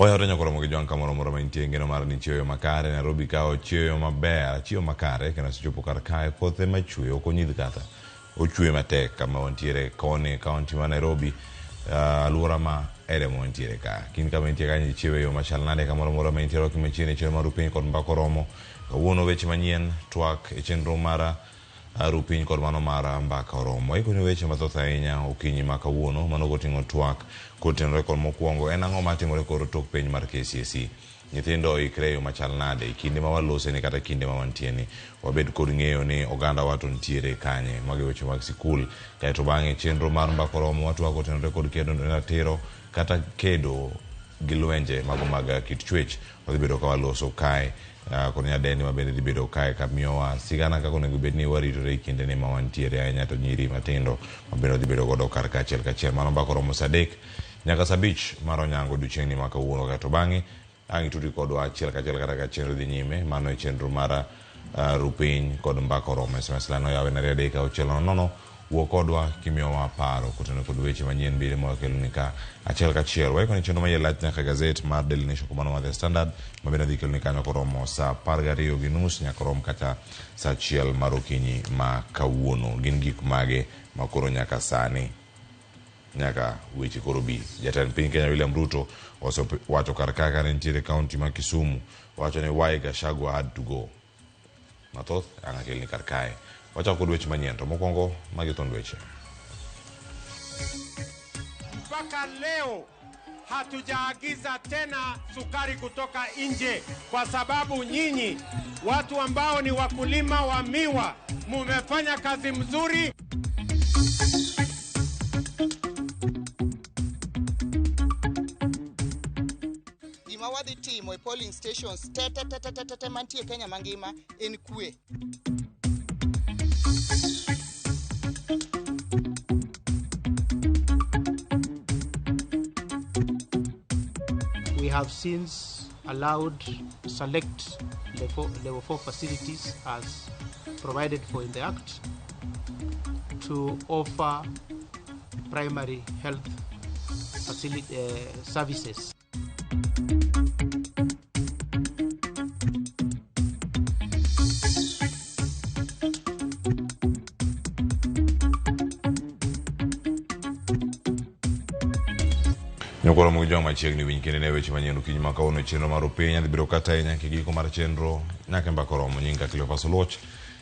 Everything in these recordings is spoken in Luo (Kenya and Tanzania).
Oyawore nyakoromo gi jwang' kamoro amora ma intie ngeno mar ni chieyo makare Nairobi ka ochieyo maber achieyo makare kendo asechopo kar kae kothe machwe ok onyidh kata ochwe matek kama wantiere koni kaunti ma Nairobi aluora ma ere ma wantiere ka kin kama intie kanyo ichiewo e yo machal nade kamoro amora ma intie rwaki machiegni e chenro mar Rupiny kod Mbaka Oromo kawuono weche manyien twak e chenro mar Rupiny kod mano mar Mbaka Oromo. Waikoni weche mathoth ahinya okinyi ma kawuono mano koting'o twak kotenore kod mokwongo en ang'o matimore kor tok penj mar KCSE. Nyithindo oikre e yo machal nade e kinde ma waloseni kata kinde ma wantie ni wabed kod ng'eyo ni oganda wa to nitiere kanye. Mago weche mag sikul. Kaeto bang'e chenro mar Mbaka Oromo watwak kotenore kod kedo ne ratiro kata kedo gi lwenje mago mag kit chwech. Wadhi bedo ka waloso kae kod nyadendi ma bende dhi bedo kae ka miyowa sigana kaka onego bed ni waritore e kinde ni ma wantiere ahinya to nyiri matindo ma bende wadhi bedo godo kar ka achiel kachiel. Mano Mbaka Oromo saa adek nyaka saa abich mar onyango odiochieng'ni ma kawuono. Kaeto bang'e ang' itudi kodwa achiel kachiel kata ka chenro dhi nyime. Mano e chenro mar Rupiny kod Mbaka Oromo. SMS line oyawe ne 2 3 6 0 0. Wuo kodwa kimiyowa paro kotenore kod weche manyien bire ma wakeloni ka achiel kachiel. Waikoni chenro ma iye lach nyaka e gazet mar Daily Nation kod mano mar The Standard ma bende adhi keloni kanyo koromo saa 12:30 nyaka rom kata saa 1 mar okinyi ma kawuono. Gin gik mage ma koro nyaka sani nyaka weche koro bi. Jatend piny Kenya William Ruto osewacho kar ka kane nitiere kaunti ma Kisumu wacho ni why Gachagua had to go. Mathoth ang' akelni kar kae. Wachako kod weche manyien to mokwongo magi thond weche. Mpaka leo hatujaagiza tena sukari kutoka nje, kwa sababu nyinyi watu ambao ni wakulima wa miwa mumefanya kazi mzuri. Gima wadhi timo e polling stations te te te te te te mantie Kenya mangima en kwe. We have since allowed select level 4 facilities as provided for in the Act to offer primary health services. Nyokoro mag joma machiegni winj kendo ne weche manyien okinyi ma kawuono e chenro mar Opiny. Adhi bedo kata ahinya nyaka e giko mar chenro nyaka e mbaka oromo. Nyinga Cleophas Oluoch,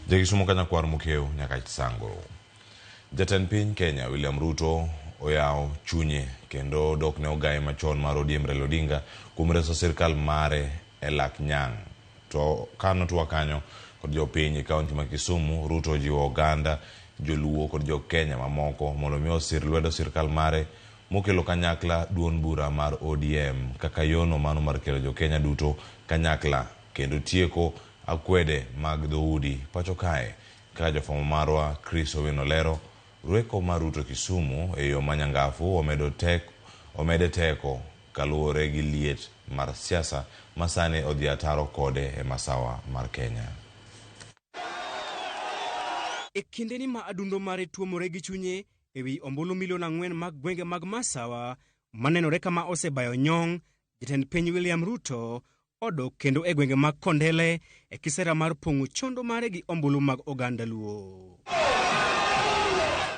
Jakisumo ka nyakwar Mokeu nyaka Sangoro. Jatend piny Kenya William Ruto oyawo chunye kendo dok ne ogaye machon mar ODM Raila Odinga kuom reso sirkal mare e lak nyang'. To ka notwak kanyo kod jopiny e kaunti ma Kisumu, Ruto ojiwo oganda joluo kod jo Kenya mamoko mondo mi osir lwedo sirkal mare mokelo kanyakla duond bura mar ODM kaka yono mano mar kelo jo Kenya duto kanyakla kendo tieko akwede mag dhoudi pacho kae. Kaka jafwambo marwa Chris Owino lero, rweko mar Ruto Kisumu e yo manyangafu omede teko kaluwore gi liet mar siasa ma sani odhi ataro kode e masawa mar Kenya. E kindeni ma adundo mare tuomore gi chunye ewi ombulu milion 4 mag gwenge mag Masawa manenore kama osebayo nyong', jatend piny William Ruto odok kendo e gwenge mag Kondele e kisera mar pong'o chondo mare gi ombulu mag oganda Luo.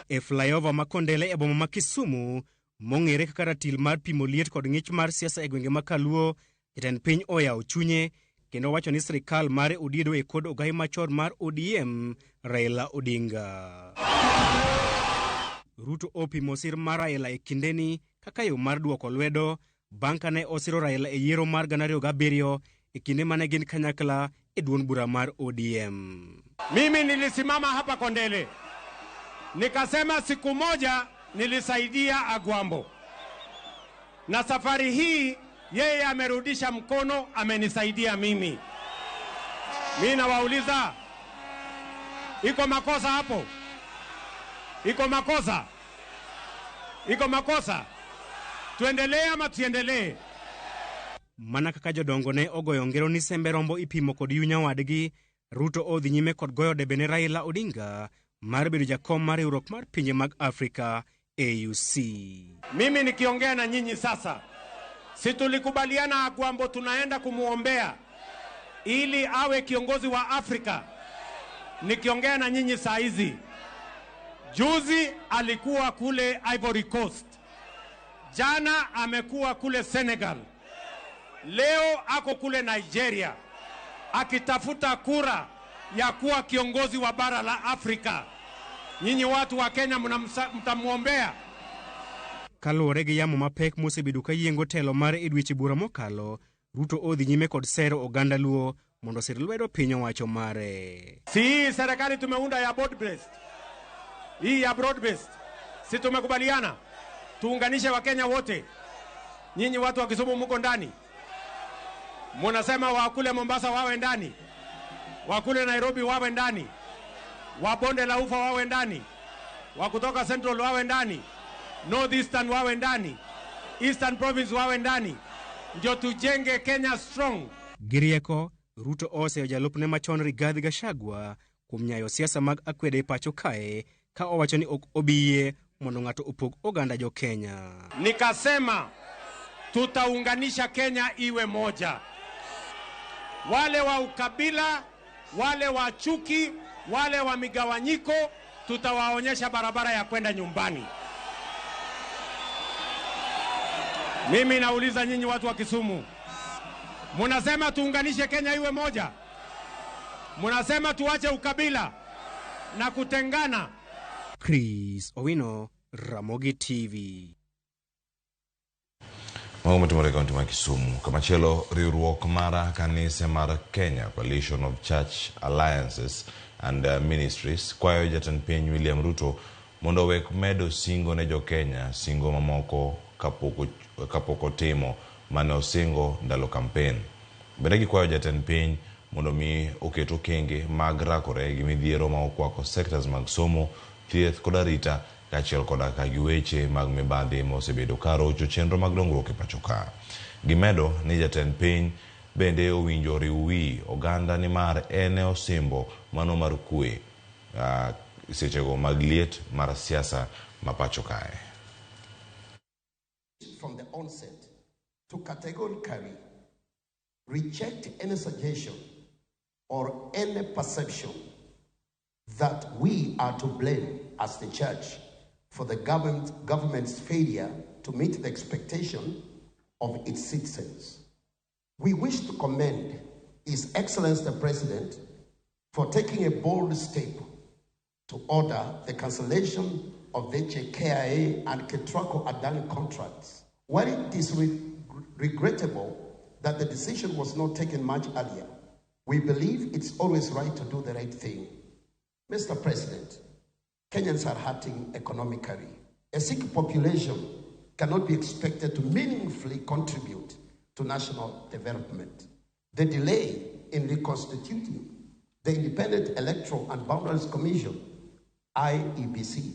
E flyover ma Kondele e boma ma Kisumu, mong'ere kaka ratil mar pimo liet kod ng'ich mar siasa e gwenge ma Kaluo, jatend piny oyawo chunye kendo wacho ni sirikal mare odiedo e kod ogai machon mar ODM Raila Odinga. Ruto opimo sir mar Raila e kindeni kaka yo mar duoko lwedo bang' kane osiro Raila e yiero mar 2007 e kinde mane gin kanyakla e duond bura mar ODM. Mimi nilisimama hapa Kondele nikasema siku moja nilisaidia Agwambo, na safari hii yeye amerudisha mkono, amenisaidia mimi. Mimi nawauliza, iko makosa hapo? Iko makosa? Iko makosa? Tuendelee ama tusiendelee? Mana kaka jodongo ne ogoyo ngero ni sembe rombo ipimo kod yu nyawadgi, Ruto odhi nyime kod goyo debe ne Raila Odinga mar bedo jakom mar riwruok mar pinje mag Afrika AUC. Mimi nikiongea na nyinyi sasa, Si tulikubaliana Agwambo tunaenda kumwombea ili awe kiongozi wa Afrika? Nikiongea na nyinyi saa hizi, juzi alikuwa kule Ivory Coast, jana amekuwa kule Senegal, leo ako kule Nigeria akitafuta kura ya kuwa kiongozi wa bara la Afrika. Nyinyi watu wa Kenya mtamwombea. Kaluwore gi yamo mapek mosebedo ka yiengo telo mare e dweche buora mokalo, Ruto odhi nyime kod sero oganda Luo mondo osir lwedo piny owacho mare. Si hii serikali tumeunda ya broad based, hii ya broad based, si tumekubaliana tuunganishe Wakenya wote? Nyinyi watu wa Kisumu muko ndani, munasema wakule Mombasa wawe ndani, wakule Nairobi wawe ndani, wa bonde la ufa wawe ndani, wa kutoka Central wawe ndani, North Eastern wawe ndani, Eastern Province wawe ndani, ndio tujenge Kenya strong. Gi rieko, Ruto oseyo jalupne machon Rigathi Gachagua kuom nyayo siasa mag akwede e pacho kae ka owacho ni ok obi yie mondo ng'ato opog oganda jo Kenya. Nikasema tutaunganisha Kenya iwe moja. Wale wa ukabila, wale wa chuki, wale wa migawanyiko, tutawaonyesha barabara ya kwenda nyumbani. Mimi nauliza nyinyi watu wa Kisumu, munasema tuunganishe Kenya iwe moja? Munasema tuache ukabila na kutengana? Chris Owino, Ramogi TV. Mago matimore e kaunti ma Kisumu. Kamachielo, riwruok mar kanise mar Kenya Coalition of Church Alliances and Ministries kwayo jatend piny William Ruto mondo owek medo singo ne jo-Kenya singo mamoko kapok otimo mane osingo ndalo kampen. Bende gikwayo jatend piny mondo mi oket okenge mag rakore gi midhiero ma okwako sectors mag somo, thieth kod arita kaachiel koda ka gi weche mag mibadhi ma osebedo ka rocho chenro mag dongruok e pacho ka. Gimedo ni jatend piny bende owinjo riw wi oganda nimar en e osimbo mano mar kwe sechego mag liet mar siasa ma pacho kae. From the onset, to categorically reject any suggestion or any perception that we are to blame as the church for the government's failure to meet the expectation of its citizens. We wish to commend His Excellency the President for taking a bold step to order the cancellation of the JKIA and Ketraco Adani contracts. While it is regrettable that the decision was not taken much earlier, we believe it's always right to do the right thing. Mr. President, Kenyans are hurting economically. A sick population cannot be expected to meaningfully contribute to national development. The delay in reconstituting the Independent Electoral and Boundaries Commission, IEBC,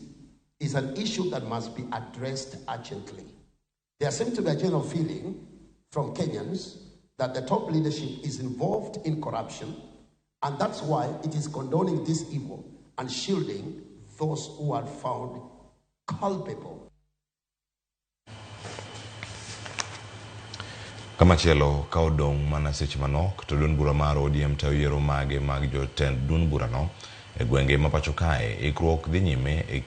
is an issue that must be addressed urgently. There seems to be a general feeling from Kenyans that the top leadership is involved in corruption, and that's why it is condoning this evil and shielding those who are found culpable. Kamachielo ka odong' mana seche manok to duond bura mar ODM tayo yiero mage mag jotend duond burano e gwenge ma pacho kae. Ikruok dhi nyime e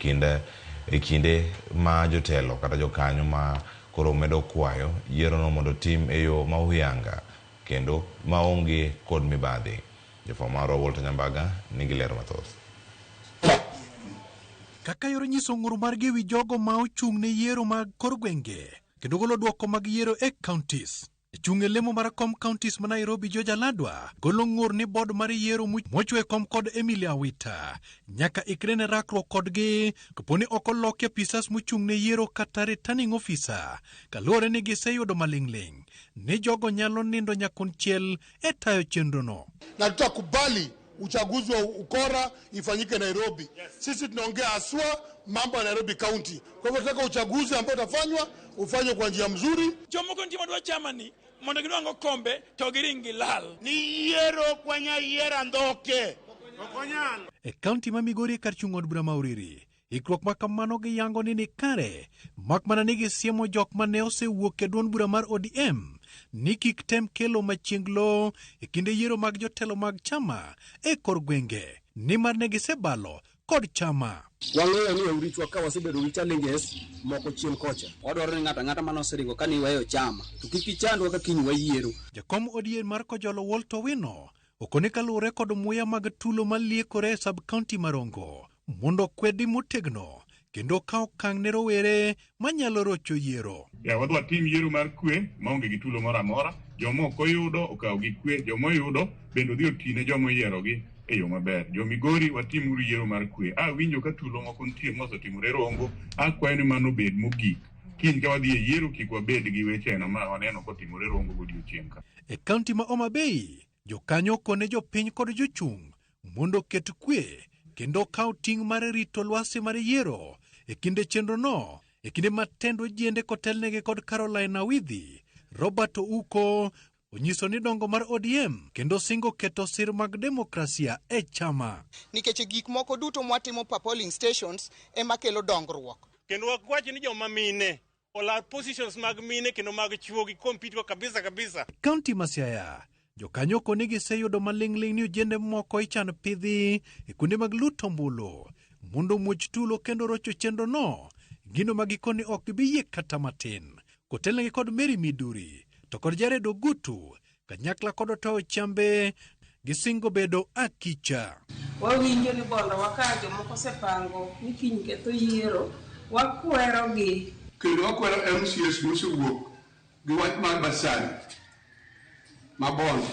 kinde ma jotelo kata jokanyo ma koro medo kwayo yierono mondo tim e yo ma huyanga kendo maonge kod mibadhi. Jafwambo marwa Walter Nyambaga nigi ler mathoth. Kaka yor nyiso ng'ur margi ewi jogo ma ochung' ne yiero mag kor gwenge kendo golo duoko mag yiero e counties. Chung' e lemo mar kom counties ma Nairobi George Aladwa golo ng'ur ni board mar yiero mochwe kom kod Emilia Awita nyaka ikre ne rakruok kodgi kapo ni ok oloki apisas mochung' ne yiero kata returning officer kaluwore ni giseyudo maling'ling' ni jogo nyalo nindo nyakonchiel e tayo chenrono. Na tutakubali uchaguzi wa ukora ifanyike Nairobi. Yes. Sisi tunaongea haswa mambo ya Nairobi County. Kwa hivyo tunataka uchaguzi ambao utafanywa ufanywe kwa njia mzuri. Jomoko nitie madwa chama ni mondo gidwang'o kombe to giring lal. Ni yiero kwanya yiero andhoke. E county ma Migori kar chung' od bura ma Uriri, Ikruok ma kamano giyango ni nikare, mak mana ni gisiemo jok mane osewuok e duond bura mar ODM ni kik tem kelo machienglo e kinde yiero mag jotelo mag chama e kor gwenge, nimar ne gisebalo kod chama. Wang'eyo ni e urichwa ka wasebedo gi challenges moko chien kocha. Wadwaro ni ng'ato ang'ata mane oseringo ka niweyo chama to kik ichandwa ka kiny wayiero. Jakom ODM mar Kojolo Walter Owino okone kaluwore kod muya mag tulo maliekore e sub-county ma Rongo mondo okwedi motegno kendo okaw okang' ne rowere manyalo rocho yiero. Ya wadwa tim yiero mar kwe maonge gi tulo moro amora. Joma ok oyudo okaw gi kwe, joma oyudo bende odhi oti ne joma oyierogi e yo maber. Jo Migori watimuru yiero mar kwe. Awinjo ka tulo moko nitie mosetimore Rongo, akwayo ni mano obed mogik. Kiny ka wadhi e yiero kik wabed gi weche no ma waneno kotimore Rongo godiochieng' ka. E kaunti ma Homa Bay, jokanyo okone jopiny kod jochung' mondo oket kwe kendo okaw ting' mar rito lwasi mar yiero e kinde chenrono e kinde ma tend ojiende kotelnegi kod Caroline Awidhi, Robert Ouko onyiso ni dongo mar ODM kendo singo keto sir mag demokrasia e chama. Nikech gik moko duto mwatimo pa polling stations ema kelo dongruok. Kendo wakwach ni joma mine olar positions mag mine kendo mag chuo gi compete go kabisa kabisa. Kaunti ma Siaya, jokanyo okoni giseyudo maling'ling' ni ojende moko ichan pidhi e kuonde mag luto ombulu mondo omuoch tulo kendo rocho chenrono, gino ma gikoni ok gibi yie kata matin. Kotelnegi kod Mary Miduri to kod Jared Ogutu kanyakla kod Otoyo Chambe gisingo bedo akicha. Wawinjo ni bondowa ka jomoko osepango ni kiny ketho yiero, wakwerogi. Kendo wakwero MCAs mosewuok gi wach mar basari ma Bondo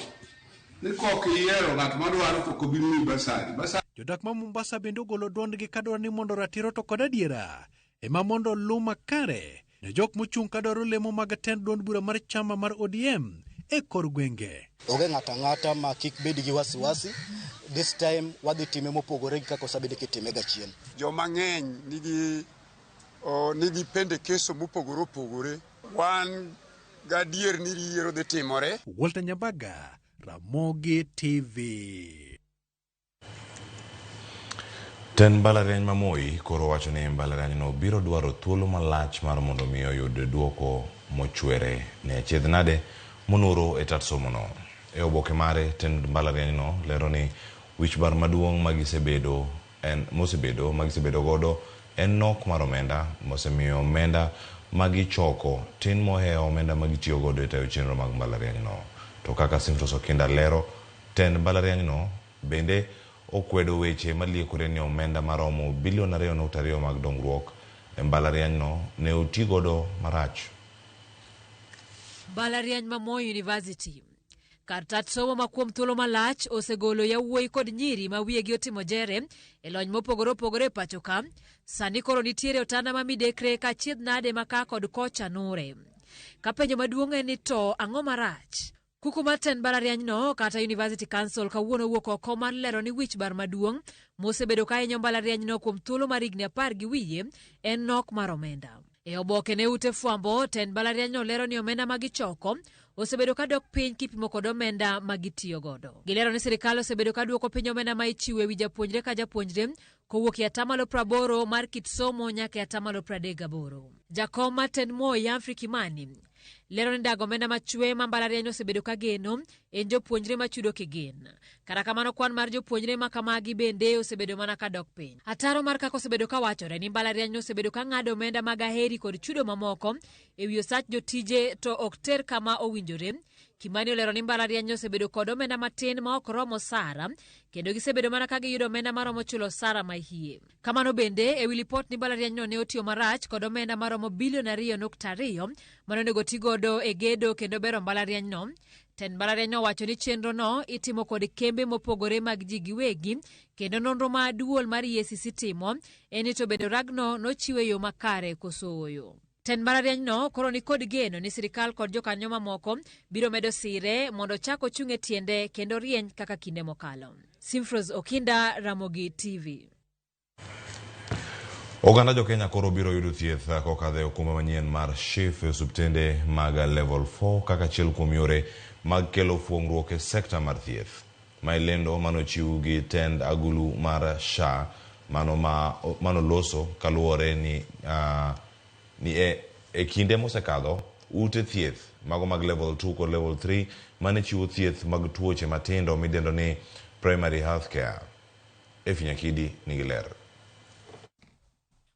ni kok iyiero ng'at madwaro to ok obi miyi basari. Jodak ma Mombasa bende ogolo duondgi kadwaro ni mondo ratiro to kod adiera ema mondo oluw makare ne jok mochung' kadwaro lemo mag tend duond bura mar chama mar ODM e kor gwenge. Onge ng'ato ang'ata ma kik bed gi wasiwasi. This time wadhi time mopogore gi kaka osebedo kitime ga chien. Joma ng'eny nigi pendekeso mopogore opogore. Wan gadier ni yiero dhi timore. Walter Nyabaga, Ramogi TV. Tend mbalariany ma Moi koro wacho ni mbalarianyno biro dwaro thuolo malach mar mondo mi oyud duoko mochwere ne achiedh nade monuro e tat somono. E oboke mare, tend mbalarianyno lero ni wich bar maduong' magisebedo en mosebedo magisebedo godo en nok mar omenda mosemiyo omenda magichoko tin mohewo omenda magitiyo godo e tayo chenro mag mbalarianyno. To kaka Simfros Okinda lero, tend mbalarianyno bende okwedo weche maliekore ni omenda maromo bilion 2.2 mag dongruok e mbalarianyno ne oti godo marach. Mbalariany ma Moi University kar tat somo ma kuom thuolo malach osegolo yawuoyi kod nyiri ma wiyegi otimo jere e lony mopogore opogore e pacho ka. Sani koro nitiere otanda ma midekre ka achiedh nade ma ka kod kocha nure. Ka penjo maduong' en ni to ang'o marach? Kuku mar tend mbalarianyno kata University Council kawuono owuok oko mar lero ni wich bar maduong' mosebedo ka hinyo mbalarianyno kuom thuolo mar higni 10 gi wiye en nok mar omenda. E oboke ne ute fwambo, tend mbalarianyno lero ni omenda ma gichoko osebedo ka dok piny kipimo kod omenda ma gitiyo godo. Gilero ni sirikal osebedo ka duoko piny omenda ma ichiwo e wi japuonjre ka japuonjre kowuok e atamalo 80 mar kit somo nyaka e atamalo 38. Jakom mar tend Moi Humphrey Kimani lero ni dago omenda machwe ma mbalariany osebedo ka geno en jopuonjre machudo kigin. Kata kamano kwan mar jopuonjre ma kamagi bende osebedo mana ka dok piny. Ataro mar kaka osebedo ka wachore ni mbalariany osebedo ka ng'ado omenda mag aheri kod chudo mamoko e wi osach jotije to ok ter kama owinjore. Kimani olero ni mbalariany osebedo kod omenda matin ma ok romo osara kendo gisebedo mana ka giyudo omenda maromo chulo osara ma hie. Kamano bende e wi lipot ni mbalarianyno ne otiyo marach kod omenda maromo bilion 2.2 mane onego ti godo e gedo kendo bero mbalarianyno. Tend mbalarianyno owacho ni chenrono itimo kod kembe mopogore mag ji giwegi kendo nonro ma duol mar EACC timo en ni to bende ragno nochiwe yo makare koso ooyo. Tend mbalarianyno koro ni kod geno ni sirikal kod jokanyo mamoko biro medo sire mondo ochak ochung' e tiende kendo rieny kaka kinde mokalo. Simfros Okinda, Ramogi TV. Oganda jo Kenya koro biro yudo thieth kokadho e okumba manyien mar SHIF e osiptende mag level 4 kaka achiel kuom yore mag kelo fuong'ruok e sekta mar thieth. Mae lendo manochiw gi tend agulu mar SHA Mano ma manoloso kaluwore ni ni e kinde mosekadho ute thieth mago mag level 2 kod level 3 mane chiwo thieth mag tuoche matindo midendo ni primary health care. Effie Nyakidi nigi ler.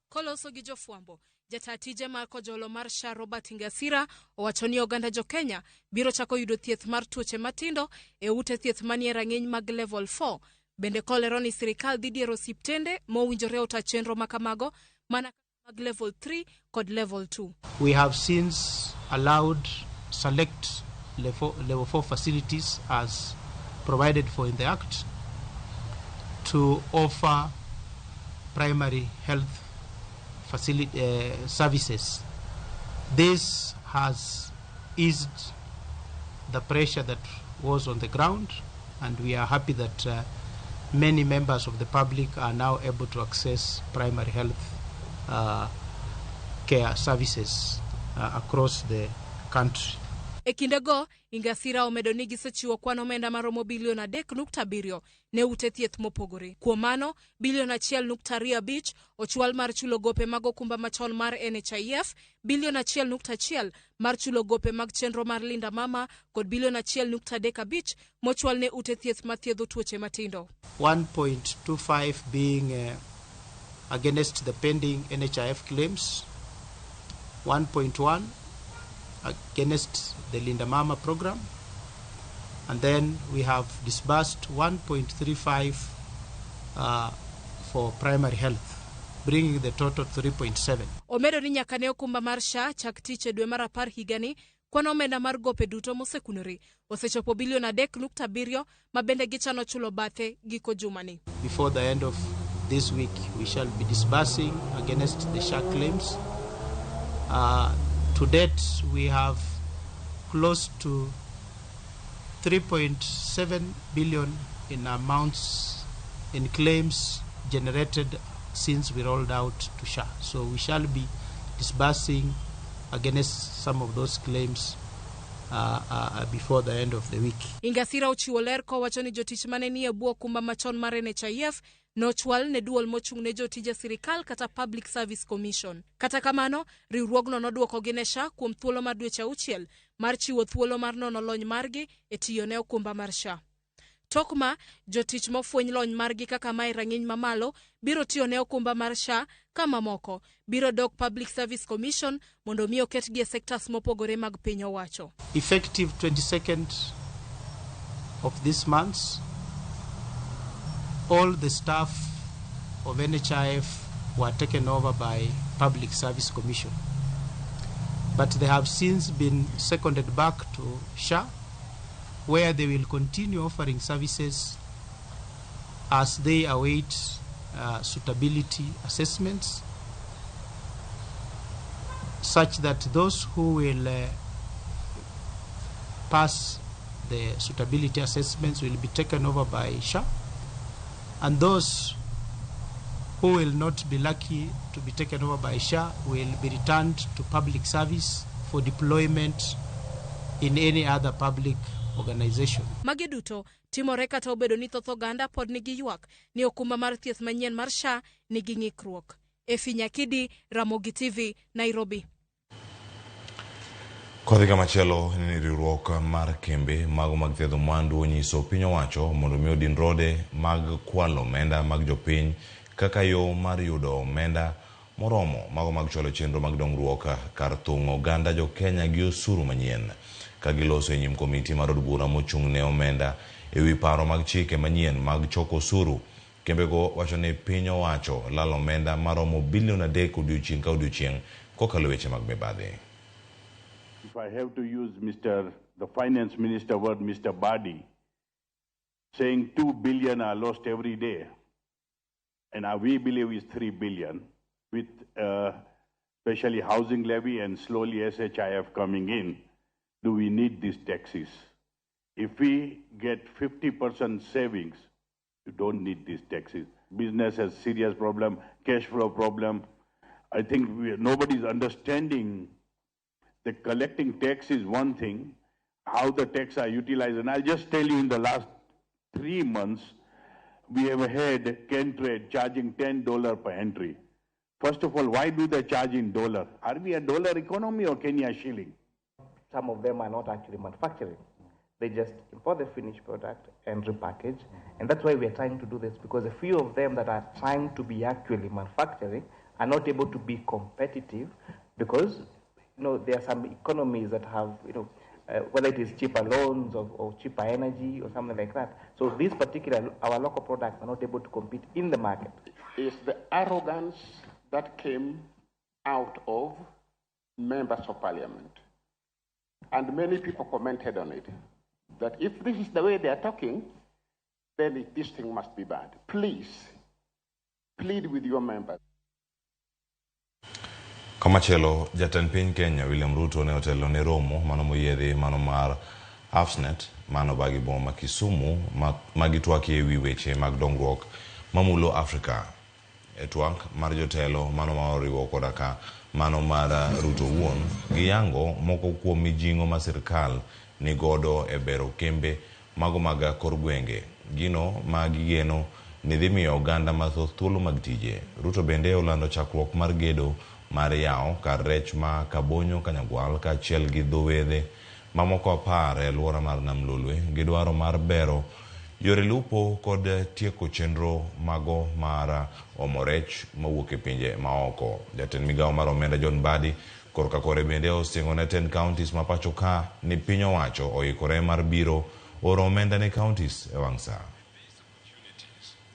Koloso gi jofwambo, jata tije mar kojolo mar SHA Robert Ingasira owacho ni oganda jo Kenya biro chako yudo thieth mar tuoche matindo e ute thieth manie rang'iny mag level 4. Bende kolero ni sirikal dhi diero osiptende mowinjore ota chenro makamago mana mag level 3 kod level 2. We have since allowed select level 4 facilities as provided for in the Act to offer primary health services. This has eased the pressure that was on the ground, and we are happy that many members of the public are now able to access primary health care services across the country. E kindego, Ingasira omedo ni gisechiwo kwan omenda maromo bilion 3.7 ne ute thieth mopogore. Kuom mano, bilion 1.25 ochwal mar chulo gope mag okumba machon mar NHIF, bilion 1.1 mar chulo gope mag chenro mar Linda Mama kod bilion 1.35 mochwal ne ute thieth mathiedho tuoche matindo. 1.25 being against the pending NHIF claims, 1.1 against the Linda Mama program, and then we have disbursed 1.35 for primary health, bringing the total 3.7. Omedo ni nyaka ne okumba mar SHA chak tich e dwe mar 10 higani, kwan omenda mar gope duto mosekunore osechopo bilion 3.7 ma bende gichano chulo bathe giko jumani. Before the end of this week, we shall be disbursing against the SHA claims. To date, we have close to 3.7 billion in amounts in claims generated since we rolled out to SHA. So we shall be disbursing against some of those claims before the end of the week. Ingasira ochiwo ler kowacho ni jotich mane nie bwo okumba machon mar NHIF nochwal ne duol mochung' ne jotije sirikal kata Public Service Commission. Kata kamano, riwruogno nodwokogi ne SHA kuom thuolo mar dweche 6 mar chiwo thuolo mar nono lony margi e tiyo ne okumba mar SHA. Tok ma, jotich mofweny lony margi kaka mae rang'iny mamalo biro tiyo ne okumba mar SHA ka mamoko biro dok Public Service Commission mondo mi oketgi e sectors mopogore mag piny owacho. Effective 22nd of this month, all the staff of NHIF were taken over by Public Service Commission. But they have since been seconded back to SHA, where they will continue offering services as they await suitability assessments, such that those who will pass the suitability assessments will be taken over by SHA, and those who will not be lucky to be taken over by SHA will be returned to public service for deployment in any other public organization. Magi duto timore kata obedo ni thoth oganda pod nigi ywak ni okumba mar thieth manyien mar SHA nigi ng'ikruok. Effie Nyakidi, Ramogi TV, Nairobi. Kodhi kamachielo ni riwruok mar kembe mago mag thiedho mwandu onyiso piny owacho mondo mi odin rode mag kwalo omenda mag jopiny kaka yo mar yudo omenda moromo mago mag chwalo chenro mag dongruok kar thung'o oganda jo Kenya gi osuru manyien. Ka giloso e nyim komiti mar od bura mochung' ne omenda e wi paro mag chike manyien mag choko osuru, kembego wacho ni piny owacho lalo omenda maromo bilion 3 odiochieng' ka odiochieng' kokalo weche mag mibadhi. If I have to use the finance minister word, Mr. Badi, saying 2 billion are lost every day, and we believe is 3 billion, with especially housing levy and slowly SHIF coming in, do we need these taxes? If we get 50% savings, you don't need these taxes. Business has serious problem, cash flow problem. I think nobody's understanding the collecting tax is one thing, how the tax are utilized. And I'll just tell you, in the last 3 months, We have had Kentrade charging $10 per entry. First of all, why do they charge in dollar? Are we a dollar economy or Kenya shilling? Some of them are not actually manufacturing. They just import the finished product and repackage. And that's why we are trying to do this, because a few of them that are trying to be actually manufacturing are not able to be competitive because, you know, there are some economies that have, you know, whether it is cheaper loans or cheaper energy or something like that. So these particular, our local products are not able to compete in the market. It's the arrogance that came out of members of parliament. And many people commented on it, that if this is the way they are talking, then this thing must be bad. Please, plead with your members. Komachielo, jatend piny Kenya William Ruto ne otelo ne romo mano moyiedhi mano mar AfSNET mano bagi boma Kisumu ma gitwakie ewi weche mag dongruok mamulo Afrika. E twak mar jotelo mano ma oriwo koda ka mano mar Ruto wuon, giyango moko kuom mijing'o ma sirkal ni godo e bero kembe mago mag kor gwenge, gino ma gigeno ni dhi miyo oganda mathoth thuolo mag tije. Ruto bende olando chakruok mar gedo mar yawo kar rech ma Kabonyo Kanyagwal kaachiel gi dho wedhe mamoko 10 e alwora mar Nam Lolwe gi dwaro mar bero yore lupo kod tieko chenro mago mar omo rech mawuok e pinje maoko. Jatend migawo mar omenda John Mbadi korka kore bende osingo ne 10 counties ma pacho ka ni piny owacho oikore mar biro oro omenda ne counties e wang' sa.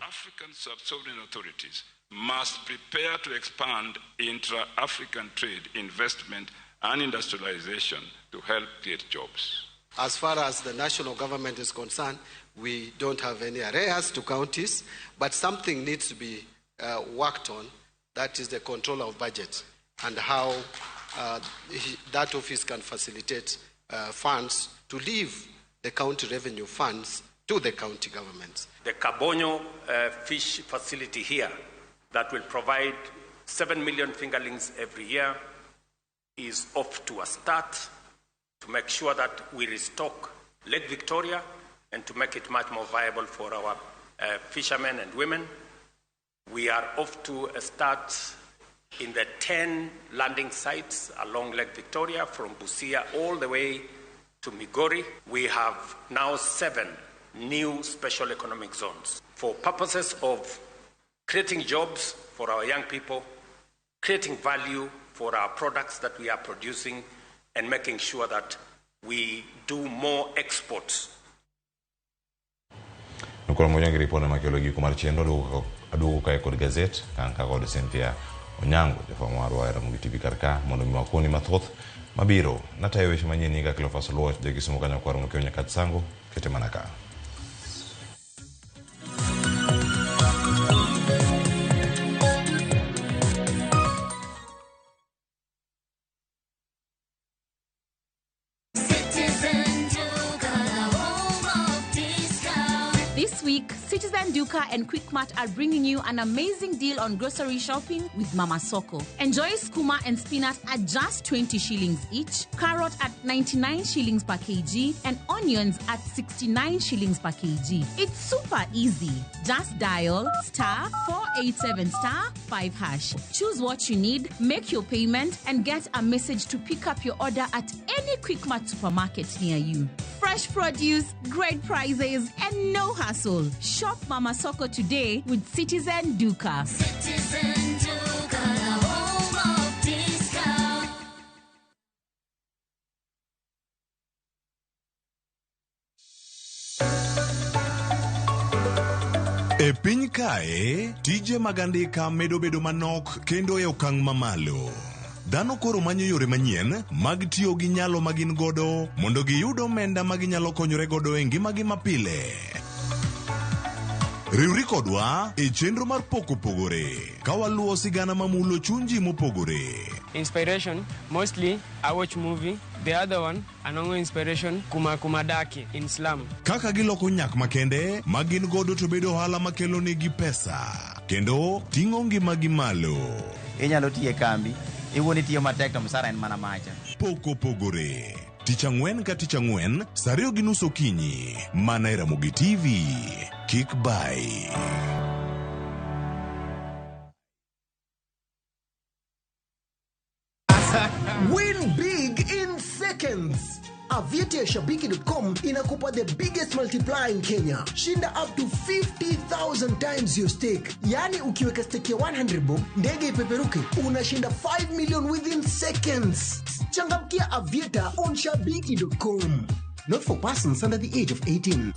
African sub-sovereign authorities must prepare to expand intra-African trade, investment, and industrialization to help create jobs. As far as the national government is concerned, we don't have any arrears to counties, but something needs to be worked on. That is the control of budget and how that office can facilitate funds to leave the county revenue funds to the county governments. The Kabonyo fish facility here that will provide 7 million fingerlings every year is off to a start to make sure that we restock Lake Victoria and to make it much more viable for our fishermen and women. We are off to a start in the 10 landing sites along Lake Victoria from Busia all the way to Migori. We have now 7 new special economic zones for purposes of creating jobs for our young people, creating value for our products that we are producing, and making sure that we do more exports. Nukula Monyangi ripode makelo giko mar chenro aduogo kae kod gazet kan ka kod Cynthia Onyango jafwambo marwa e Ramogi TV kar ka mondo mi wakoni mathoth mabiro. Natayo weche manyien nyinga Cleophas Oluoch, ja Kisumu kanyo kwaro mokeo Nyakach Sango, kete mana ka. This week, Citizen Duka and Quickmart are bringing you an amazing deal on grocery shopping with Mama Soko. Enjoy skuma and spinach at just 20 shillings each, carrot at 99 shillings per kg, and onions at 69 shillings per kg. It's super easy. Just dial star 487 star 5 hash. Choose what you need, make your payment, and get a message to pick up your order at any Quickmart supermarket near you. Fresh produce, great prices, and no hassle. Shop Mama Soko today with Citizen Duka. Citizen Duka, the home of discount. E piny kae, tije mag andika medo bedo manok kendo e okang' mamalo. Dhano koro manyo yore manyien mag tiyo gi nyalo ma gin godo mondo giyud omenda ma ginyalo konyore godo e ngimagi mapile. Riwri kodwa e chenro mar Pok Opogore ka waluwo sigana mamulo chuny ji mopogore. Inspiration, mostly I watch movie. The other one, anongo inspiration, kuma kumadaki in slum. Kaka giloko nyak makende ma gin godo to bedo ohala makelo negi pesa kendo ting'o ngimagi malo. Inyalo tiyo e kambi, iwuon itiyo matek to msara en mana macha. Pok Opogore. Tich ang'wen ka tich ang'wen, sa 2:30 okinyi, mana e Ramogi TV. Kik bayi. Win big in seconds. Aviator Shabiki.com inakupa the biggest multiplier in Kenya. Shinda up to 50,000 times your stake. Yaani ukiweka stake ya 100 bob, ndege ipeperuke, unashinda 5 million within seconds. Changamkia Aviator on Shabiki.com. Not for persons under the age of 18.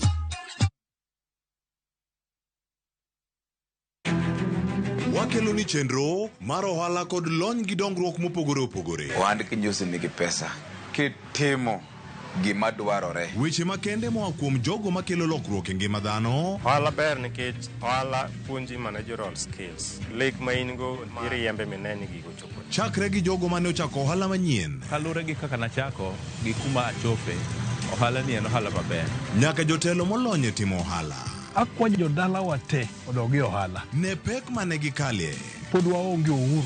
Wakelo ni chenro mar ohala kod lony gi dongruok mopogore opogore. Ohand kinjusi nigi pesa kitimo gima dwarore. Weche makende moa kuom jogo makelo lokruok e ngima dhano. Ohala ber nikech ohala puonji managerial skills. Lek ma in go iriembe mine ni gigo chopo. Chakre gi jogo mane ochako ohala manyien. Kaluwore gi kaka nachako gi kuma achope, ohala ni en ohala maber. Nyaka jotelo molony e timo ohala. Akwayo jodalawa te odog e ohala. Ne pek mane gikalie. Pod waonge uhuru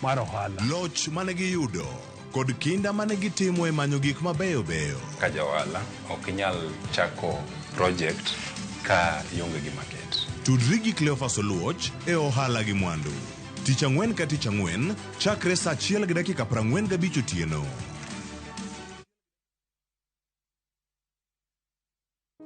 mar ohala. Loch mane giyudo kod kinda mane gitimo e manyo gik mabeyo beyo. Ka ja ohala ok inyal chako project ka ionge gi market. Tudri gi Cleophas Oluoch e ohala gi mwandu. Tich ang'wen ka tich ang'wen chakre saa 1:45 otieno.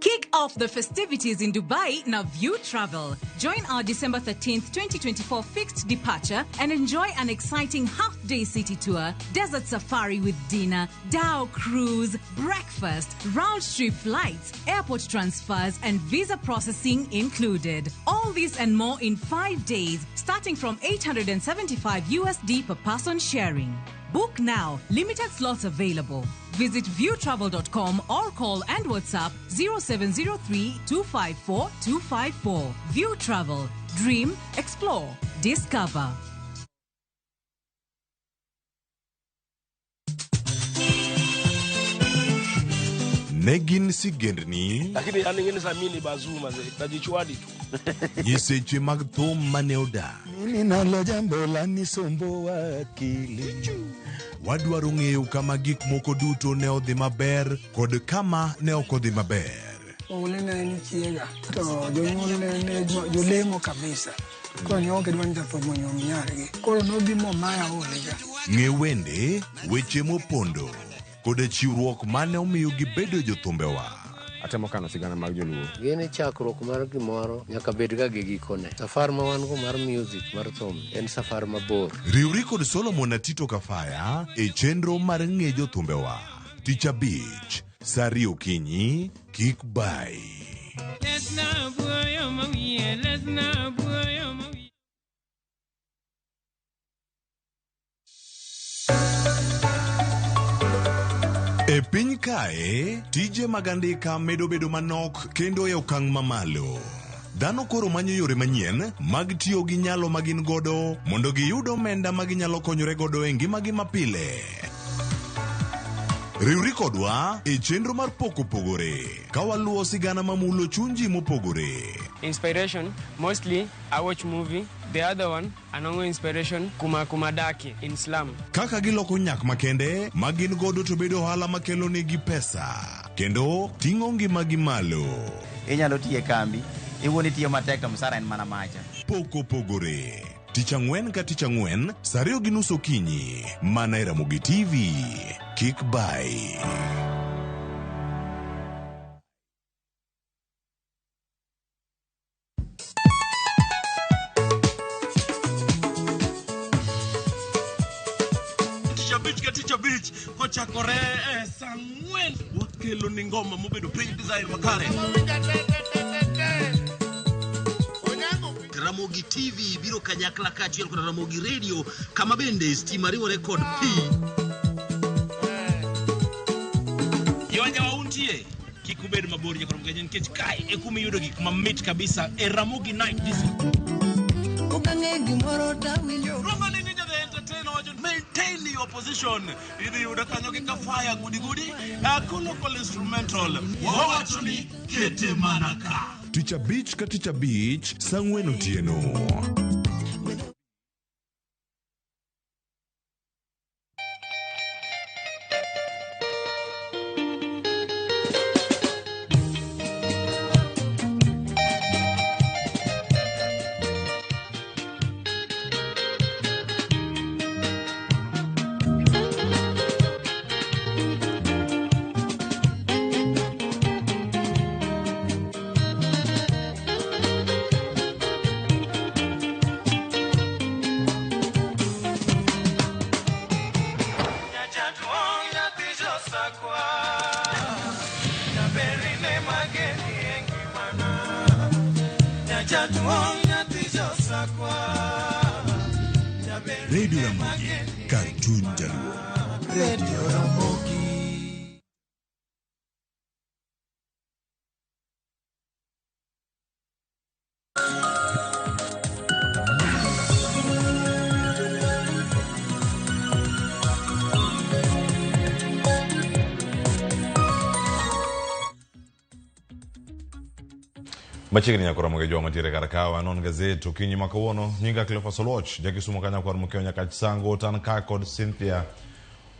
Kick off the festivities in Dubai now View Travel. Join our December 13th, 2024 fixed departure and enjoy an exciting half-day city tour, desert safari with dinner, dhow cruise, breakfast, round trip flights, airport transfers, and visa processing included. All this and more in 5 days, starting from 875 USD per person sharing. Book now. Limited slots available. Visit viewtravel.com or call and WhatsApp 0703 254 254. View Travel. Dream, explore, discover. Ne gin sigendni, Lakini yani ngine za mimi ni bazuu mazee, najichwadi tu. nyiseche mag thum mane odak. Mimi nalo jambo lanisumbua akili. Wadwaro ng'eyo kama gik moko duto ne odhi maber kod kama ne ok odhi maber. Oule ne en chiega to jonyuol ne ne jolemo kabisa. Koro ne ok gidwa ni jathum onyuom nyargi. Koro nobi momaya olega. Ng'e wende, weche mopondo kod chiwruok mane omiyo gibedo jothumbewa. Atemo kano sigana mag joluo. Gini chakruok mar gimoro nyaka bed ga gi gikone. Safar ma wan go mar music mar thum en safar mabor. Riwri kod Solomon Atito Kafaya e chenro mar ng'e jothumbewa. Tich abich, saa ariyo okinyi, kik bai. E piny kae, tije mag andika medo bedo manok kendo e okang' mamalo. Dhano koro manyo yore manyien mag tiyo gi nyalo ma gin godo mondo giyud omenda ma ginyalo konyore godo e ngimagi mapile. Riwri kodwa e chenro mar pok opogore ka waluwo sigana mamulo chuny ji mopogore. Inspiration, mostly I watch movie. The other one, anongo inspiration, kuma kumadaki in slum. Kaka giloko nyak makende ma gin godo to bedo ohala makelo negi pesa kendo ting'o ngimagi malo. Inyalo tiyo e kambi, iwuon itiyo matek to msara en mana macha. Pok opogore. Tich ang'wen ka tich ang'wen, saa 2:30 okinyi, mana e Ramogi TV. Kik bai. Tich abich ka tich abich kochakore e saa ang'wen wakelo ni ngoma mobedo piny design makare. Ramogi TV biro kanyakla kaachiel kod Ramogi Radio kama bende stima riwore kod pi. Jowanjawa untie kik ubed mabor nyaka rom nikech kae e kuma iyudo gik mamit kabisa e Ramogi Night Disco. Okang'e gimoro tawinjo. Roma ni Ninja the Entertainer wacho maintain your position. Idhi yudo kanyo gi Kafaya gudi gudi, Akolo instrumental. Wawacho ni kete mana ka. Tich abich ka tich abich, saa ang'wen otieno. Jaduong' nyathi josakwa. Radio Ramogi, kar chuny Jaluo. Radio Ramogi. Machiegni nyaka Ramogi Jwang' mantiere kar ka wanon gazet okinyi ma kawuono. Nyinga Cleophas Oluoch, jakisumo kanyakwar mokiewo nyaka Sango tan ka kod Cynthia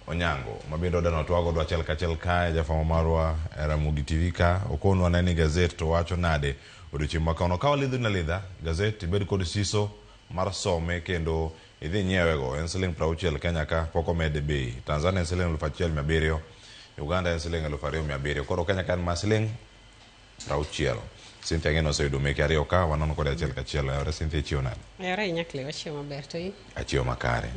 Onyango ma bende odano twago godo achiel kachiel kae jafwambo marwa e Ramogi TV ka okonwa ne ni gazet to wacho nade odiochieng' ma kawuono. Ka walidho ni alidha gazet ibed kod siso mar some kendo idhi nyiewego en siling 60 Kenya ka pok omede bei. Tanzania en siling 1700, Uganda en siling 2700. Koro Kenya ka en ma siling 60. Cynthia ng'eno oseyudo meke ariyo ka wanono kode achiel kachiel. Oyawore Cynthia ichiewo nade? Oyawore ahinya Cleo, achiewo maber to in? Achiewo makare.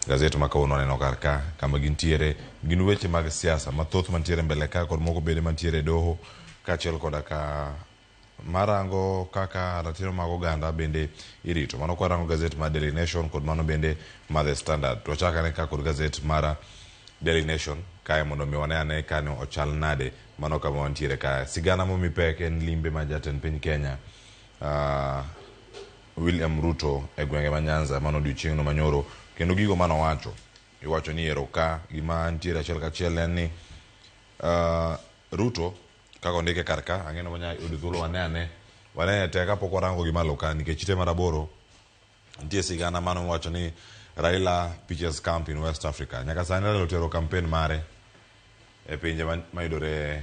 Gazet ma kawuono aneno kar ka kama gintiere gin weche mag siasa mathoth mantiere mbele ka kod moko bende mantiere e doho kaachiel koda ka marango kaka ratiro mag oganda bende irito. Mano kwarango gazet mar Daily Nation kod mano bende mar The Standard. To wachak ane ka kod gazet mar Daily Nation kae mondo mi wane ane kane ochal nade mano kama wantiere ka. Sigana momi pek en limbe ma jatend piny Kenya William Ruto e gwenge ma Nyanza mano odiochieng'no manyoro kendo gigo manowacho iwacho ni ero ka gima ntiere achiel kachiel en ni Ruto kaka ondike kar ka ang'eno manya yudo thuolo wane ane wane te kapok warango gi malo ka nikech ite mar aboro nitie sigana mano wacho ni Raila pitches camp in West Africa. Nyaka sani Raila otero campaign mare e pinje mayudore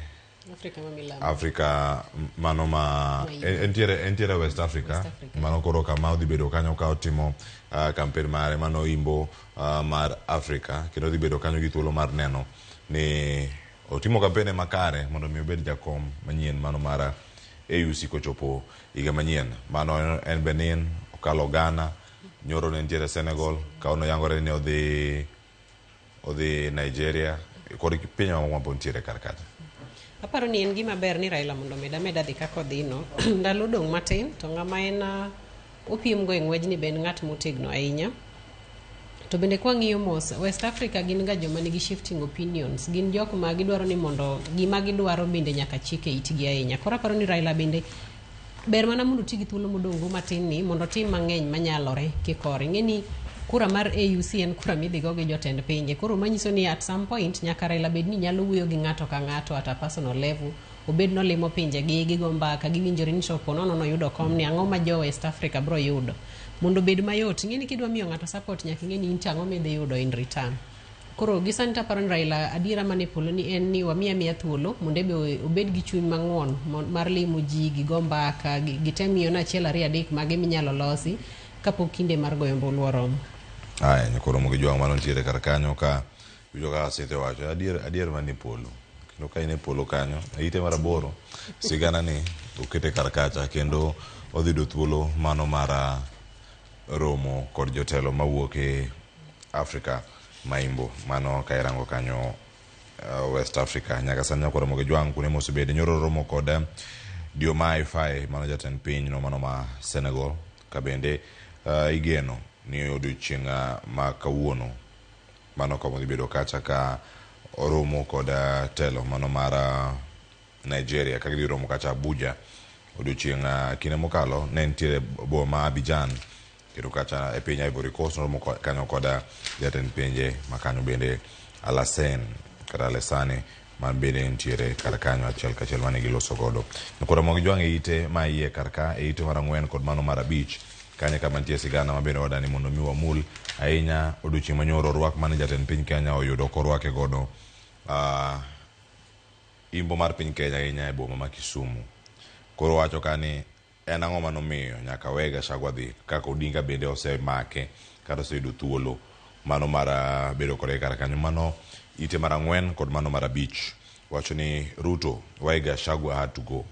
Afrika ma milambo. Afrika mano ma entiere West Africa, West Africa. Mano koro kama odhi bedo kanyo ka otimo campaign mare mano imbo mar Afrika kendo odhi bedo kanyo gi thuolo mar neno ni otimo campaign makare mondo mi obed jakom manyien mano mar AUC kochopo higa manyien. Mano en Benin, okalo Ghana, nyoro ne nitiere Senegal, kawuono yangore ni odhi Nigeria kod pinje mamoko ma pod nitiere kar kacha. Aparo ni en gima ber ni Raila mondo omed ameda dhi kaka odhi no. Ndalo odong' matin to ng'ama en opiem go e ng'wejni be en ng'at motegno ahinya. To bende kwang'iyo mos, West Africa gin ga joma nigi shifting opinions. Gin jok ma gidwaro ni mondo gima gidwaro bende nyaka chike itgi ahinya. Koro aparo ni Raila bende ber mana mondo oti gi thuolo modong' go matin ni mondo otim mang'eny manyalore kikore. Ing'e ni kura mar AUC en kura midhi go gi jotend pinje. Koro manyiso ni at some point nyaka Raila bed ni nyalo wuoyo gi ng'ato ka ng'ato at a personal level. Obed nolimo pinje gi, gigo mbaka, giwinjore ni to ponono noyudo kom ni ang'o ma jo West Africa bro yudo. Mondo obed mayot, ing'e ni kidwa miyo ng'ato support nyaka ing'e ni in to ang'o midhi yudo in return. Koro gi sani to aparo ni Raila adiera mane polo ni en ni wamiye amiya thuolo mondo ebe obed gi chuny mang'won mar limo ji, gigo mbaka, gitem ng'iyo ni achiel ariyo adek mage minyalo losi kapok kinde mar goyo ombulu oromo. Aya, nyakoro mogi jwang' mano nitiere kar kanyo ka winjo kaka Cynthia owacho, adier manie polo. Kendo ka in e polo kanyo, e ite mar aboro, sigana ni okete kar kacha kendo odhi yudo thuolo mano mar romo kod jotelo mawuok e Afrika Maimbo. Mano ka irango kanyo West Africa. Nyaka sani nyakoro mogi jwang' kuonde mosebede. Nyoro romo kod Diomaye Faye, mano jatend piny no mano ma Senegal. Ka bende igeno ni odiochieng' ma kawuono mano kama odhi bedo kacha ka oromo kod telo mano mar Nigeria ka gidhi romo kacha Abuja odiochieng' kinde mokalo ne nitiere boma ma Abidjan kendo kacha e piny Ivory Coast noromo kanyo kod jatend pinje ma kanyo bende Alassane kata Alassane man bende nitiere kar kanyo achiel kachiel mane giloso godo. Koro mogi jwang' e ite ma iye kar ka e ite mar 4 kod mano mar 5 kanyo kama nitie sigana ma bende wadani mondo mi wamul ahinya odiochieng' manyoro rwak mane jatend piny Kenya oyudo korwake godo imbo mar piny Kenya ahinya e boma ma Kisumu. Koro wacho ka ni en ang'o manomiyo nyaka we Gachagua dhi kaka Odinga bende osemake kata oseyudo thuolo mano mar bedo kode kar kanyo. Mano ite mar 4 kod mano mar 5 wacho ni Ruto why Gachagua had to go.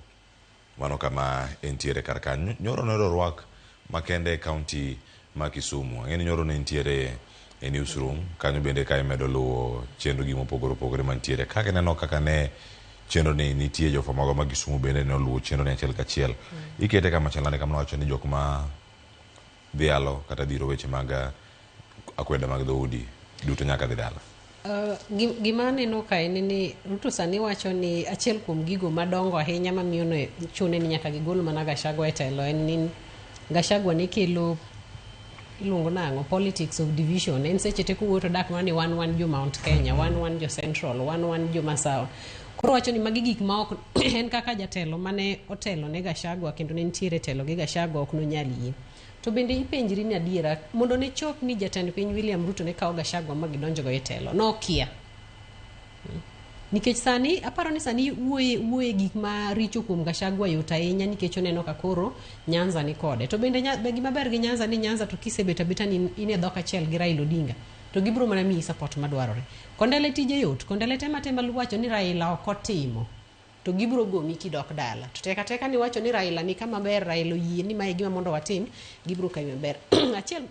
Mano kama entiere kar kanyo. Nyoro noyudo rwak makende e kaunti ma Kisumu. Ang'e ni nyoro ne nitiere e newsroom kanyo bende ka imedo luwo chenro gi mopogore opogore mantiere. Kaka ineno kaka ne Chenro ni nitie jofwambo magwa ma Kisumu bende ne oluwo chenro ni achiel kachiel. Ikete kama chal nade kama nowacho ni jok ma dhialo kata dhiro weche mag akweda mag dhoudi duto nyaka dhi dala. Gima aneno ka en ni Ruto sani wacho ni achiel kuom gigo madongo ahinya mamiyo ne chune ni nyaka gigol mana Gachagua e telo en ni Gachagua ne kelo iluongo nang'o politics of division en seche te kowuoyo to dak mana ni wan wan jo Mount Kenya wan wan jo Central wan wan jo Masawa koro wacho ni magi gik ma ok en kaka jatelo mane otelo ne Gachagua kendo ne nitiere telo gi Gachagua ok nonyal yie to bende ipenjri ni adiera mondo ne chop ni jatend piny William Ruto ne kawo Gachagua ma gidonjogo e telo nokia nikech sani aparo ni sani wuoye wuoye gik maricho kuom Gachagua yot ahinya nikech oneno ka koro Nyanza ni kode to bende be gima ber gi Nyanza ni Nyanza to kisebet abeta ni in e dhok achiel gi Raila Odinga to gibiro mana miyi support madwarore Kondele tije yot Kondele tema tema wacho ni Raila ok otimo to gibiro gomi kidok dala to teka teka ni wacho ni Raila ni kama ber Raila oyie ni mae e gima mondo watim gibiro kawi maber achiel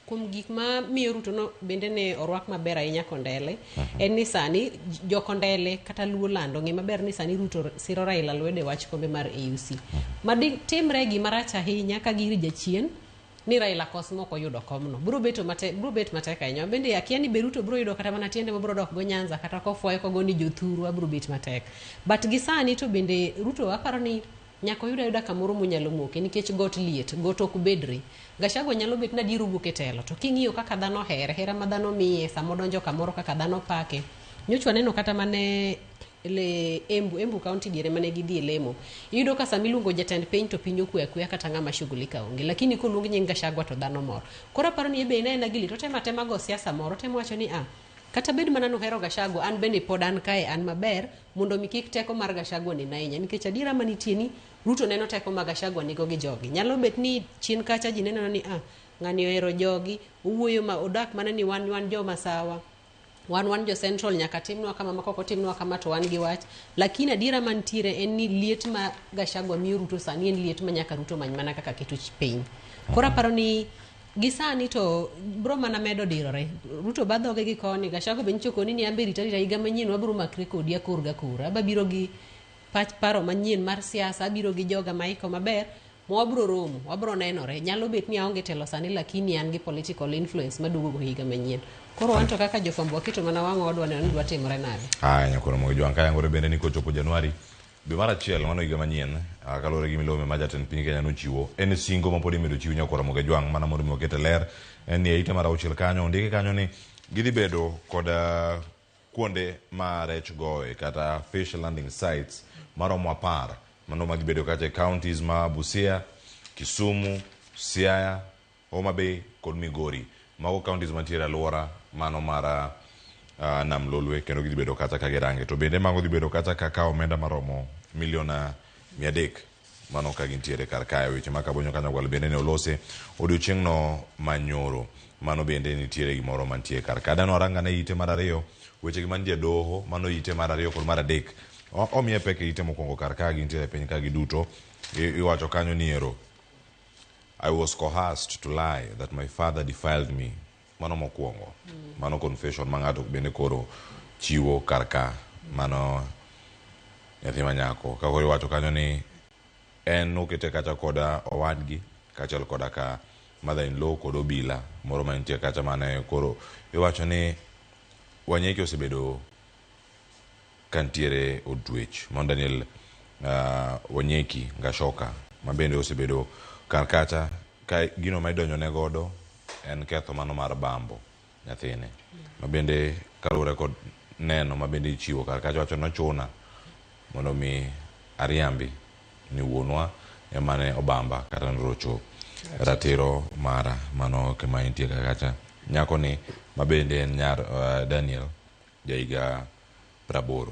kuom gik ma miyo Ruto no bende ne orwak maber ahinya Kondele en ni sani jo Kondele kata Luo Land ong'e maber ni sani Ruto siro Raila lwedo e wach kombe mar AUC ma timre gima rach ahinya ka giri jachien ni Raila kos mok oyudo komno biro beto matek biro bet matek ahinya bende akia ni be Ruto biro yudo kata mana tiende mabiro dok go Nyanza kata kofuoyo kogo ni jothuru abiro bet matek but gi sani to bende Ruto aparo ni nyaka oyud ayuda kamoro monyalo moke nikech got liet got ok bedre Gachagua nyalo bet ni adier owuok e telo to king'iyo kaka dhano ohere hera ma dhano miye sama odonjo kamoro kaka dhano pake nyocha waneno kata mane le Embu, Embu County diere mane gidhi e lemo iyudo ka sama iluongo jatend piny to piny okwe akweya kata ng'ama shughulika onge lakini koluong nying Gachagua to dhano mor koro aparo ni ebe en aena gili to otemo atema go siasa moro otemo wacho ni ah kata bed mana nuhero Gachagua an bende pod an kae an maber mondo mi kik teko mar Gachagua nen ahinya nikech adiera manitie ni Ruto neno teko ma Gachagua nigo gi jogi nyalo bet ni chien kacha ji neno ni ah ng'ani ohero jogi owuoyo ma odak mana ni wan wan joma sawa wan wan jo Central nyaka timnwa kama ma kok otimnwa kama to wan gi wach lakini adiera mantiere en ni liet ma Gachagua miyo Ruto sani en liet ma nyaka Ruto many mana kaka keto piny koro aparo ni gi sani to bro mana medo dirore Ruto ba dhoge gi koni Gachagua be nyicho koni ni ambe rita rita higa manyien wabiro makre kodi akor ga kor aba biro gi pach paro manyien mar siasa abiro gi joga maiko maber ma wabro romo wabro nenore nyalo bet ni aonge telo sani lakini an gi political influence maduogo go higa manyien koro wan to kaka jofwambo waketo mana wang'wa wadwa neno ni dwa timore nade Aya nyakoro mogi jwang' kayangore bende ni kochopo Januari dwe mar achiel mano higa manyien kaluwore gi milome ma jatend piny Kenya nochiwo en singo ma pod imedo chiw nyakwar Ramogi Ajwang' mana mondo mi waket e ler en ni e ite mar auchiel kanyo ondiki kanyo ni gidhi bedo kod kuonde ma rech goye kata fish landing sites maromo 10 mano madhi bedo kacha e counties ma Busia, Kisumu, Siaya, Homa Bay kod Migori. Mago counties mantiere alwora mano mar Nam Lolwe kendo gidhi bedo kacha ka girange. To bende mago dhi bedo kacha ka kawo omenda maromo milion 300 mano ka gintiere kar kae. Weche ma Kabonyo Kanyagwal bende ne olose odiochieng'no manyoro. Mano bende nitiere gimoro mantie kar ka. Adano aranga ne ite mar ariyo weche gi mantie doho mano ite mar ariyo kod mar adek. Omiye pek e ite mokwongo kar ka gintiere e piny ka giduto. Iwacho kanyo ni ero I was coerced to lie that my father defiled me. Mano mokwongo. Mano confession ma ng'ato bende koro chiwo kar ka. Mano nyathi ma nyako. Ka koro iwacho kanyo ni en nokete kacha koda owadgi kaachiel koda ka mother in law kod obila moro mantie kacha mane koro iwacho ni Wanyeki osebedo kantiere od twech. Mano Daniel Wanyeki Gashoka ma bende osebedo kar kacha ka gino ma idonjo ne godo en ketho mano mar bambo nyathine ma bende kaluwore kod neno ma bende ichiwo kar kacha wacho nochuna mondo mi ariambi ni wuonwa ema ne obamba kata norocho ratiro mara. Mano kama entie kar kacha. Nyako ni ma bende en nyar Daniel jahiga 80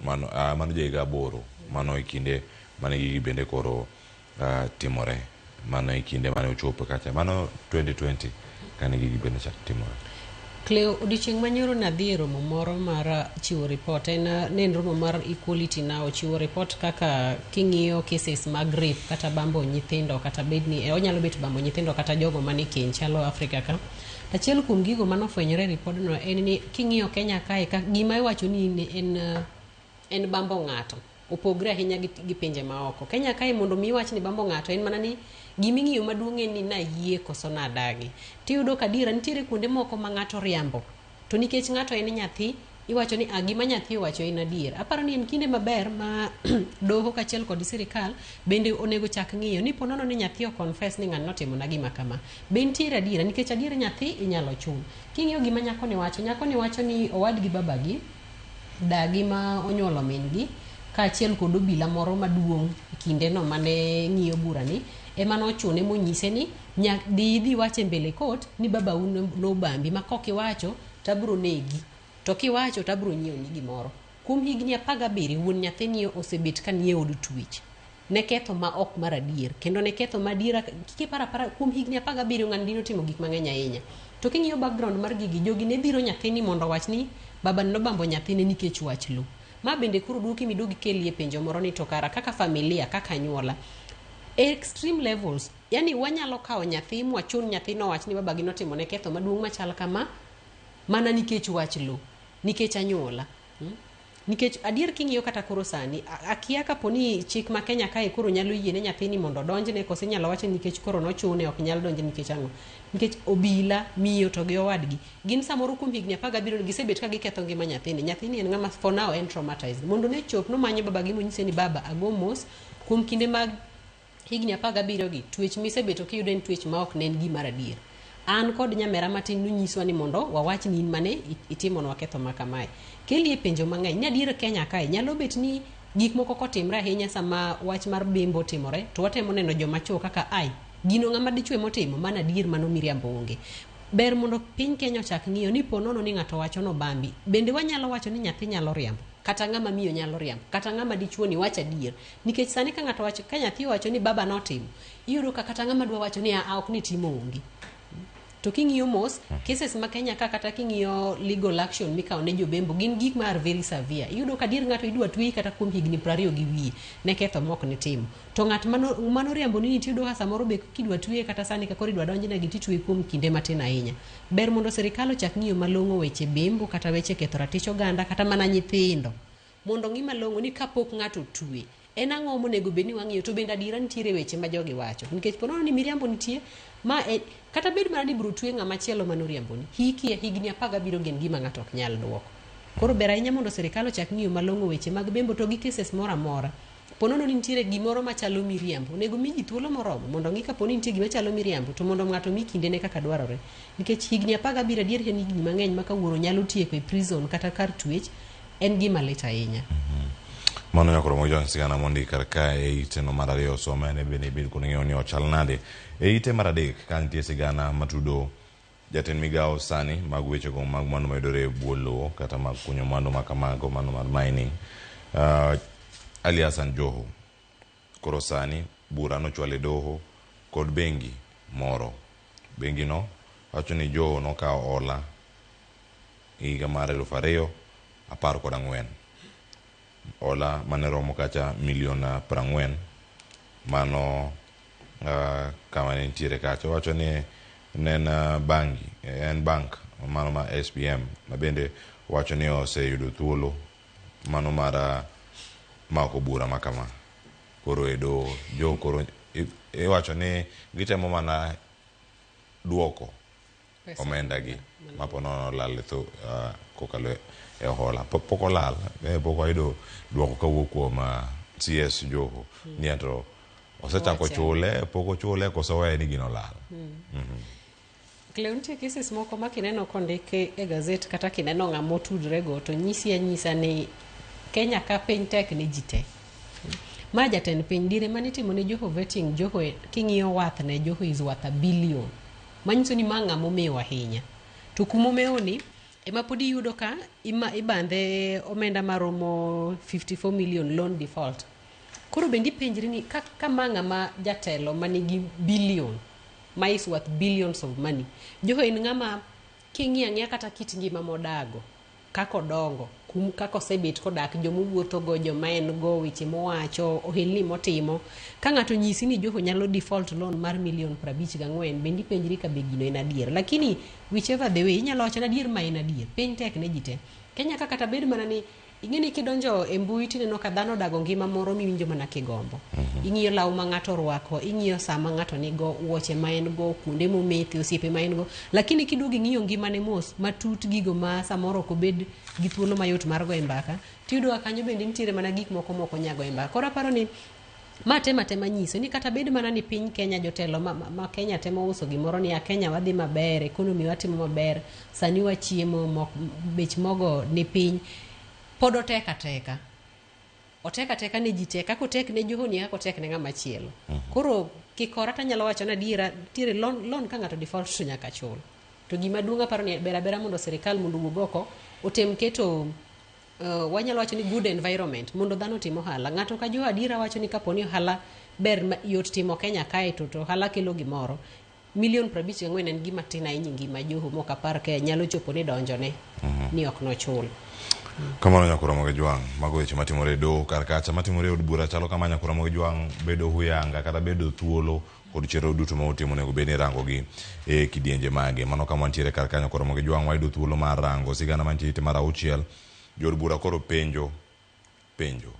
mano, mano jahiga 8 mano e kinde mane gigi bende koro timore mano e kinde mane ochopo kacha mano 2020 kane gigi bende chak timore. Cleo, odiochieng' manyoro nadhi e romo moro mar chiwo report en ne en romo mar Equality Now chiwo report kaka king'iyo cases mag rape kata bambo nyithindo kata bed ni onyalo bet bambo nyithindo kata jogo mane keny chalo Afrika ka. Achiel kuom gigo manofwenyore e ripodno en ni king'iyo Kenya kae ka gima iwacho ni en en bambo ng'ato opogre ahinya gi pinje maoko. Kenya kae mondo mi iwach ni bambo ng'ato en mana ni giming'iyo maduong' en ni nayie koso nadagi. Tiyudo ka adiera nitiere kuonde moko ma ng'ato riambo to nikech ng'ato en nyathi iwacho ni gima nyathi owacho en adier. Aparo ni en kinde maber ma doho kaachiel kod sirikal bende onego chak ng'iyo ni ponono ni nyathi o confess ni ng'ani notimona gima kama. Be nitiere adiera nikech adier nyathi inyalo chul. King'iyo gima nyakoni wacho, nyakoni wacho ni owadgi babagi dagi ma onyuolo min gi kaachiel kod obila moro maduong' e kindeno mane ng'iyo burani ema nochune monyise ni dhi idhi iwach e mbele court ni babau nobambi ma kok iwacho to abiro negi to kiwacho to abiro nyiewoni gimoro. Kuom higni 17 wuon nyathini osebet ka nie od twech ne ketho ma ok mar adier kendo ne ketho ma adiera kiparo apara kuom higni 17 ng'ani dino timo gik mang'eny ahinya. To king'iyo background mar gigi jogi ne dhiro nyathini mondo owach ni babani nobambo nyathine nikech wach lo. Ma bende koro duoki miduog ikelie penjo moro ni to kara kaka familia kaka anyuola extreme levels yani wanyalo kawo nyathi mwachun nyathino owach ni babagi notimone ketho maduong' machal kama mana nikech wach lo nikech anyuola. Nikech adier king'iyo kata koro sani akia kapo ni chik ma Kenya kae koro nyalo yie ne nyathini mondo odonjne koso inyalo wach ni nikech koro nochune ok nyal donjne nikech ang'o? Nikech obila, miyo to gi owadgi gin samoro kuom higni 17 gisebet ka giketho ngima nyathini. Nyathini en ng'ama for now en traumatized. Mondo ne chop nomanyo babagi monyise ni baba ago mos kuom kinde mag higni 17 gi twech misebeto kiyudo en twech ma ok ne en gima adier. An kod nyamera matin nonyiswa ni mondo wawach ni in mane itimonwa ketho ma kamae. Kelie penjo mang'eny ni adier Kenya kae nyalo bet ni gik moko kotimre ahinya sama wach mar bembo otimore to watemo neno joma chuo kaka ai gino ng'ama dichwe motimo mano adier mano miriambo onge. Ber mondo piny Kenya ochak ng'iyo ni ponono ni ng'ato wacho nobambi bende wanyalo wacho ni nyathi nyalo riambo kata ng'ama miyo nyalo riambo kata ng'ama dichuo ni wach adier nikech sani ka ng'ato wacho ka nyathi owacho ni baba notimo iyudo ka kata ng'ama dwa wacho ni a ok ni timo onge. To king'iyo mos cases ma Kenya ka kata king'iyo legal action mikawo ne jobembo gin gik ma are very severe. Iyudo ka dier ng'ato idwa tweyi kata kuom higni 20 gi wiye ne ketho mok nitimo. To ng'at mano riambo ni tiyudo ka samoro be kidwa tweye kata sani ka koro idwa donjne gi titweye kuom kinde matin ahinya. Ber mondo sirikal ochak ng'iyo malong'o weche bembo kata weche ketho ratich oganda kata mana nyithindo mondo ng'i malong'o ni kapok ng'ato otwe en ang'o monego bed ni wang'iyo to bende adiera nitiere weche ma jogi wacho nikech ponono ni miriambo nitie ma kata bed mana ni ibiro twe ng'ama chielo manoriamboni hikie higni 17 gin gima ng'ato ok nyal duoko. Koro ber ahinya mondo sirikal ochak ng'iyo malong'o weche mag bembo to gi cases moro amora. Ponono ni nitiere gimoro machalo miriambo onego mi ji thuolo moromo mondo ng'i kapo ni nitie gima chalo miriambo to mondo ng'ato mi kindene kaka dwarore nikech higni 17 adier en higni mang'eny ma ka wuoro nyalo tieko e prison kata kar twech en gima lit ahinya. Mano nyakoro mojo sigana mondi kar kae e ite no mar ariyo some ne bende ibed kod ng'eyo ni ochal nade. E ite mar adek ka nitie sigana matudo jatend migawo sani mag wechego mag mwandu mayudore e bwo lowo kata mag kunyo mwandu ma kamago mano mar mining. Ali Hassan Joho koro sani bura nochwal e doho kod bengi moro. Bengi no wacho ni Joho nokawo hola higa mar 2014. Hola mane romo kacha milion 40 mano kama ne nitiere kacha. Owacho ni ne en bangi, en bank mano ma SBM ma bende wacho ni oseyudo thuolo mano mar mako bura ma kama. Koro e doho jo koro iwacho ni gitemo mana duoko omenda gi ma po nono olal e tho kokalo e hola. Pok olal, pok wayudo duoko kawuok kuom CS Joho ni to osechako chule, pok ochule koso oweye ni gino olal. Cleo, nitie cases moko ma kineno kondik e gazet kata kineno ng'ama otudre go to nyisi anyisa ni Kenya ka piny tek ne ji te. Ma jatend piny dire manitimo ne Joho vetting Joho king'iyo worth ne Joho is worth a billion. Manyiso ni ma ng'ama omewo ahinya. To kumomewo ni ema pod iyudo ka ibandhe omenda maromo 54 million loan default. Koro bende ipenjri ni ka ma ng'ama jatelo manigi billion ma is worth billions of money. Joho en ng'ama king'iyo ang'iya kata kit ngima modago kaka odongo kaka osebet kodak jomowuotho go joma en go weche mowacho ohelni motimo ka ng'ato nyisi ni Joho nyalo default loan mar milion 54 bende ipenjri ka be gino en adier lakini whichever the way inyalo wacho ni adier ma en adier piny tek ne ji te Kenya ka kata bed mana ni Ing'e ni kidonjo e mbui tineno ka dhano odago ngima moro miwinjo mana kigombo. Ing'iyo law ma ng'ato orwako, ing'iyo saa ma ng'ato nigo, wuoche ma en go, kuonde momethe, osiepe ma en go. Lakini kiduogo ing'iyo ngimane mos matut gigo ma samoro ok obed gi thuolo mayot mar goye mbaka, tiyudo ka kanyo bende nitiere mana gik moko mok onya goye mbaka. Koro aparo ni ma tema tema nyiso ni kata bed mana ni piny Kenya jotelo ma, ma, ma Kenya temo uso gimoro ni a Kenya wadhi maber, economy watimo maber, sani wachiemo, mok, bech mogo ni piny, pod otek ateka. Otek ateka ne ji te, kaka otek ne Joho ni e kaka otek ne ng'ama chielo. Koro kikora tanyalo wacho ni adiera nitiere loan, loan ka ng'ato default to nyaka chul. To gima duong' aparo ni ber abera mondo sirikal mondo owuog oko otem keto wanyalo wacho ni good environment mondo dhano otim ohala. Ng'ato ka Joho adiera wacho ni kapo ni ohala ber ma, yot timo Kenya kae to ohala kelo gimoro. Milion 54 en gima tin ahinya e ngima Joho mok apar ka nyalo chopo ni donjone ni ok nochul. Kamano nyakura moge jwang' mago weche matimore e doho kar kacha matimore e od bura chalo kama nyakura moge jwang' bedo huyanga kata bedo thuolo kod chenro duto ma utimo onego bed ni irango gi e kidienje mage. Mano kama wantiere kar kanyo nyakura moge jwang' wayudo thuolo mar rango sigana mantie ite mar auchiel. Jood bura koro penjo penjo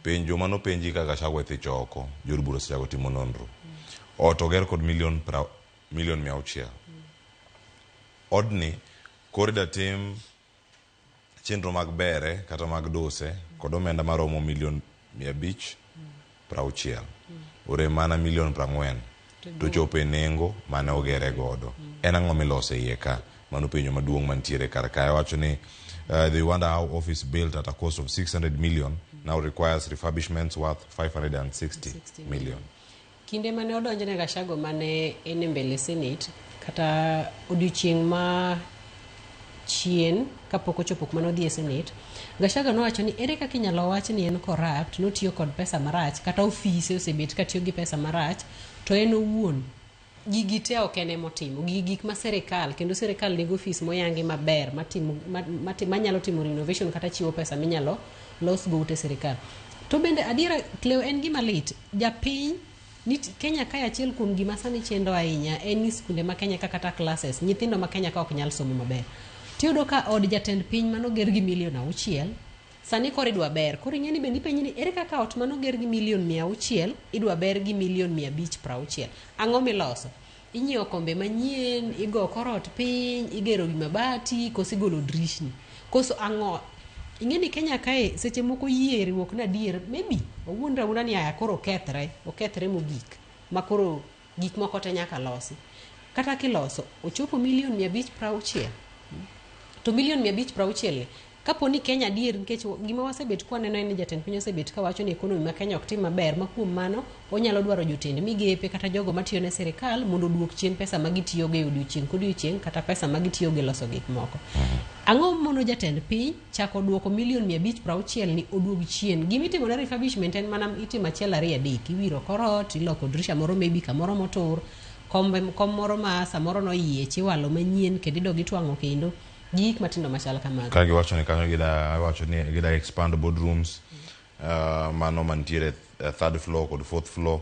penjo mano penji ka Gachagua thicho oko jood bura osechako timo nonro. Ot oger kod milion 600. Odni koro ida tim chenro mag bere kata mag duse kod omenda maromo milion 560. Orem mana milion 40 to chopo e nengo mane ogere godo. En ang'o miloso e iye ka? Mano penjo maduong' mantiere kar kae. Wacho ni they wonder how office built at a cost of 600 million now requires refurbishments worth 560 million. Kinde mane odonjne Gachagua mane en e mbele Senate kata odiochieng' ma chien kapok ochopo kuma nodhi e Senate, Gachagua nowacho ni ere kaka inyalo wach ni en corrupt, notiyo kod pesa marach kata ofise osebet katiyo gi pesa marach to en owuon gigi te ok en emotimo. Gigi gik ma sirikal kendo sirikal nigi ofis moyangi maber matimo manyalo timo renovation kata chiwo pesa minyalo los go ute sirikal. To bende adiera Cleo en gima lit japiny nit Kenya kae achiel kuom gima sani chendo ahinya en ni skunde ma Kenya ka kata classes nyithindo ma Kenya ka ok nyal somo maber. Tiyudo ka od jatend piny manoger gi milion 6 sani koro idwa ber. Koro ing'e ni bende ipenji ni ere kaka ot manoger gi milion 600 idwa ber gi milion 560. Ang'o miloso? Inyiewo kombe manyien, igo kor ot piny, igero wi mabati, koso igolo drishni. Koso ang'o? Ing'e ni Kenya kae seche moko yie riwruok ni adier maybe wawuondre awuonda ni aya koro okethre, okethre mogik ma koro gik moko te nyaka losi. Kata kiloso, ochopo milion 560. To milion 560 ni, kapo ni Kenya adier nikech gima wasebet kwaneno en ni jatend piny osebet kawacho ni economy ma Kenya ok tim maber ma kuom mano onyalo dwaro jotend migepe kata jogo matiyo ne sirikal mondo oduok chien pesa ma gitiyogo e odiochieng' kodiochieng' kata pesa ma gitiyogo e loso gik moko. Ang'o mono jatend piny chako duoko milion 560 ni oduog chien? Gima itimo ne refurbishment en mana itimo achiel ariyo adek, iwiro kor ot, iloko dirisha moro maybe kamoro motur, kom, kom moro ma samoro noyiech iwalo manyien kendo idog itwang'o kendo gi gik matindo machal kamago. Ka giwacho ni kanyo gida wacho ni gida expand boardrooms mano mantiere third floor kod fourth floor.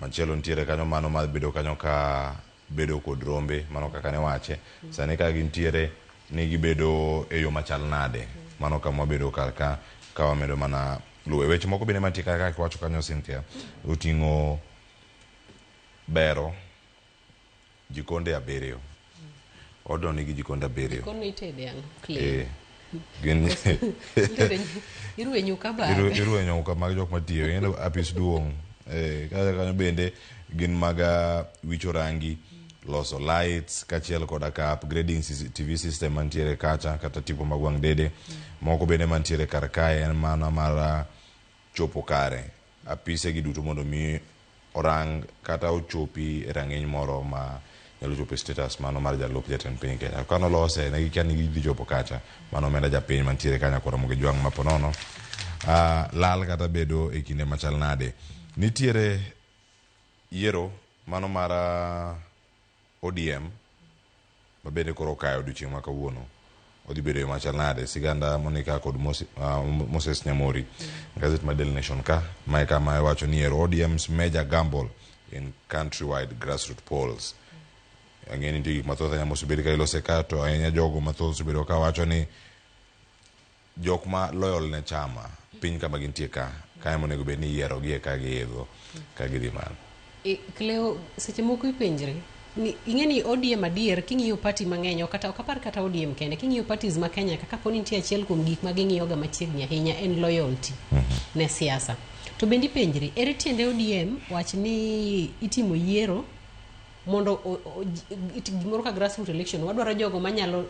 Machielo nitiere kanyo mano mar bedo kanyo ka bedo kod rombe mano kaka ne wache. Sani ka gintiere ni gibedo e yo machal nade. Mano kama wabedo kar ka ka wamedo mana luwe. Weche moko bende mantie kar ka kiwacho kanyo Cynthia oting'o bero jikonde 7. Odno nigi jikonde 7. Jikon itede ang'o? Clean. Gin Iruwe nyuka bage. Iruwe nyuka mag jok matiyo. Ing'e apis duong'. Kacha kanyo bende gin mag wicho rangi, loso lights kaachiel koda ka upgrading CCTV system mantiere kacha kata tipo mag wang' dede. Moko bende mantiere kar kae en mana mar chopo kare apise gi duto mondo mi orang kata ochopi e rang'iny moro ma nyalo chopo e status mano mar jalup jatend piny Kenya. Kano lose ne gikia ni gidhi chopo kacha mano omenda japiny mantiere kanyo koro mogi jwang' ma ponono lal kata bedo e kinde machal nade. Nitiere yiero mano mar ODM ma bende koro okayo odiochieng' ma kawuono odhi bedo e machal nade siganda Monica kod Moses Nyamori. Gazet mar Daily Nation ka mae kama iwacho ni yiero ODM's major gamble in countrywide grassroots polls. Ang'e ni nitie gik mathoth ahinya mosebed ka ilose ka to ahinya jogo mathoth osebedo ka wacho ni jok ma loyal ne chama piny kama gintie ka kae monego bed ni iyiero gi e ka giidho ka gidhi malo. Cleo, seche moko ipenjre ni ing'e ni ODM adier king'iyo party mang'eny ok kata ok apar kata ODM kende king'iyo parties ma Kenya ka kapo ni nitie achiel kuom gik ma ging'iyo ga machiegni ahinya en loyalty ne siasa. To bende ipenjri ere tiende ODM wach ni itimo yiero mondo gimoro ka grassroots election wadwaro jogo manyalo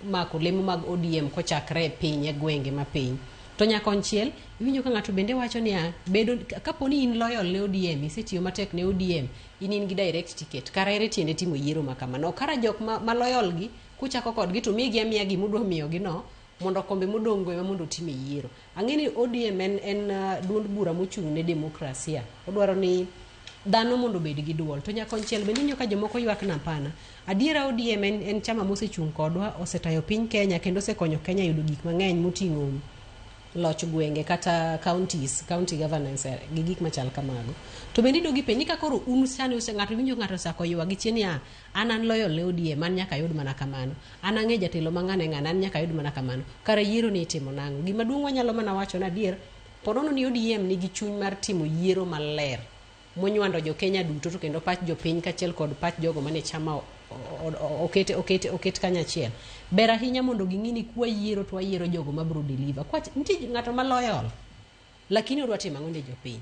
mako lemo mag ODM kochakre e piny e gwenge ma piny. To nyakonchiel iwinjo ka ng'ato bende wacho niya bedo kapo ni in loyal ne ODM isetiyo matek ne ODM in in gi direct ticket kara ere tiende timo yiero ma kamano kara jok ma loyal gi kuchako kodgi to migi amiya gimudwa miyogi no mondo kombe modong' go ema mondo otime yiero. Ang'e ni ODM en duond bura mochung' ne demokrasia. Odwaro ni dhano mondo obed gi duol. To nyakonchiel bende iwinjo ka jomoko ywak na hapana. Adiera ODM en chama mosechung' kodwa, osetayo piny Kenya kendo osekonyo Kenya yudo gik mang'eny moting'o loch gwenge kata counties, county governance gi gik machal kamago. To bende idogi penj ni ka koro un sani ose ng'ato winjo ng'ato osechako ywak gi chien niya an loyal ne ODM an nyaka ayud mana kamano. An ang'e jatelo ma ng'ane ng'ane an nyaka ayud mana kamano. Kara yiero ni itimo nang'o? Gima duong' wanyalo mana wacho ni adier ponono ni ODM nigi chuny mar timo yiero maler monywando jo Kenya duto to kendo pach jopiny kaachiel kod pach jogo mane chama oket kanyachiel. Ber ahinya mondo ging'i ni kwa yiero to wayiero jogo mabiro deliver. Kwach nitie ng'ato ma loyal lakini odwa timo ang'o ne jopiny.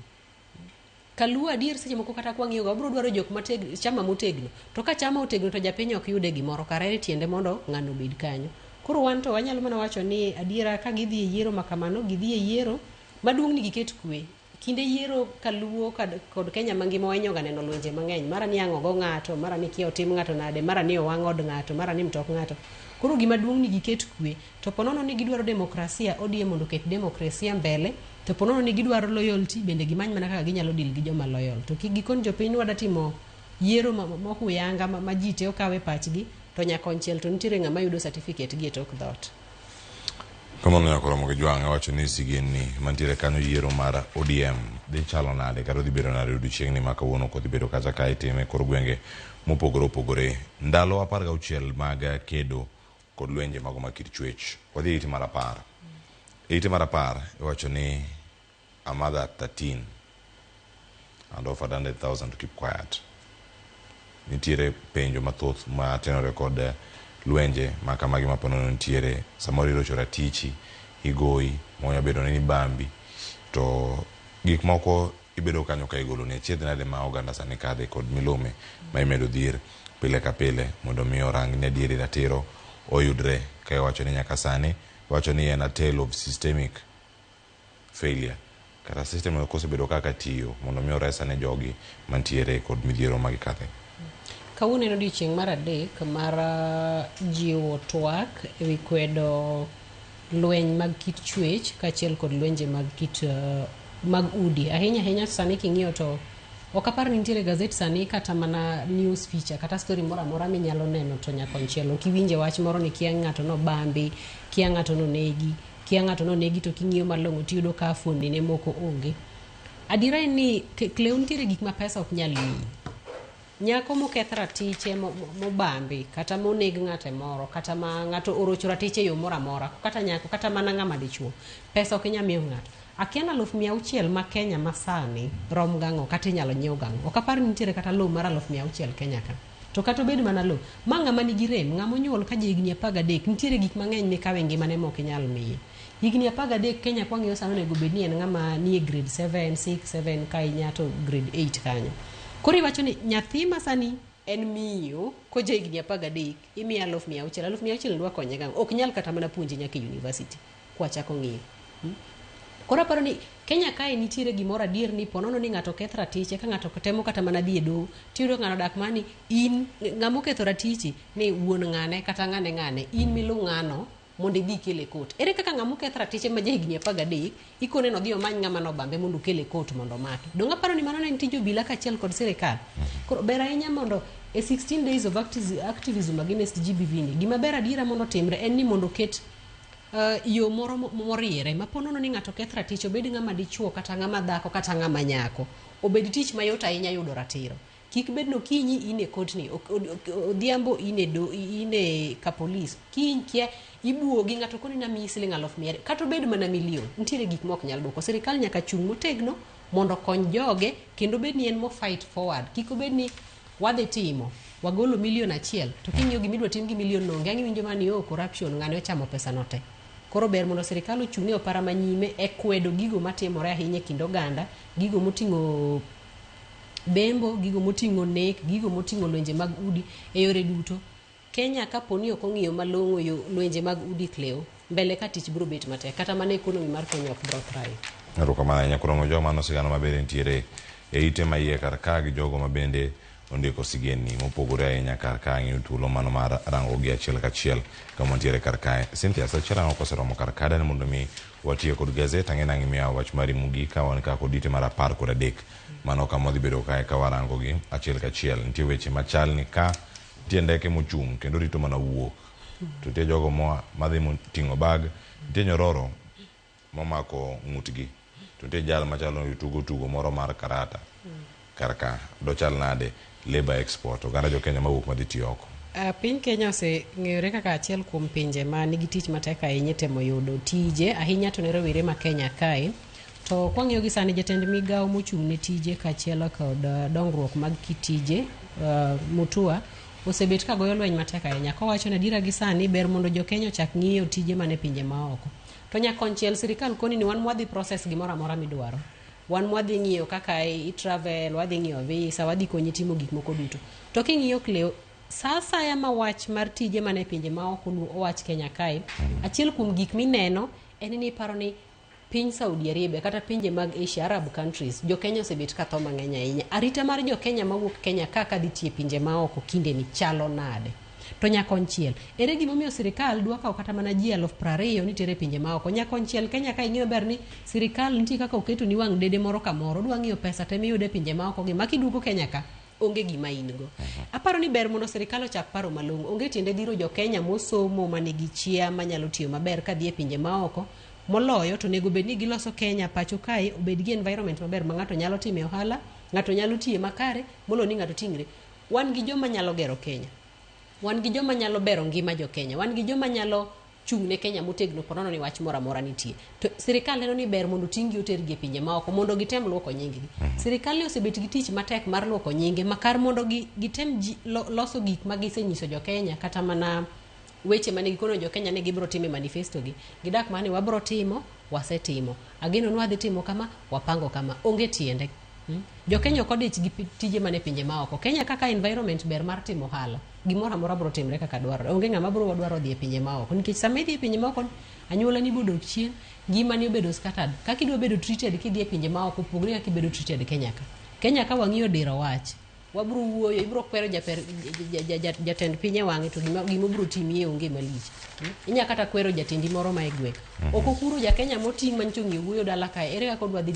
Kaluo adier seche moko kata kwang'iyo ga wabiro dwaro jok mategno, chama motegno. To ka chama otegno to japiny ok yude gimoro kara ere tiende mondo ng'ano obed kanyo. Koro wan to wanyalo mana wacho ni adiera ka gidhi e yiero ma kamano, gidhi e yiero maduong' ni giket kwe. Kinde yiero kaluo kod Kenya mangima wahinyo ga neno lwenje mang'eny. Mara ni ang' ogo ng'ato, mara ni kia otim ng'ato nade, mara ni owang' od ng'ato, mara ni mtok ng'ato. Koro gima duong' ni giket kwe. To ponono ni gidwaro demokrasia, ODM mondo oket demokrasia mbele. To ponono ni gidwaro loyalty, bende gimany mana kaka ginyalo deal gi joma loyal. To kik gikon jopiny ni wada timo yiero mohuyanga ma ji te okawe pachgi, to nyakonchiel to nitiere ng'ama yudo certificate gi e tok dhoot. Kamano nyaka romo gi jwang' wacho ni sigenni mantiere kanyo yiero mar ODM dhi chalo nade kata odhi bedo nade odiochieng'ni ma kawuono kodhi bedo kacha ka itime e kor gwenge mopogore opogore. Ndalo 16 mag kedo kod lwenje mago mag kit chwech. Wadhi e ite mar 10. E ite mar 10 iwacho ni a mother at 13 and offered 100,000 to keep quiet. Nitiere penjo mathoth ma tenore kod lwenje ma kamagi ma ponono nitiere samoro irocho ratichi igoyi monya bedo ni ibambi to gik moko ibedo kanyo ka igolo ni achiedh nade ma oganda sani kadhe kod milome ma imedo dhier pile ka pile mondo mi orang ni adieri ratiro oyudre ka iwacho ni nyaka sani iwacho ni en a tale of systemic failure kata system ok osebedo kaka tiyo mondo mi oresa ne jogi mantiere kod midhiero ma gikadhe. Kawuono en odiochieng' mar 3 mar jiwo twak ewi kwedo lweny mag kit chwech kaachiel kod lwenje mag kit mag udi. Ahinya ahinya sani king'iyo to ok apar ni nitiere gazet sani kata mana news feature kata story moro amora minyalo neno to nyakonchiel ok iwinje wach moro ni kia ng'ato nobambi, kia ng'ato nonegi, kia ng'ato nonegi to king'iyo malong'o tiyudo ka fuondni ne moko onge. Adiera en ni Cleo nitiere gik ma pesa ok nyal miyi. Nyako moketh ratiche mobambi kata moneg ng'ate moro kata ma ng'ato orocho ratiche e yo moro amora kata nyako kata mana ng'ama dichuo pesa ok inyal miyo ng'ato. Akia ni 600,000 ma Kenya masani rom gang'o kata inyalo nyiew gang'o. Ok apar ni nitiere kata lowo mar 600,000 Kenya ka. To kata obed mana lowo, ma ng'ama nigi rem, ng'ama onyuol ka ja higni 13, nitiere gik mang'eny mikawo e ngimane ma ok inyal miye. Higni 13 Kenya kwang'iyo sani onego bed ni en ng'ama nie grade 7, 6, 7 ka inya to grade 8 kanyo. Koro iwacho ni nyathi ma sani en miyo koja higni 13 imiye 600,000, 600,000 dwa konye gang'o? Ok nyal kata mana puonje nyaka e university kwachako ng'iyo. Koro aparo ni Kenya kae nitiere gimoro adier ni ponono ni ng'ato oketh ratiche ka ng'ato temo kata mana dhi e doho tiyudo ng'ano dak mani in ng'ama oketho ratichi ni wuon ng'ane kata ng'ane ng'ane in milu ng'ano mondo idhi ikel e court. Ere kaka ng'ama oketh ratiche ma jahigni 13 ikone no odhi omany ng'ama nobambe mondo okel e court mondo omaki. Donge aparo ni mano ne en tij obila kaachiel kod sirikal. Koro ber ahinya mondo e 16 days of activism against GBV ni gima ber adiera mondo otimre en ni mondo oket yo moro moriere ma ponono ni ng'ato oketh ratich obed ng'ama dichuo kata ng'ama dhako kata ng'ama nyako obed tich mayot ahinya yudo ratiro. Kik bed ni okinyi in e kotni, odhiambo in e do, in e ka polis, kiny kia ibuogi ng'ato koni namiyi siling 200,000 kata obed mana milion, nitiere gik mok nyal duoko. Sirikal nyaka chung' motegno mondo okony joge kendo obed ni en mo fight forward. Kik obed ni wadhi timo wagolo milion 1 to king'iyo gimidwa tim gi milion no onge, ang' iwinjo mana ni oh corruption ng'ane ochamo pesa no te. Koro ber mondo sirikal ochung' e opara manyime e kwedo gigo matimore ahinya e kind oganda, gigo moting'o bembo, gigo moting'o nek, gigo moting'o lwenje mag udi e yore duto. Kenya kapo ni ok ong'iyo malong'o yo lwenje mag udi Cleo, mbele ka tich biro bet matek. Kata mana economy mar Kenya ok biro thrive. Erokamano ahinya kuom jogo mano sigana maber nitiere e ite ma iye kar ka gi jogo ma bende ondiko sigendni mopogore ahinya kar ka ng'iyo thuolo mano mar rango gi achiel kachiel kama wantiere kar kae. Cynthia, sa achiel ang'o koseromo kar ka dani mondo mi watiye kod gazet ang'e nang' imiya wach mari mogik ka wan ka kod ite mar 13 mano kama wadhi bedo kae ka warango gi achiel kachiel. Nitie weche machal ni ka nitie ndeke mochung' kendo rito mana wuok to nitie jogo moa madhi moting'o bag, nitie nyororo momako ng'utgi to nitie jal machalo ni tugo tugo moro mar karata kar ka dochal nade labor export oganda jo Kenya mawuok madhi tiyo oko. Piny Kenya oseng'eyore kaka achiel kuom pinje ma nigi tich matek ahinya e temo yudo tije ahinya to ne rowere ma Kenya kae. To kwang'iyo gi sani jatend migawo mochung' ne tije kaachiel kod dongruok mag kitije Mutua osebet ka goyo lweny matek ahinya kowacho ni adiera gi sani ber mondo jo Kenya ochak ng'iyo tije mane pinje maoko. To nyakonchiel sirikal koni ni wan mwadhi process gimoro amora midwaro. Wan mwadhi ng'iyo kaka i travel, wadhi ng'iyo visa, wadhi konyi timo gik moko duto. To king'iyo Cleo, sa asaya ma wach mar tije mane pinje maoko owach Kenya kae, achiel kuom gik mineno en ni iparo ni piny Saudi Arabia kata pinje mag Asia, Arab countries, jo Kenya osebet ka tho mang'eny ahinya. Arita mar jo Kenya mawuok Kenya kaka dhi tiyo e pinje maoko kinde ni chalo nade? To nyakonchiel, ere gimomiyo sirikal dwa kawo kata mana ji 20,000 ni tere e pinje maoko? Nyakonchiel Kenya ka ing'iyo ber ni sirikal nitie kaka oketo ni wang' dede moro kamoro, odwa ng'iyo pesa te miyudo e pinje maoko gi, ma kiduogo Kenya ka onge gima in go. Aparo ni ber mondo sirikal ochak paro malong'o. Onge tiende dhiro jo Kenya mosomo manigi chia manyalo tiyo maber kadhi e pinje maoko. Moloyo to onego bed ni giloso Kenya pacho kae obed gi environment maber ma ng'ato nyalo time ohala, ng'ato nyalo tiye makare, moloyo ni ng'ato ting're. Wan gi joma nyalo gero Kenya. Wan gi joma nyalo bero ngima jo Kenya. Wan gi joma nyalo chung' ne Kenya motegno ponono ni wach moro amora nitie. To sirikal neno ni ber mondo ting' gi otergi e pinje maoko mondo gitem luoko nying gi. Sirikal ni osebet gi tich matek mar luoko nyinge ma kar mondo gitem loso gik ma gisenyiso jo Kenya kata mana weche mane gikono jo Kenya ni gibiro timo e manifesto gi. Gidak mane wabiro timo, wasetimo. Ageno ni wadhi timo kama, wapango kama. Onge tiende. Jo Kenya ok odich gi tije mane pinje maoko. Kenya kaka environment ber mar timo ohala. Gimoro amora biro timre kaka dwarore. Onge ng'ama biro dwaro dhi e pinje maoko. Nikech sama idhi e pinje maoko, anyuola ni bodok chien, ngimani obedo scattered. Kaka idwa bedo treated kidhi e pinje maoko opogore kaka ibedo treated Kenya ka. Kenya ka wang'iyo diro wach, wabiro wuoyo, ibiro kwero jatend piny e wang'e to gima obiro timi onge malich. Inya kata kwero jatendi moro ma e gweng'. Ok okuro ja Kenya moting' manyicho ng'iyo wuoyo dala kae, ere kaka odwa dhi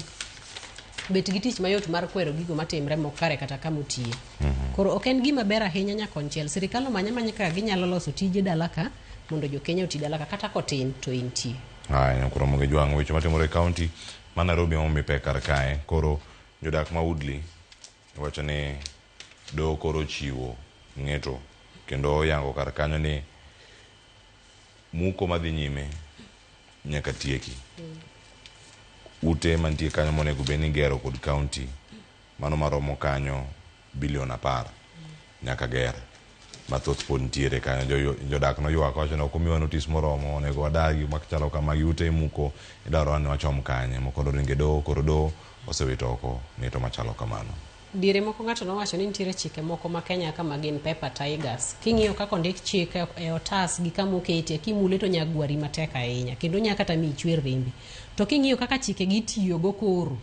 bet gi tich mayot mar kwero gigo matimre mok kare kata kama otiye. Koro ok en gima ber ahinya nyakonchiel. Sirikal omany amanya kaka ginyalo loso tije dala ka mondo jo Kenya oti dala ka kata kotin to intie. Haya, koro gi jwang' weche matimore e county ma Nairobi momi pek kar kae. Koro jodak ma Woodley wacho ni doho koro chiwo ng'eto kendo oyango kar kanyo ni muko madhi nyime nyaka tieki. Ute mantie kanyo monego bed ni gero kod county mano maromo kanyo bilion 10 nyaka ger. Mathoth pod nitiere kanyo. Jodak noywak wacho ni ok omiwa notice moromo, onego wadagi machalo kama gi ute imuko idwaro ni wachom kanye. Moko noringo e doho, koro doho osewito oko ng'eto machalo kamano. Diere moko ng'ato nowacho ni nitiere chike moko ma Kenya kama gin paper tigers. King'iyo kaka ondik chik e otas gi kama oketie, kimule to nya gwari matek ahinya kendo nya kata miyi chwer rembi. To king'iyo kaka chike gi itiyogo koro,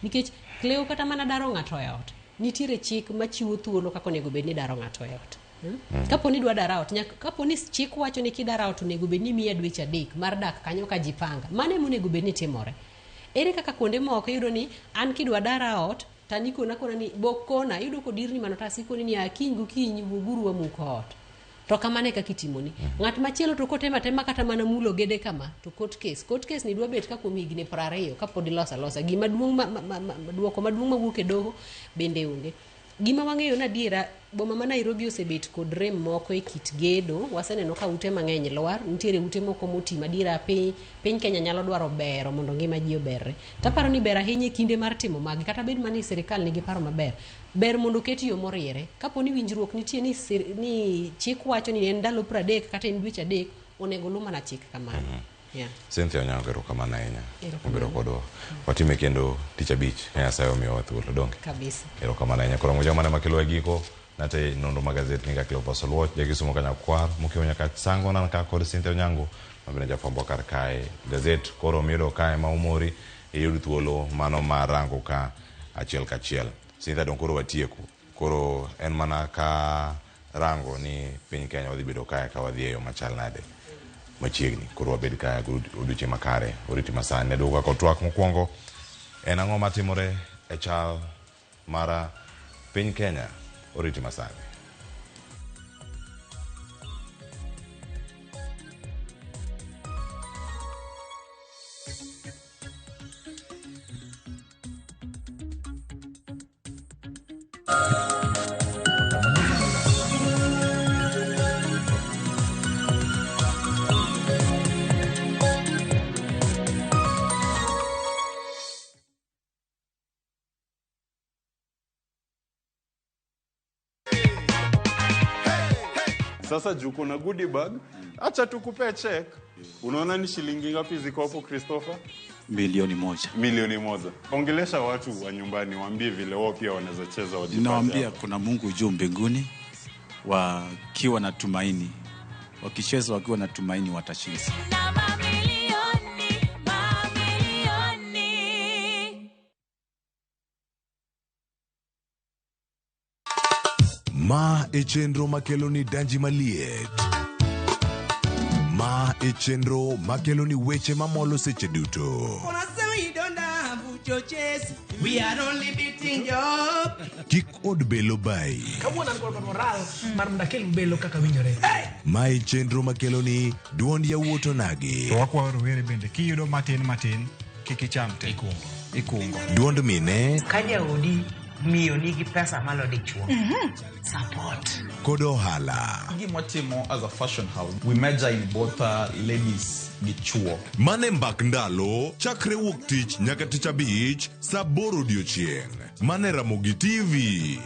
nikech Cleo kata mana daro ng'ato e ot, nitiere chik machiwo thuolo kaka onego bed ni daro ng'ato e ot. Kapo ni idwa daro ot, kapo ni chik wacho ni kidaro ot onego bed ni imiya dweche 3 mar dak kanyo ka jipanga, mano ema onego bed ni timore. Ere kaka kuonde moko iyudo ni an kidwa dara ot, to nikona kona ni bok kona, iyudo kodirni mano otas ikoni ni kiny gokinyi wuoguru wamuk ot. To kamano e kaka itimoni. Ng'at machielo to kotemo atema kata mana mulo gede kama, to court case. Court case ni dwa bet ka kuom higni 20 kapod iloso alosa. Gima duong' duoko maduong' mawuok e doho bende onge. Gima wang'eyo ni adiera boma ma Nairobi osebet kod rem moko e kit gedo, waseneno ka ute mang'eny lwar, nitiere ute moko moti madiera piny Kenya nyalo dwaro bero mondo ngima ji oberre. Taparo ni ber ahinya e kinde mar timo magi, kata bed mana ni sirikal nigi paro maber, ber mondo oket yo moriere. Kapo ni winjruok nitie ni chik wacho ni en ndalo 30 kata en dweche 3, onego lu mana chik kamano. Yeah. Cynthia Onyango, erokamano ahinya. Erokamano. Obedo kodwa. Watime kendo tich abich, ka Nyasaye omiyowa thuolo, donge? Kabisa. Erokamano ahinya. Koro moja mane makelo e giko, nate nonro mag gazet ni Cleopas Oluoch, Jakisumo Kanyakwar, Mokeo nyaka Sango nan ka kod Cynthia Onyango, mabende jafwambo kar kae. Gazet koro miyudo kae ma umori, iyud thuolo mano mar rango ka achiel kachiel. Cynthia dong koro watieko. Koro en mana ka rango ni piny Kenya wadhi bedo kae ka wadhi e yo machal nade machiegni. Koro wabed kae odiochieng' makare. Oriti masani. Aduogo kaka twak mokwongo en ang'o matimore e chal mar piny Kenya. Oriti masani. Sasa juu kuna goodie bag, acha tukupee check. Unaona ni shilingi ngapi ziko hapo Christopher? 1,000,000. 1,000,000. Ongelesha watu wa nyumbani, waambie vile wao pia wanaweza cheza wajipate. Nawaambia hapo. kuna Mungu juu mbinguni, wakiwa na tumaini, wakicheza wakiwa na tumaini watashinda. Na mamilioni, mamilioni. Ma e chenro makelo ni danji maliet. Ma e chenro makelo ni weche mamolo seche duto. We are only beating job. Kik od belo bai. Kawuono an kod moral mar mondo akel belo kaka winjore. Ma e chenro makelo ni duond yawuot onagi. To wakwayo rowere bende kiyudo matin matin kik icham te. Ikungo. Duond mine Ka jaodi miyo nigi pesa malo dichuo. Support. kod ohala. Gima watimo as a fashion house, we major in both ladies gi chuo. Mane mbak ndalo chakre wuok tich nyaka tich abich saa 8 odiochieng'. Mane Ramogi TV.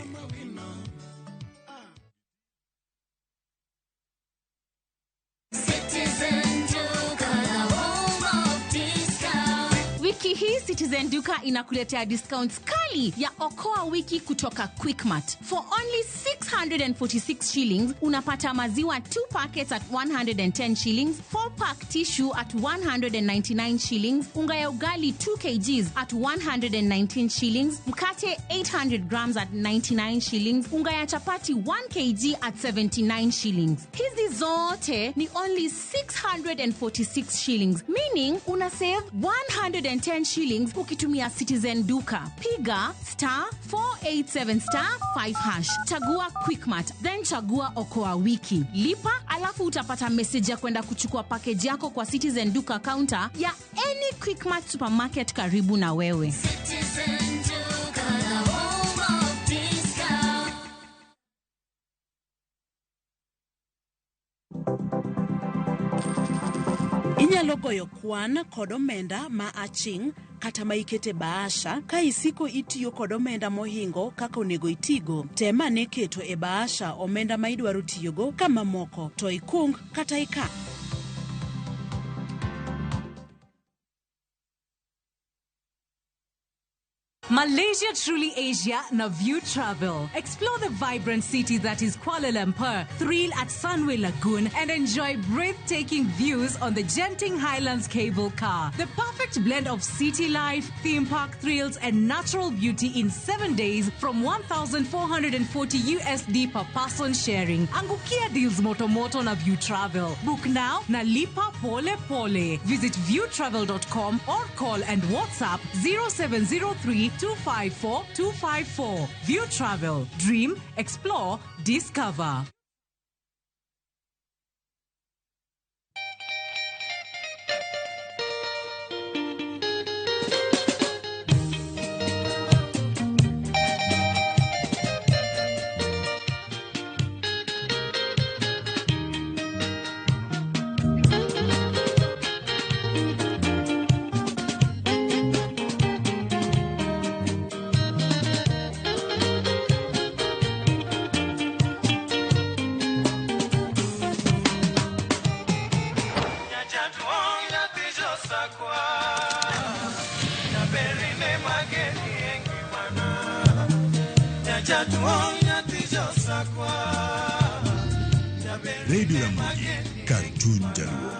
Citizen Duka, the home of discount. Wiki hii Citizen Duka inakuletea discounts kali ya Okoa Wiki kutoka Quickmart. For only 646 shillings unapata maziwa 2 packets at 110 shillings, 4 pack tissue at 199 shillings, unga ya ugali 2 kgs at 119 shillings, mkate 800 grams at 99 shillings, unga ya chapati 1 kg at 79 shillings. Hizi zote ni only 646 shillings, meaning una save 110 shillings ukitumia Citizen Duka. Piga star 487 star 5 hash, chagua Quickmart, then chagua Okoa Wiki, lipa, alafu utapata message ya kwenda kuchukua package yako kwa Citizen Duka counter ya any Quickmart supermarket karibu na wewe. Citizen Duka, the home of discount. Inyalo goyo kwan kod omenda ma aching' kata ma ikete bahasha ka isiko itiyo kod omenda mohingo kaka onego itigo. Tem ane keto e bahasha omenda ma idwaro tiyogo ka mamoko to ikung kata ika. Malaysia Truly Asia na View Travel. Explore the vibrant city that is Kuala Lumpur, thrill at Sunway Lagoon, and enjoy breathtaking views on the Genting Highlands cable car. The perfect blend of city life, theme park thrills, and natural beauty in 7 days from 1,440 USD per person sharing. Angukia deals moto moto na View Travel. Book now na lipa pole pole. Visit viewtravel.com or call and WhatsApp 0703 254 254. View Travel. Dream, explore, discover. Radio Ramogi, kar chuny Jaluo.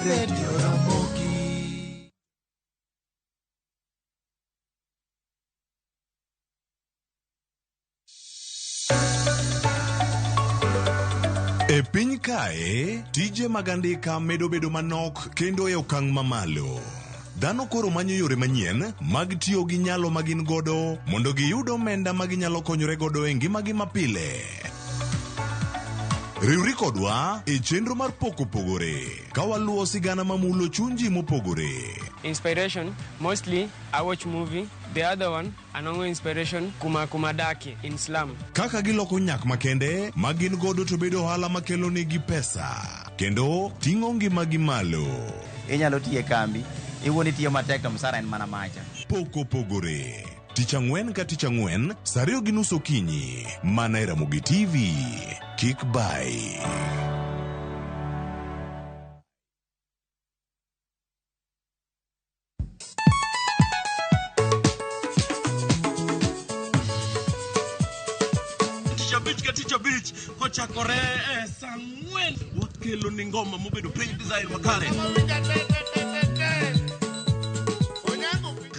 Radio Ramogi. E piny kae, tije mag andika medo bedo manok kendo e okang' mamalo. Dhano koro manyo yore manyien mag tiyo gi nyalo ma gin godo mondo giyud omenda ma ginyalo konyore godo e ngimagi mapile. Riwri kodwa e chenro mar Pok Opogore ka waluwo sigana mamulo chuny ji mopogore. Inspiration, mostly I watch movie. The other one, anongo inspiration kuma kuma daki in slum. Kaka giloko nyak makende ma gin godo to bedo ohala makelo negi pesa kendo ting'o ngimagi malo. Inyalo tiyo e kambi, iwuon itiyo matek to msara en mana macha. Pok Opogore. Tich ang'wen ka tich ang'wen, saa 2:30 okinyi, mana e Ramogi TV. Kik bai. Tich abich ka tich abich kochakore e saa 4 wakelo ni ngoma mobedo piny design makare.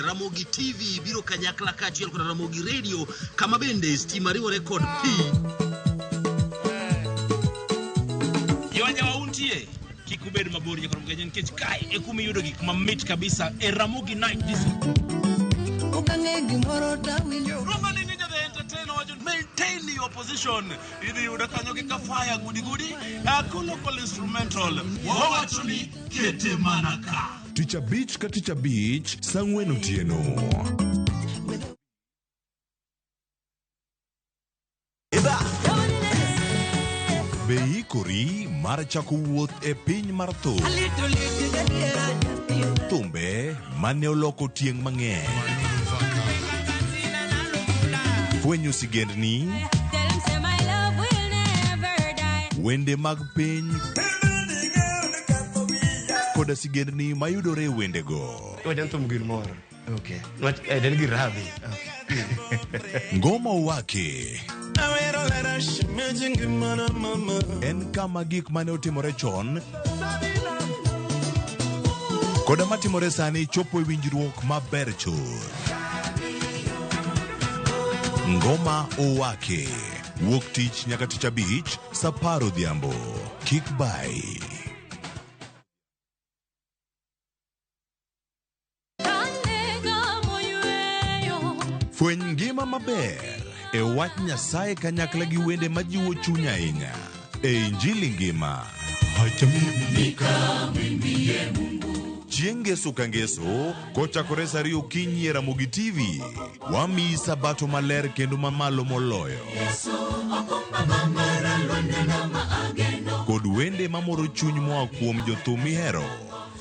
Ramogi TV biro kanyakla kaachiel kod Ramogi Radio kama bende stima riwore kod pi. Jowajawa untie kik ubed mabor nyaka Ramogi nikech kae e kuma iyudo gik mamit kabisa e Ramogi Night Disco. Okang'e gimoro tawinjo. Rumba ni Ninja the Entertainer wacho maintain your position. Idhi yudo kanyo gi Kafaya gudi gudi. Local instrumental. Wawacho ni kete mana ka. Tich abich ka tich abich, saa 4 otieno. Be iikori mar chako wuoth e piny mar thum? Thumbe mane oloko tieng' mang'eny. Fwenyo sigendni, wende mag piny koda sigendni mayudore e wendego. Wajan thum gir moro. Okay. En gir rabi. Ngoma Owake en kama gik mane otimore chon koda matimore sani chopo e winjruok maber chuth. Ngoma Owake wuok tich nyaka tich abich saa 10 odhiambo. Kik bai. Fweny ngima maber e wach Nyasaye kanyakla gi wende majiwo chuny ahinya e Injili ngima. Chieng' ngeso ka ngeso kochakore saa 2 okinyi e Ramogi TV, wamiyi sabato maler kendo mamalo moloyo kod wende mamoro chuny moa kuom jothum mihero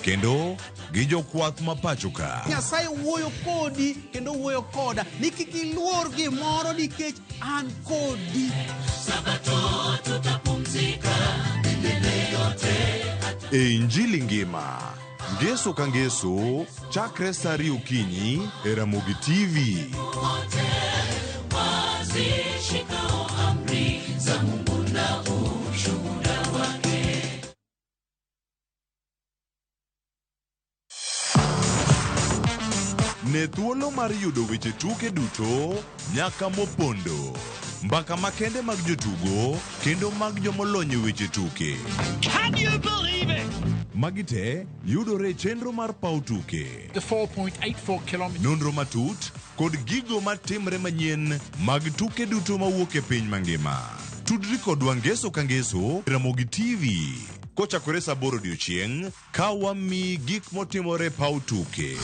kendo gi jokwath ma pacho ka. Nyasaye wuoyo kodi kendo wuoyo koda ni kik iluor gimoro nikech an kodi. Sabato tutapumzika milele yote. E Injili ngima, ngeso ka ngeso, chakre saa 2 okinyi e Ramogi TV. Wote wazishikao amri za Mungu na ushuhuda wake. Ne thuolo mar yudo weche tuke duto nyaka mopondo, mbaka makende mag jotugo kendo mag jomolony e weche tuke. Can you believe it? Magi te yudore e chenro mar paw tuke. The 4.84 kilometers. Nonro matut kod gigo matimre manyien mag tuke duto mawuok e piny mangima. Tudri kodwa ngeso ka ngeso Ramogi TV kochakore saa 8 odiochieng' ka wamiyi gik motimore paw tuke.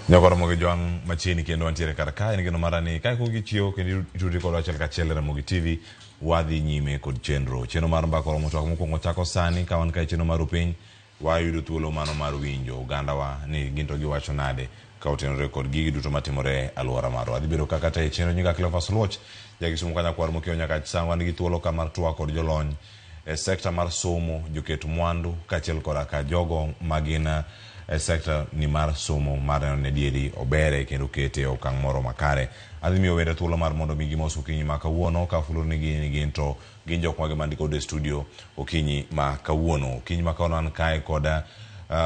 Nyako Ramogi Jwang' machiegni kendo wantiere kar kae en geno mara ni kae kuongo ichiewo kendo itudri kodwa achiel kachiel e Ramogi TV wadhi nyime kod chenro. Chenro mar mbaka oromo twak mokwongo chako sani ka wan kae chenro mar upiny wayudo thuolo mano mar winjo ogandawa ni gin to giwacho nade ka otenore kod gigi duto matimore e alwora marwa. Adhi bedo kaka tayo chenro nyinga Cleophas Oluoch, jakisumu kanyakwar mokiewo nyaka Chisango. An gi thuolo ka mar twak kod jolony e sekta mar somo, joket mwandu kaachiel koda ka jogo magin e sekta ni mar somo mar neno ni adieri obere kendo okete e okang' moro makare. Adhi miyo wende thuolo mar mondo mi gimos okinyi ma kawuono ka afulo nigi ni gin to gin jok mage man kod e studio okinyi ma kawuono. Okinyi ma kawuono an kae kod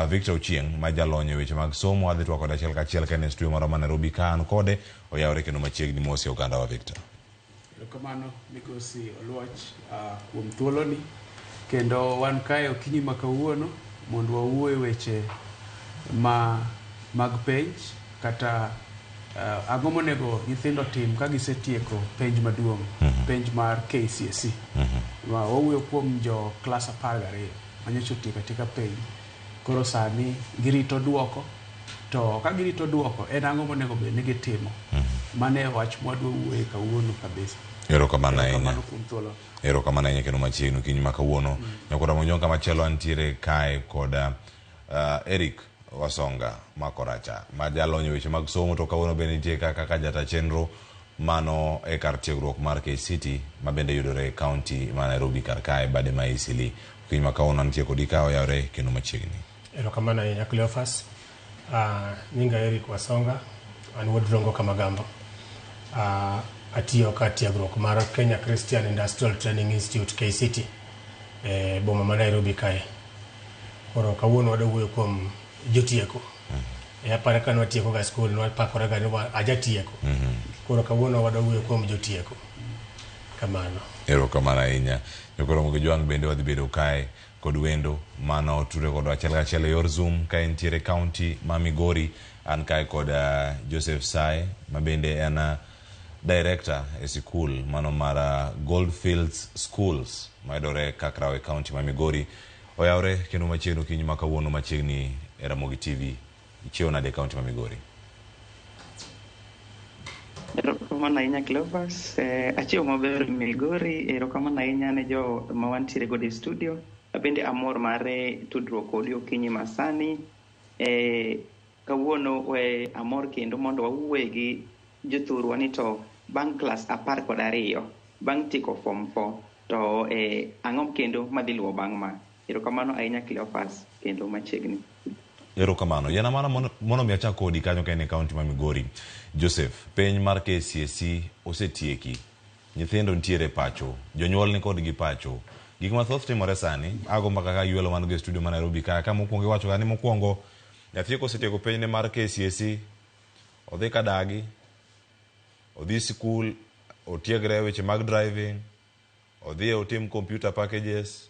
Victor Ochieng' ma jalony e weche mag somo. Adhi twak kode achiel kachiel ka en e studio marwa ma Nairobi ka an kode oyawre kendo machiegni mosi oganda wa Victor. Erokamano migosi Oluoch kuom thuoloni kendo wan kae okinyi ma kawuono mondo wawuo e weche ma mag penj kata ang'o monego nyithindo tim ka gisetieko penj maduong' penj mar KCSE. Ma wawuoyo kuom jo klas 12 manyocha otieko atieka penj koro sani girito duoko to ka girito duoko en ang'o monego bed ni gitimo. Mano e wach mwadwa wuoye kawuono kabisa. Erokamano ahinya. Erokamano kuom thuolo. Erokamano ahinya kendo machiegni okinyi ma kawuono. Nyakwar Ramogi Jwang' kamachielo antiere kae kod Eric Wasonga Makoracha ma jalony e weche mag somo to kawuono bende nitie ka kaka jata chenro mano e kar tiegruok mar KCT ma bende yudore e kaunti ma Nairobi kar kae bade ma Eastleigh. Okinyi ma kawuono antie kodi ka oyawre kendo machiegni. Erokamano ahinya Cleophas. Nyinga Eric Wasonga, an wuod Rongo Kamagambo. Atiyo ka tiegruok mar Kenya Christian Industrial Training Institute KCT e boma ma Nairobi kae. Koro kawuono wadwa wuoyo kuom jotieko. E aparo ka nwatieko ga skul nwapakore ga ni ajatieko. Koro kawuono wadwa wuoyo kuom jotieko. Kamano. Erokamano ahinya. Nyakwar Ramogi Jwang' bende wadhi bedo kae kod wendo mano tudre kodwa achiel kachiel e yor Zoom ka entiere kaunti ma Migori. An kae kod Joseph Sae ma bende en director e sikul mano mar Goldfields Schools mayudore Kakraw e kaunti ma Migori. Oyawre kendo machiegni okinyi ma kawuono machiegni e Ramogi TV. Ichiewo nade e kaunti ma Migori? Erokamano ahinya Cleophas. Achiewo maber Migori. Erokamano ahinya ne jo ma wantiere godo e studio. Abende amor mar tudruok kodi okinyi masani. Kawuono amor kendo mondo wawuoye gi jothurwa ni to bang' klas 12, bang' tieko form 4, to ang'o kendo madhi luwo bang' ma. Erokamano ahinya Cleophas kendo machiegni. Erokamano. Yiena mana mondo mi achak kodi kanyo ka in e kaunti ma Migori. Joseph, penj mar KCSE osetieki. Nyithindo nitiere pacho. Jonyuol ni kodgi pacho. Gik mathoth timore sani. Ago mbaka ka gi welo man go e studio ma Nairobi ka. Ka mokwongo iwacho ga ni mokwongo nyathi kosetieko penjne mar KCSE, odhi ka dagi, odhi sikul, otiegre weche mag driving, odhi otim computer packages,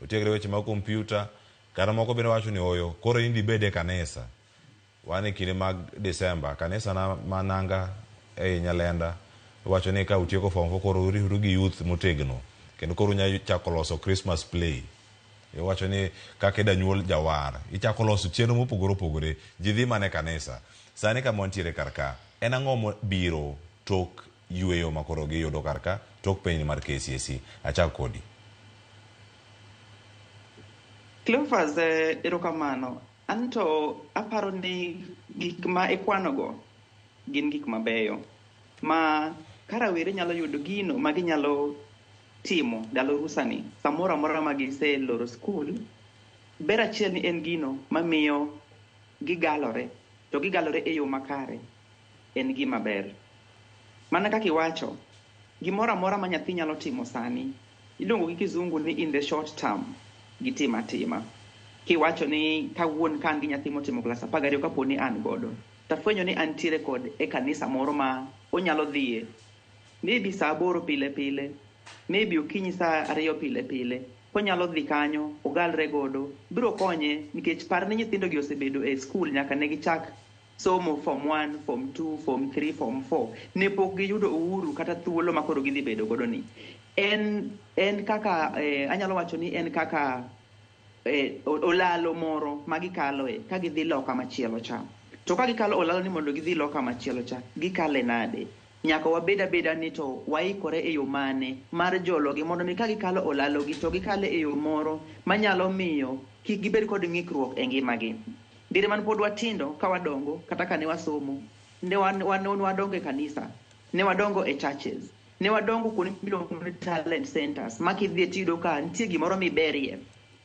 otiegre weche mag computer, kata moko bende wacho ni oyo, koro in dibed e kanisa. Wan e kinde mag December, kanisa na ma Nanga ei Nyalenda, iwacho ni ka utieko form 4 koro uriuru gi youth motegno, kendo koro unyalo chako loso Christmas play. Iwacho ni kaka ida nyuol jawar, ichako loso chenro mopogore opogore, ji dhi mana e kanisa. Sani kama wantiere kar ka, en ang'o mabiro tok yweyo ma koro giyudo kar ka, tok penj mar KCSE? Achak kodi. Cleophas, erokamano. Anto aparo ni gik ma ikwanogo gin gik mabeyo ma ka rawere nyalo yudo gino ma ginyalo timo ndalo rusani samoro amora ma giseloro skul, ber achiel ni en gino mamiyo gigalore, to gigalore e yo makare, en gima ber. Mana kaka iwacho, gimoro amora ma nyathi nyalo timo sani, iluongo gi kizungu ni in the short term, gitim atima. Kiwacho ni kawuon ka an gi nyathi motimo klas 12 kapo ni an godo, tafwenyo ni antiere kod e kanisa moro ma onyalo dhiye, maybe saa 8 pile pile, maybe okinyi saa 2 pile pile, konyalo dhi kanyo, ogalre godo, biro konye nikech par ni nyithindo gi osebedo e skul nyaka ne gichak somo form 1, form 2, form 3, form 4. Ne pok giyudo uhuru kata thuolo ma koro gidhi bedo godo ni. En kaka, anyalo wacho ni en kaka olalo moro ma gikaloe ka gidhi loka machielo cha. To ka gikalo olalo ni mondo gidhi loka machielo cha, gikale nade? Nyaka wabed abeda ni to waikore e yo mane mar jologi mondo mi ka gikalo olalogi to gikale e yo moro manyalo miyo kik gibed kod ng'ikruok e ngimagi. Diere man pod watindo ka wadongo kata ka ne wasomo, ne wan, wan, ne wadongo e kanisa, ne wadongo e churches, ne wadongo kuonde miluongo ni talent centers ma kidhiye tiyudo ka nitie gimoro miberie.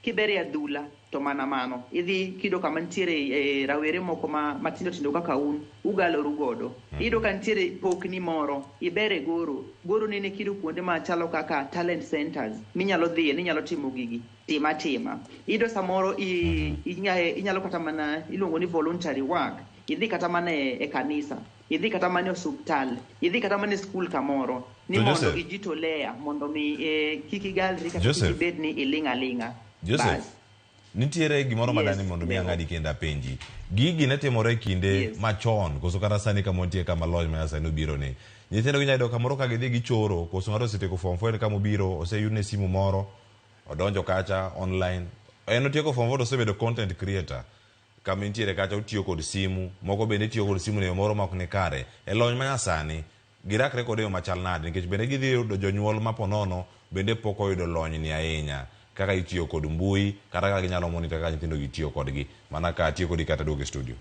Kiberie adhula to mana mano. Idhi kiyudo kama nitiere e, rawere moko ma matindo tindo kaka un, ugaloru godo. Iyudo ka nitiere pokni moro, iber e goro. Goro nene kiyudo kuonde machalo kaka talent centers minyalo dhiye ninyalo timo gigi. Tim atima. Iyudo samoro i, inyalo kata mana iluongo ni voluntary work. Idhi kata mana e, e kanisa, idhi kata mana e osuptal, idhi kata mana e skul kamoro ni To mondo Joseph, ijitolea mondo mi eh, kik igalri kata kik Joseph, ibed ni iling' aling'a. Joseph, Bas. nitiere gimoro Yes, madani mondo mi Leo. ang'adi kendo apenji. Gigi ne timore e kinde Yes. machon koso kata sani kama wantie kama lony ma sani obiro ni. Nyithindo ginyalo yudo kamoro ka gidhi gichoro koso ng'ato osetieko form 4 en kama obiro oseyudne simu moro odonjo kacha online. En otieko form 4 to osebedo content creator. Kama intiere kacha otiyo kod simu, moko bende tiyo kod simu e yo moro ma ok ni kare. E lony ma nyasani, girakre kode e yo machal nade? Nikech bende gidhi yudo jonyuol ma ponono bende pok oyudo lony ni ahinya kaka itiyo kod mbui kata kaka ginyalo monitor kaka nyithindo gi tiyo kodgi. Mana ka atiyo kodi kata duogo e studio.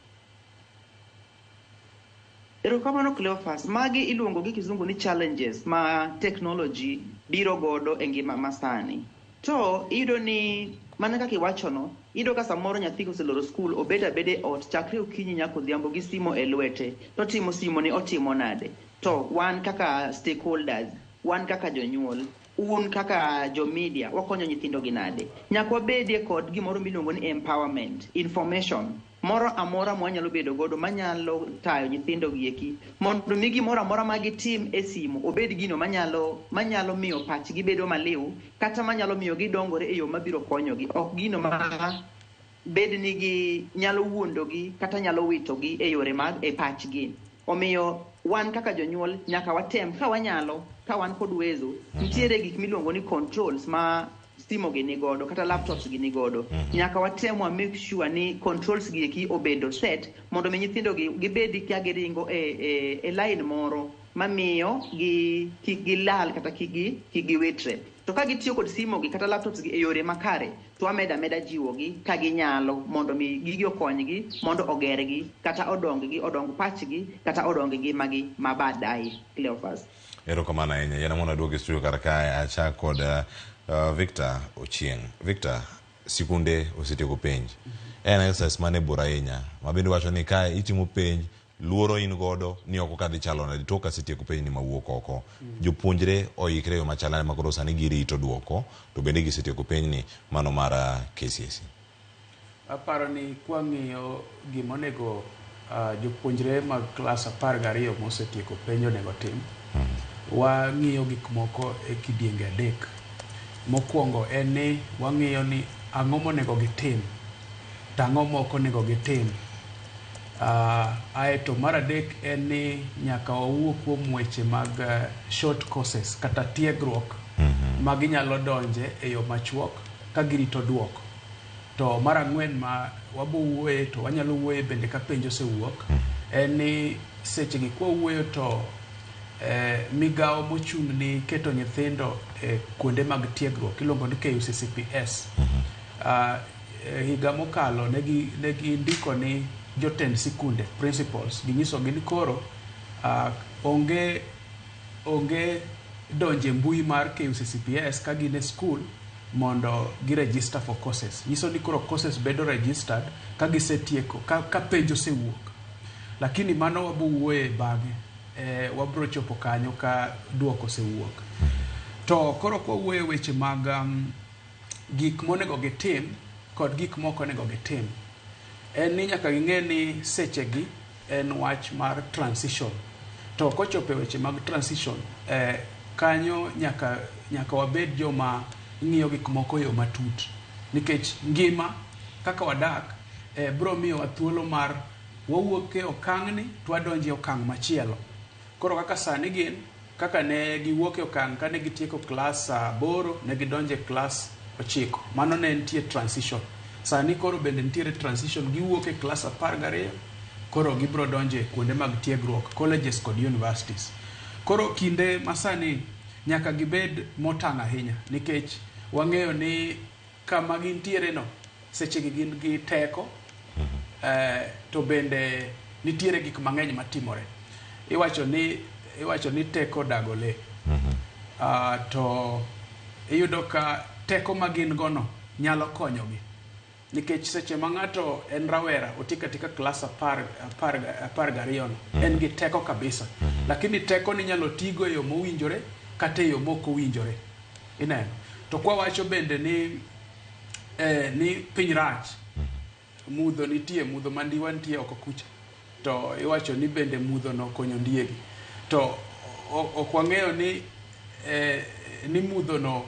Erokamano Cleophas. Magi iluongo gi kizungu ni challenges ma technology biro godo e ngima masani. To iyudo ni mana kaka iwachono, iyudo ka samoro nyathi koseloro skul obet abeda e ot chakre okinyi nyaka odhiambo gi simo e lwete. To timo simo ni otimo nade? To wan kaka stakeholders, wan kaka jonyuol, un kaka jo media, wakonyo nyithindo gi nade? Nyaka wabedie kod gimoro miluongo ni empowerment, information moro amora mwanyalo bedo godo manyalo tayo nyithindo gi eki mondo mi gimoro amora ma gitim e simu obed gino manyalo manyalo miyo pachgi bedo maliw kata manyalo miyo gidongore e yo mabiro konyogi ok gino ma bed ni gi nyalo wuondogi kata nyalo witogi e yore mag e pachgi. Omiyo wan kaka jonyuol nyaka watem ka wanyalo ka wan kod uwezo nitiere gik miluongo ni controls ma simo gi nigodo kata laptops gi nigodo. Nyaka watem wa make sure ni controls gi eki obedo set mondo mi nyithindo gi gibedi ka giringo e, e, e line moro mamiyo gi kik gilal kata kik gi kik giwitre. To ka gitiyo kod simo gi kata laptops gi e yore makare to wamedo ameda jiwogi ka ginyalo mondo mi gigi okonygi mondo ogergi kata odong-gi odong pachgi kata odong ngimagi ma baadaye. Cleophas. Erokamano ahinya. Yiena mondo aduog e studio kar kae achak kod Victor Ochieng. Victor, sikunde osetieko penj. En exercise mane bor ahinya ma bende wacho ni kae itimo penj luoro in godo ni oko kadhi chalo nade tok kasetieko penj ni mawuok oko. Jopuonjre oikre e yo machal nade ma koro sani girito duoko to bende gisetieko penj ni mano mar KCSE. Aparo ni kwang'iyo gima onego jopuonjre mag klas 12 mosetieko penj onego tim, wang'iyo gik moko e kidienge adek. Mokwongo en ni wang'iyo ni ang'o monego gitim to ang'o mok onego gitim. Aeto mar adek en ni nyaka wawuo kuom weche mag short courses kata tiegruok ma ginyalo donje e yo machuok ka girito duoko. To mar ang'wen ma wabo wuoye to wanyalo wuoye bende ka penj osewuok en ni seche gi kwawuoyo to migawo mochung' ni keto nyithindo e kuonde mag tiegruok iluongo ni KUCCPS. Higa mokalo negi ndiko ni jotend sikunde principals ginyisogi ni koro onge donje mbui mar KUCCPS ka gin e skul mondo gi register for courses. Nyiso ni koro courses bedo registered ka gisetieko ka penj osewuok. Lakini mano wabo wuoye bang'e. Wabro chopo kanyo ka duoko osewuok. To koro kwawuoyo weche mag gik monego gitim kod gik mok onego gitim, en ni nyaka ging'e ni sechegi en wach mar transition. To kochopo e weche mag transition, kanyo nyaka wabed joma ng'iyo gik moko e yo matut. Nikech ngima kaka wadak bro miyowa thuolo mar wawuok e okang'ni to wadonjo e okang' machielo. Koro kaka sani gin, kaka ne giwuok e okang' kane gitieko klas 8, ne gidonjo e klas 9. Mano ne nitie transition. Sani koro bende nitiere transition, giwuok e klas 12, Koro gibiro donjo e kuonde mag tiegruok, colleges kod universities. Koro kinde masani nyaka gibed motang' ahinya nikech wang'eyo ni kama gintiere no sechegi gin gi teko to bende nitiere gik mang'eny matimore. Iwacho ni iwacho ni teko dago lee. To iyudo ka teko ma gin go no nyalo konyogi. Nikech seche ma ng'ato en rawera oti katika klas 12 no en gi teko kabisa. Lakini teko ni inyalo tigo e yo mowinjore kata e yo mok owinjore. Ineno. To kwawacho bende ni ni piny rach. Mudho nitie, mudho mandiwa nitie oko kucha. To iwacho ni bende mudho no konyo ondiegi. To ok wang'eyo ni ni mudho no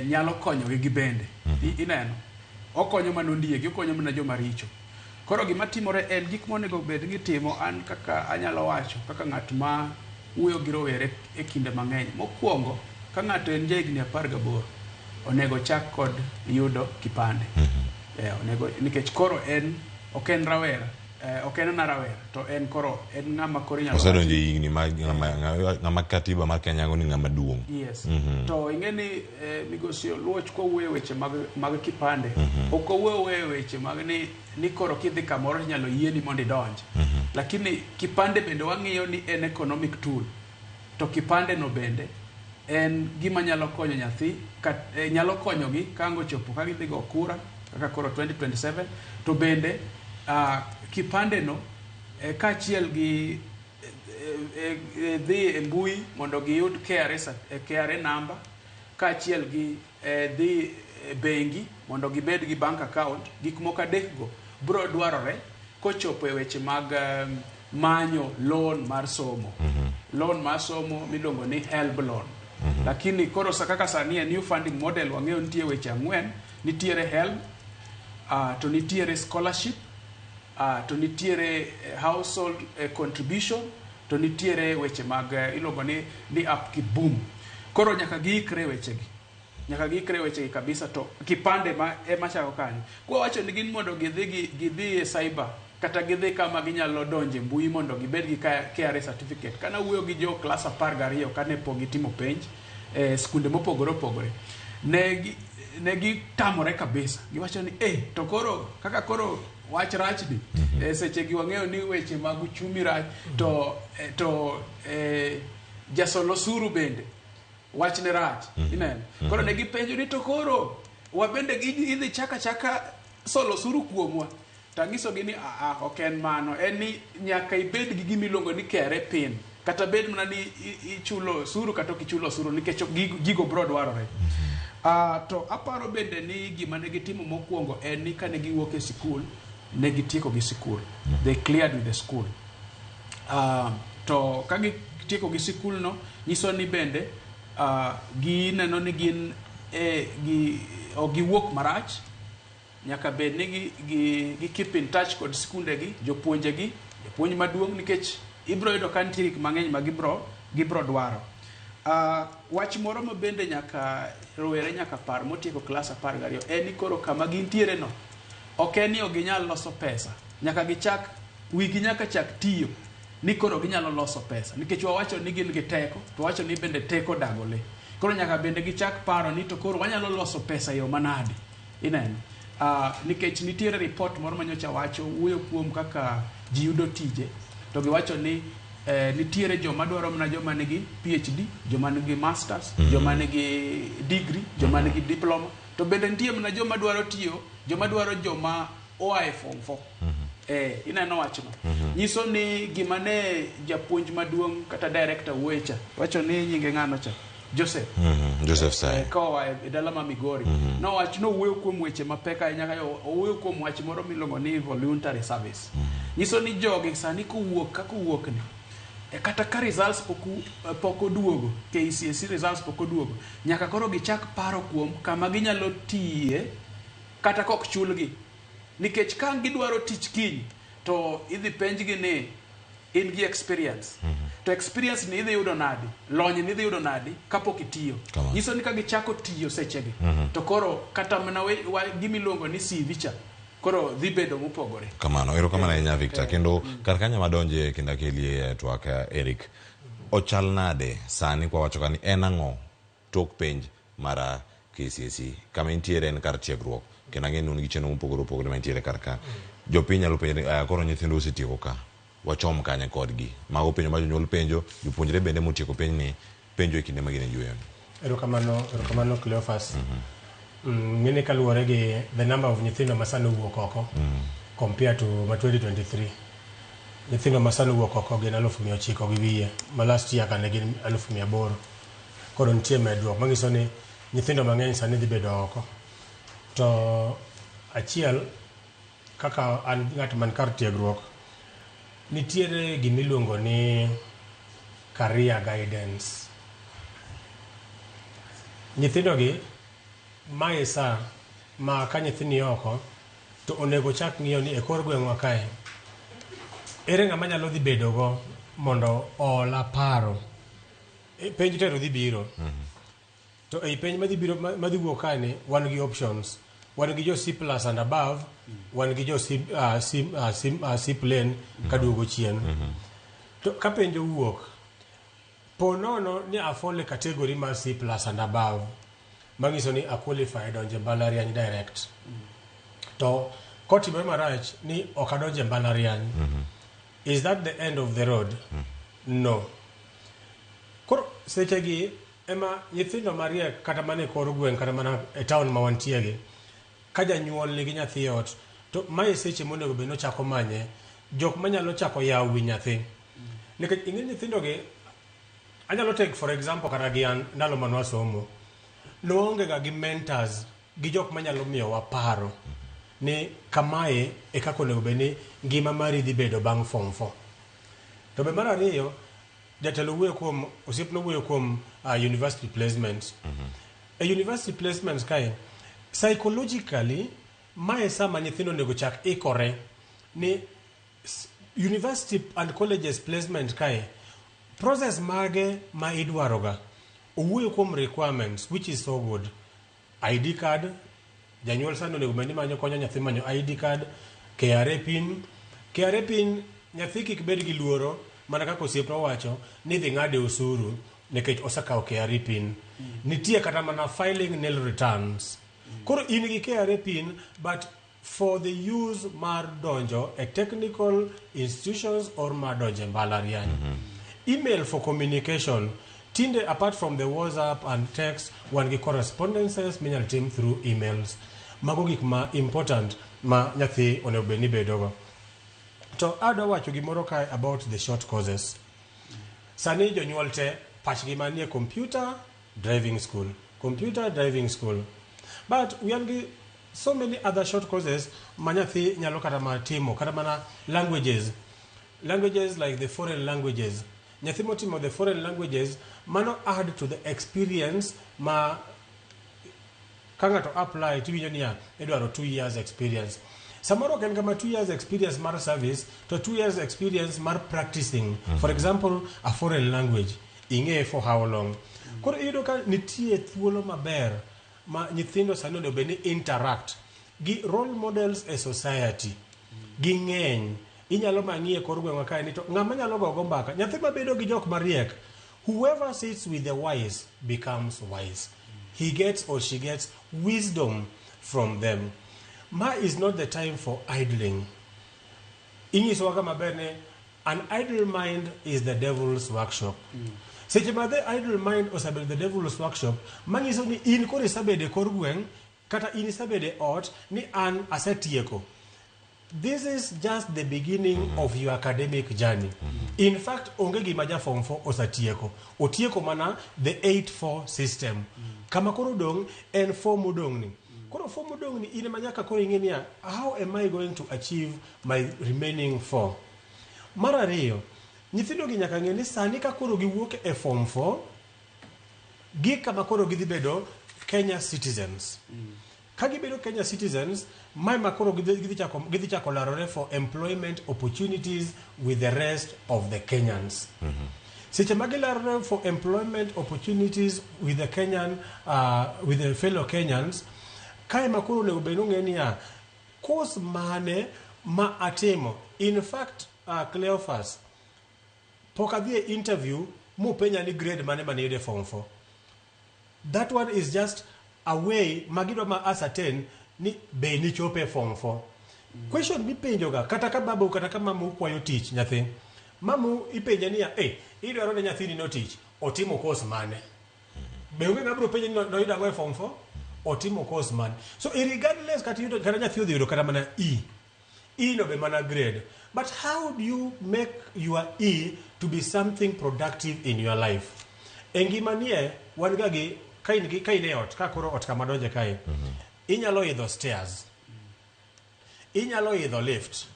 nyalo konyogi gi bende. Ineno. Okonyo mana ondiegi, okonyo mana joma richo. Koro gima timore en gik monego bed ni timo an kaka anyalo wacho kaka ng'at ma wuoyo gi rowere e kinde mang'eny. Mokwongo, ka ng'ato en jahigni 18, onego chak kod yudo kipande. Onego nikech koro en ok en rawera, ok en mana rawera, to en koro en ng'ama koro inyalo Osedonjo e higni ma ng'ama katiba mar Kenya go ni ng'ama duong'. Yes. To ing'e ni migosi Oluoch kowuoyo e weche mag kipande, ok owuoyo e weche mag ni koro kidhi kamoro inyalo yieni mondo idonj. Lakini kipande bende wang'iyo ni en economic tool. To kipande no bende en gima nyalo konyo nyathi, nyalo konyogi ka ang' ochopo ka gidhi go kura kaka koro 2027 to bende kipande no kaachiel gi dhi e mbui mondo giyud KRA number kaachiel gi dhi e bengi mondo gibed gi bank account. Gik moko adek go biro dwarore kochopo e weche mag manyo loan mar somo. Loan mar somo miluongo ni HELB loan. Lakini koro kaka sani e new funding model wang'eyo nitie weche ang'wen, nitiere HELB, to nitiere scholarship, to nitiere household contribution, to nitiere weche mag iluongo ni upkeep boom. Koro nyaka giikre wechegi. Nyaka giikre wechegi kabisa to kipande ma ema chako kanyo. Kwa wacho ni gin mondo gidhi e cyber kata gidhi kama ginyalo donje mbui mondo gibed gi KRA certificate. Kana wuoyo gi jo klas 12 kane pok gitimo penj e skunde mopogore opogore, ne gitamore kabisa. Giwacho ni to koro kaka koro wach rachni seche gi wang'eyo ni weche mag uchumi rach to jasol osuru bende wachne rach. Ineno. Koro ne gipenjo ni to koro wabende idhi chaka chaka solo osuru kuomwa. To anyisogi ni aa ok en mano, en ni nyaka ibed gi gima iluongo ni KRA PIN. Kata bed mana ni ichulo osuru kata ok ichulo osuru nikech gigo biro dwarore. To aparo bende ni gima ne gitimo mokwongo en ni kane giwuok e sikul, ne gitieko gi sikul. They cleared with the school. To ka gitieko gi sikul no, nyiso ni bende gineno ni gin ok giwuok marach. Nyaka bed ni gi keep in touch kod skunde gi, jopuonje gi, japuonj maduong' nikech ibiro yudo ka nitie gik mang'eny ma gibiro dwaro. Wach moro ma bende nyaka rowere nyaka par motieko klas 12 en ni koro kama gintiere no ok en ni ok ginyal loso pesa. Nyaka gichak wigi nyaka chak tiyo ni koro ginyalo loso pesa nikech wawacho ni gin gi teko to wawacho ni bende teko dago lee. Koro nyaka bende gichak paro ni to koro wanyalo loso pesa e yo manade. Ineno. Nikech nitiere report moro manyocha wacho wuoyo kuom kaka ji yudo tije to giwacho ni nitiere joma dwaro mana joma nigi PhD, joma nigi masters, joma nigi degree, joma nigi diploma, to bende nitie mana joma dwaro tiyo, joma dwaro joma oa e form 4. Ineno wachno. Nyiso ni gima ne japuonj maduong' kata director wuoye cha, wacho ni nyinge ng'ano cha? Joseph. Joseph Sae. Koa e dala ma Migori. Nowach nowuoyo kuom weche mapek ahinya ka owuoyo kuom wach moro miluongo ni voluntary service. Nyiso ni jogi sani kowuok kaka owuok ni kata ka results pok oduogo, KCSE results pok oduogo, nyaka koro gichak paro kuom kama ginyalo tiye kata kok chulgi. Nikech ka gidwaro tich kiny to idhi penjgi ni in gi experience. To experience ni idhi yudo nadi? Lony ni idhi yudo nadi kapok itiyo? Nyiso ni ka gichako tiyo sechegi, to koro kata mana gima iluongo ni CV cha Koro dhi bedo mopogore. Kamano, erokamano ahinya Victor. Kendo kar kanyo madonje kendo akelie e twak Eric. Ochal nade sani kwa wacho ka ni en ang'o tok penj mar KCSE? Kama intiere en kar tiegruok kendo ang'e ni un gi chenro mopogore opogore ma intiere kar ka. Jopiny nyalo penjo ni "Aya, koro nyithindo osetieko ka, wachom kanye kodgi?" Mago penjo ma jonyuol penjo, jopuonjre bende motieko penj ni penjo e kinde ma gin e yueyo ni. Erokamano, erokamano Cleophas. Ng'eni kaluwore gi the number of nyithindo ma sani owuok oko compare to ma 2023. Nyithindo ma sani owuok oko gin 900 gi wiye, ma last year ka ne gin 800,000. Koro nitie medruok manyiso ni nyithindo mang'eny sani dhi bedo oko. To achiel kaka an ng'at man kar tiegruok, nitiere gimiluongo ni career guidance. Nyithindo gi mae sa ma ka nyathi ni oko to onego chak ng'iyo ni e kor gweng'wa kae ere ng'ama nyalo dhi bedo go mondo oola paro. Penj tero dhi biro. To ei penj madhi biro madhi wuok kae ni wan gi options. Wan gi jo C plus and above, wan gi jo C, C, C, C plain kaduogo chien. To ka penj owuok, po nono ni a fall e category mar C plus and above, manyiso ni a qualify donjo e mbalariany direct. To kotimore marach ni ok adonjo e mbalariany, is that the end of the road? No. Koro sechegi ema nyithindo mariek kata mana e kor gweng' kata mana e town ma wantiegi, ka janyuol nigi nyathi e ot, to mae seche monego bed ni ochako manye jok manyalo chako yawo wi nyathi. Nikech ing'e nyithindo gi, anyalo take for example kata gi an ndalo mane wasomo, ne waonge ga gi mentors gi jok manyalo miyowa paro ni kamae e kaka onego bed ni ngima mari dhi bedo bang' form 4. To be mar ariyo, jatelo wuoyo kuom, osiepna wuoyo kuom university placements. E university placements kae, psychologically, mae sama nyithindo onego chak ikore ni university and colleges placement kae, process mage ma idwaroga. Owuoyo kuom requirements, which is so good. ID card, janyuol sani onego bed ni manyo konyo nyathi manyo ID card, KRA pin. KRA pin, nyathi kik bed gi luoro, mana kaka osiepna owacho, ni dhi ng'ade osuru nikech osekawo KRA pin. Nitie kata mana filing nil returns. Koro in gi KRA pin, but for the use mar donjo e technical institutions or mar donjo e mbalariany. Email for communication. Tinde apart from the WhatsApp and text, wan gi correspondences minyalo tim through emails. Mago gik ma important ma nyathi onego bed ni bedogo. To adwa wacho gimoro kae about the short courses. Sani jonyuol te pachgi manie computer driving school. Computer driving school. But we have gi so many other short courses ma nyathi nyalo kata mana timo, kata mana languages. Languages like the foreign languages. Nyathi motimo the foreign languages, mano add to the experience ma ka ng'ato apply tiwinjo niya idwaro 2 years experience. Samoro ok en kama 2 years experience mar service to 2 years experience mar practicing. For example, a foreign language ing'eye for how long. Koro iyudo ka nitie thuolo maber ma nyithindo sani onego bed ni interact gi role models e society. Ging'eny. Inyalo mang'i e kor gweng'wa kae ni to ng'ama nyalo gogo mbaka, nyathi mabedo gi jok mariek, whoever sits with the wise becomes wise. He gets or she gets wisdom from them. Ma is not the time for idling. Inyisowa ga maber ni an idle mind is the devil's workshop. Seche ma the idle mind osebedo the devil's workshop, manyiso ni in koro isebedo e kor gweng' kata in isebedo e ot ni an asetieko. This is just the beginning of your academic journey. In fact, onge gima ja form 4 osetieko. Otieko mana the 8-4 system. Kama koro dong' en 4 modong' ni. Koro 4 modong' ni in ema nyaka koro ing'e niya, how am I going to achieve my remaining 4? Mar ariyo, nyithindo gi nyaka ng'e ni sani ka koro giwuok e form 4, gi kama koro gidhi bedo Kenya citizens. Ka gibedo Kenya citizens, mae ma koro gidhi chako larore for employment opportunities with the rest of the Kenyans. Seche ma gilarore for employment opportunities with the Kenyan, with the fellow Kenyans, kae ma koro onego bed ni ong'e niya, Course mane ma atimo? In fact, Cleophas, pok adhi e interview mopenya ni grade mane mane iyudo e form 4. That one is just a way ma gidwa ma ascertain ni be nichopo e form 4. Question mipenjo ga kata ka babau kata ka mamau kwayo tich nyathi. Mamau ipenje niya, "Eh, idwaro ne nyathini no tich, otimo course mane?" Be onge ng'ama biro penje ni noyudo ang'o e form 4? Otimo course mane? So irregardless kata yudo kata nyathi odhi yudo kata mana E. E no be mana grade. But how do you make your E to be something productive in your life? E ngima nie, wan ga gi, ka in gi, ka in e ot, ka koro ot kama donje kae, inyalo idho stairs, inyalo idho lift,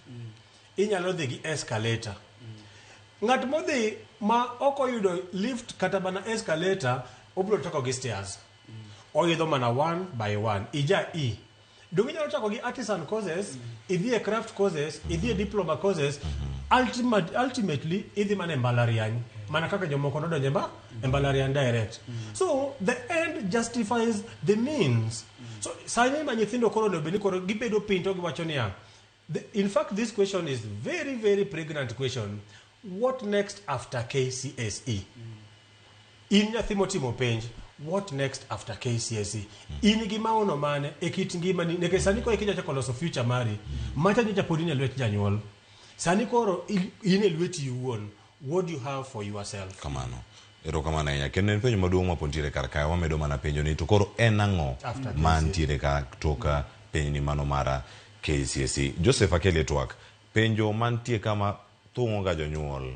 inyalo dhi gi escalator. Ng'at modhi ma ok oyudo lift kata mana escalator, obiro chako gi stairs. Oidho mana one by one. Ija E. Donge inyalo chako gi artisan courses, idhi e craft courses, idhi e diploma courses, ultimately idhi mana e mbalariany. Mana kaka jomoko nodonjo e e mbalariany direct. So the end justifies the means. So sani ma nyithindo koro onego bed ni koro gibedo piny to giwacho niya, in fact this question is very very pregnant question. What next after KCSE? In nyathi motimo penj, what next after KCSE? In gi maono mane e kit ngimani? Nikech sani koro eka chako loso future mari, macha nyocha pod in e lwet janyuol. Sani koro in e lweti iwuon. What do you have for yourself? Kamano. Erokamano ahinya. Kendo en penjo maduong' ma pod nitiere kar kae. Wamedo mana penjo ni to koro en ang'o After mantiere ka tok penj ni mano mar KCSE? Joseph Akeli twak. Penjo mantie kama thung'o ga jonyuol.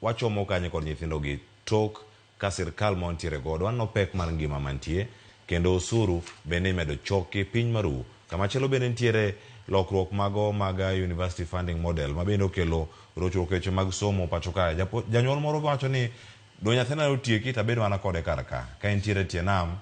Wachomo kanye kod nyithindo gi tok ka sirkal ma wantiere godo waneno pek mar ngima mantie kendo osuru bende imedo choki piny maru. Kamachielo bende nitiere lokruok mago mag university funding model ma bende okelo rochruok e weche mag somo pacho kae. Janyuol moro wacho ni do nyathina otieki to abed mana kode kar ka. Ka entiere tie nam,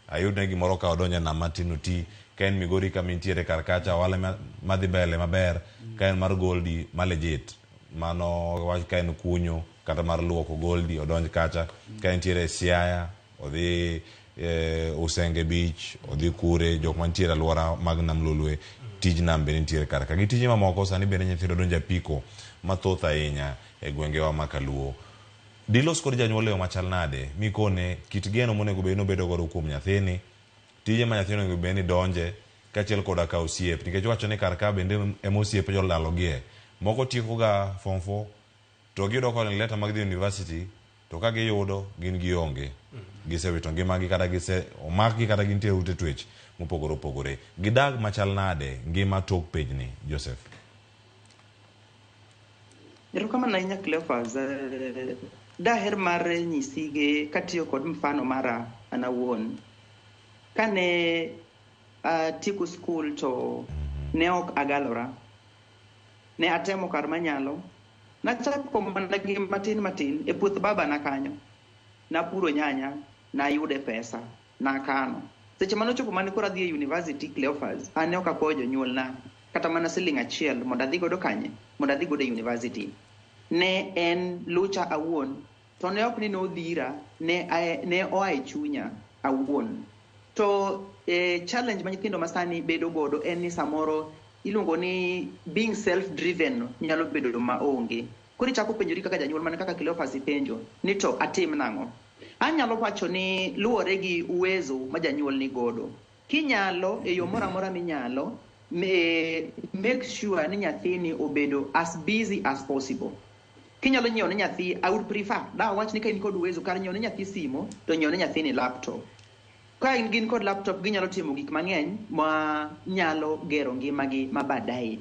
ayudne gimoro ka odonjo e nam matin oti. Ka en Migori kama entiere kar kacha, ohala madhi mbele maber. Ka en mar goldi ma legit, mano wach ka en kunyo kata mar luoko goldi odonj kacha. Ka entiere Siaya, odhi Usenge Beach, odhi kure, jok mantiere alwora mag Nam Lolwe, tij nam bende nitiere kar ka. Gi tije mamoko sani bende nyithindo donjo apiko mathoth ahinya e gwengewa ma Kaluo. Dilos kod janyuol e yo machal nade mikone kit geno monego bed ni obedo godo kuom nyathini, tije ma nyathini onego bed ni donje, kaachiel koda ka osiep, nikech iwacho ni kar ka bende ema osiepe jolalogie. Moko tieko ga form 4 to giyudo calling letter mag dhi university to ka giyudo gin gionge. Gisewito ngimagi kata gise omakgi kata gintie ute twech mopogore opogore. Gidag machal nade ngima tok penjni, Joseph? Erokamano ahinya Cleophas. Daher mar nyisi gi katiyo kod mfano mara an awuon. Kane atieko skul to ne ok agalora. Ne atemo kar manyalo. Nachako mana gi matin matin e puoth babana kanyo. Napuro nyanya, nayude pesa, nakano. Seche manochopo mane koro adhi e university Cleophas, an ne ok akwayo jonyuolna kata mana siling achiel mondo adhi godo kanye, mondo adhi godo e university. Ne en lucha awuon, to ne ok ni nodhira, ne oa e chunya awuon. To challenge ma nyithindo masani bedo godo en ni samoro iluongo ni being self-driven nyalo bedo maonge. Koro ichako penjori kaka janyuol mana kaka Cleophas ipenjo ni to atim nang'o? Anyalo wacho ni luwore gi uwezo ma janyuol ni godo. Kinyalo, e yo moro amora minyalo, make sure ni nyathini obedo as busy as possible. Kinyalo nyiewo ne nyathi, I would prefer, da wach ni ka in kod uwezo, kar nyiewo ne nyathi simo, to nyiewo ne nyathini laptop. Ka gin kod laptop, ginyalo timo gik mang'eny ma nyalo gero ngimagi ma baadaye.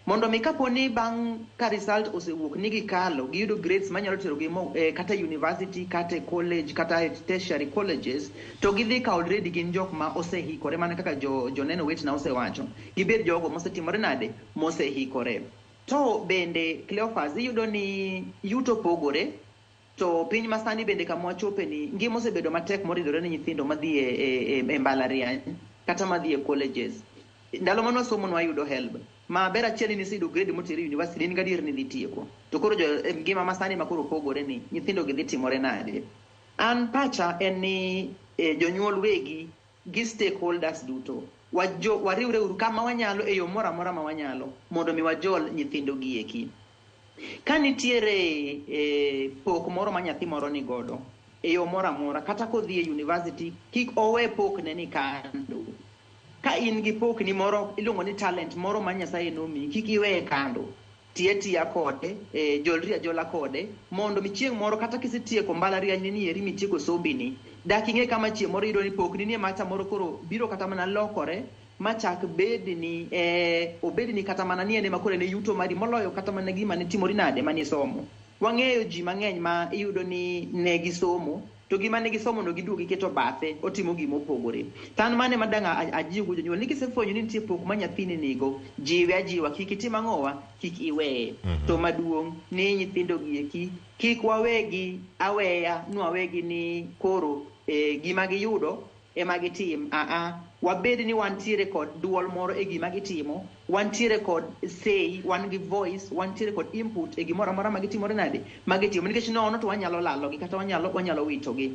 Mondo mi kapo ni bang' ka result osewuok ni gikalo, giyudo grades manyalo terogi kata university, kata e college, kata e tertiary colleges, to gidhi ka already gin jok ma osehikore, mana kaka joneno wetena osewacho. Gibed jogo mosetimore nade? Mosehikore. To bende, Cleophas, iyudo ni yuto pogore, to piny masani bende kama wachope ni ngima osebedo matek moridore ne nyithindo madhi e mbalariany kata madhi e colleges. Ndalo mane wasomo nwayudo help. Ma ber achiel ni niseyudo grade moteri e university, in gadier ni dhi tieko. To koro ngima masani ma koro pogore ni, nyithindo gi dhi timore nade? An pacha en ni jonyuol wegi gi stakeholders duto Wariwre uru kama wanyalo e yo moro amora ma wanyalo mondo mi wajol nyithindo gi eki. Ka nitiere pok moro ma nyathi moro ni godo e yo moro amora, kata kodhi e university, kik owe pokne ni kando. Ka in gi pokni moro iluongo ni talent moro ma Nyasaye nomiyi, kik iweye kando. Tiye tiya kode, jolri ajola kode, mondo mi chieng' moro kata kisetieko mbalariany ni eri mitieko sombi ni, dak ing'e kama chieng' moro iyudo ni pokni ni macha moro koro biro kata mana lokore machak bedni obedni kata mana ni en ema koro en e yuto mari moloyo kata mana gima ne timori nade manisomo. Wang'eyo ji mang'eny ma iyudo ni ne gisomo to gima ne gisomo no giduogo giketo bathe otimo gima opogore. To an mano ema dang' ajiw go jonyuol ni kisefwenyo ni nitie pok ma nyathini nigo, jiwe ajiwa, kik itim ang'owa, kik iweye. To maduong' ni nyithindo gi eki kik wawegi aweya nwawegi ni koro gima giyudo ema gitim. Wabed ni wantiere kod duol moro e gima gitimo, wantiere kod say, wan gi voice, wantiere kod input e gimoro amora ma gitimore nade ma gitimo, nikech nono to wanyalo lalogi kata wanyalo witogi.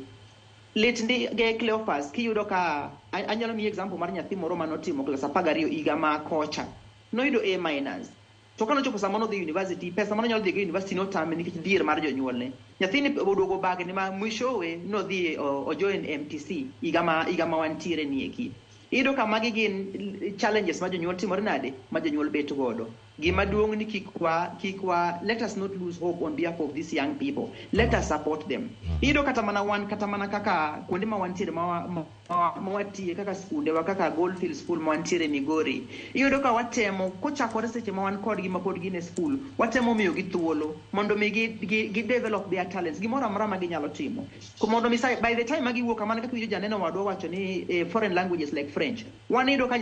Lit ndi ge Cleophas kiyudo ka anyalo miyi example mar nyathi moro manotimo klas 12 higa ma kocha, noyudo A minus. To kane ochopo sama nodhi university, pesa mane onyalo dhi go university notame nikech dhier mar jonyuolne. Nyathini oduogo bagni ma mwishowe nodhi ojoin MTC higa ma wantiere ni eki. Iyudo ka magi gin challenges ma jonyuol timore nade, ma jonyuol bet godo. Gima duong' ni kik wa let us not lose hope on behalf of these young people. Let us support them. Iyudo kata mana wan, kata mana kaka kuonde ma wantiere ma watiye kaka skundewa, kaka Goldfield School ma wantiere Migori. Iyudo ka watemo kochakore seche ma wan kodgi ma pod gin e school, watemo miyogi thuolo mondo mi gi develop their talents, gimoro amora ma ginyalo timo. Mondo mi by the time ma giwuok kamano, kaka winjo janeno wadwa wacho ni foreign languages like French. Wan iyudo ka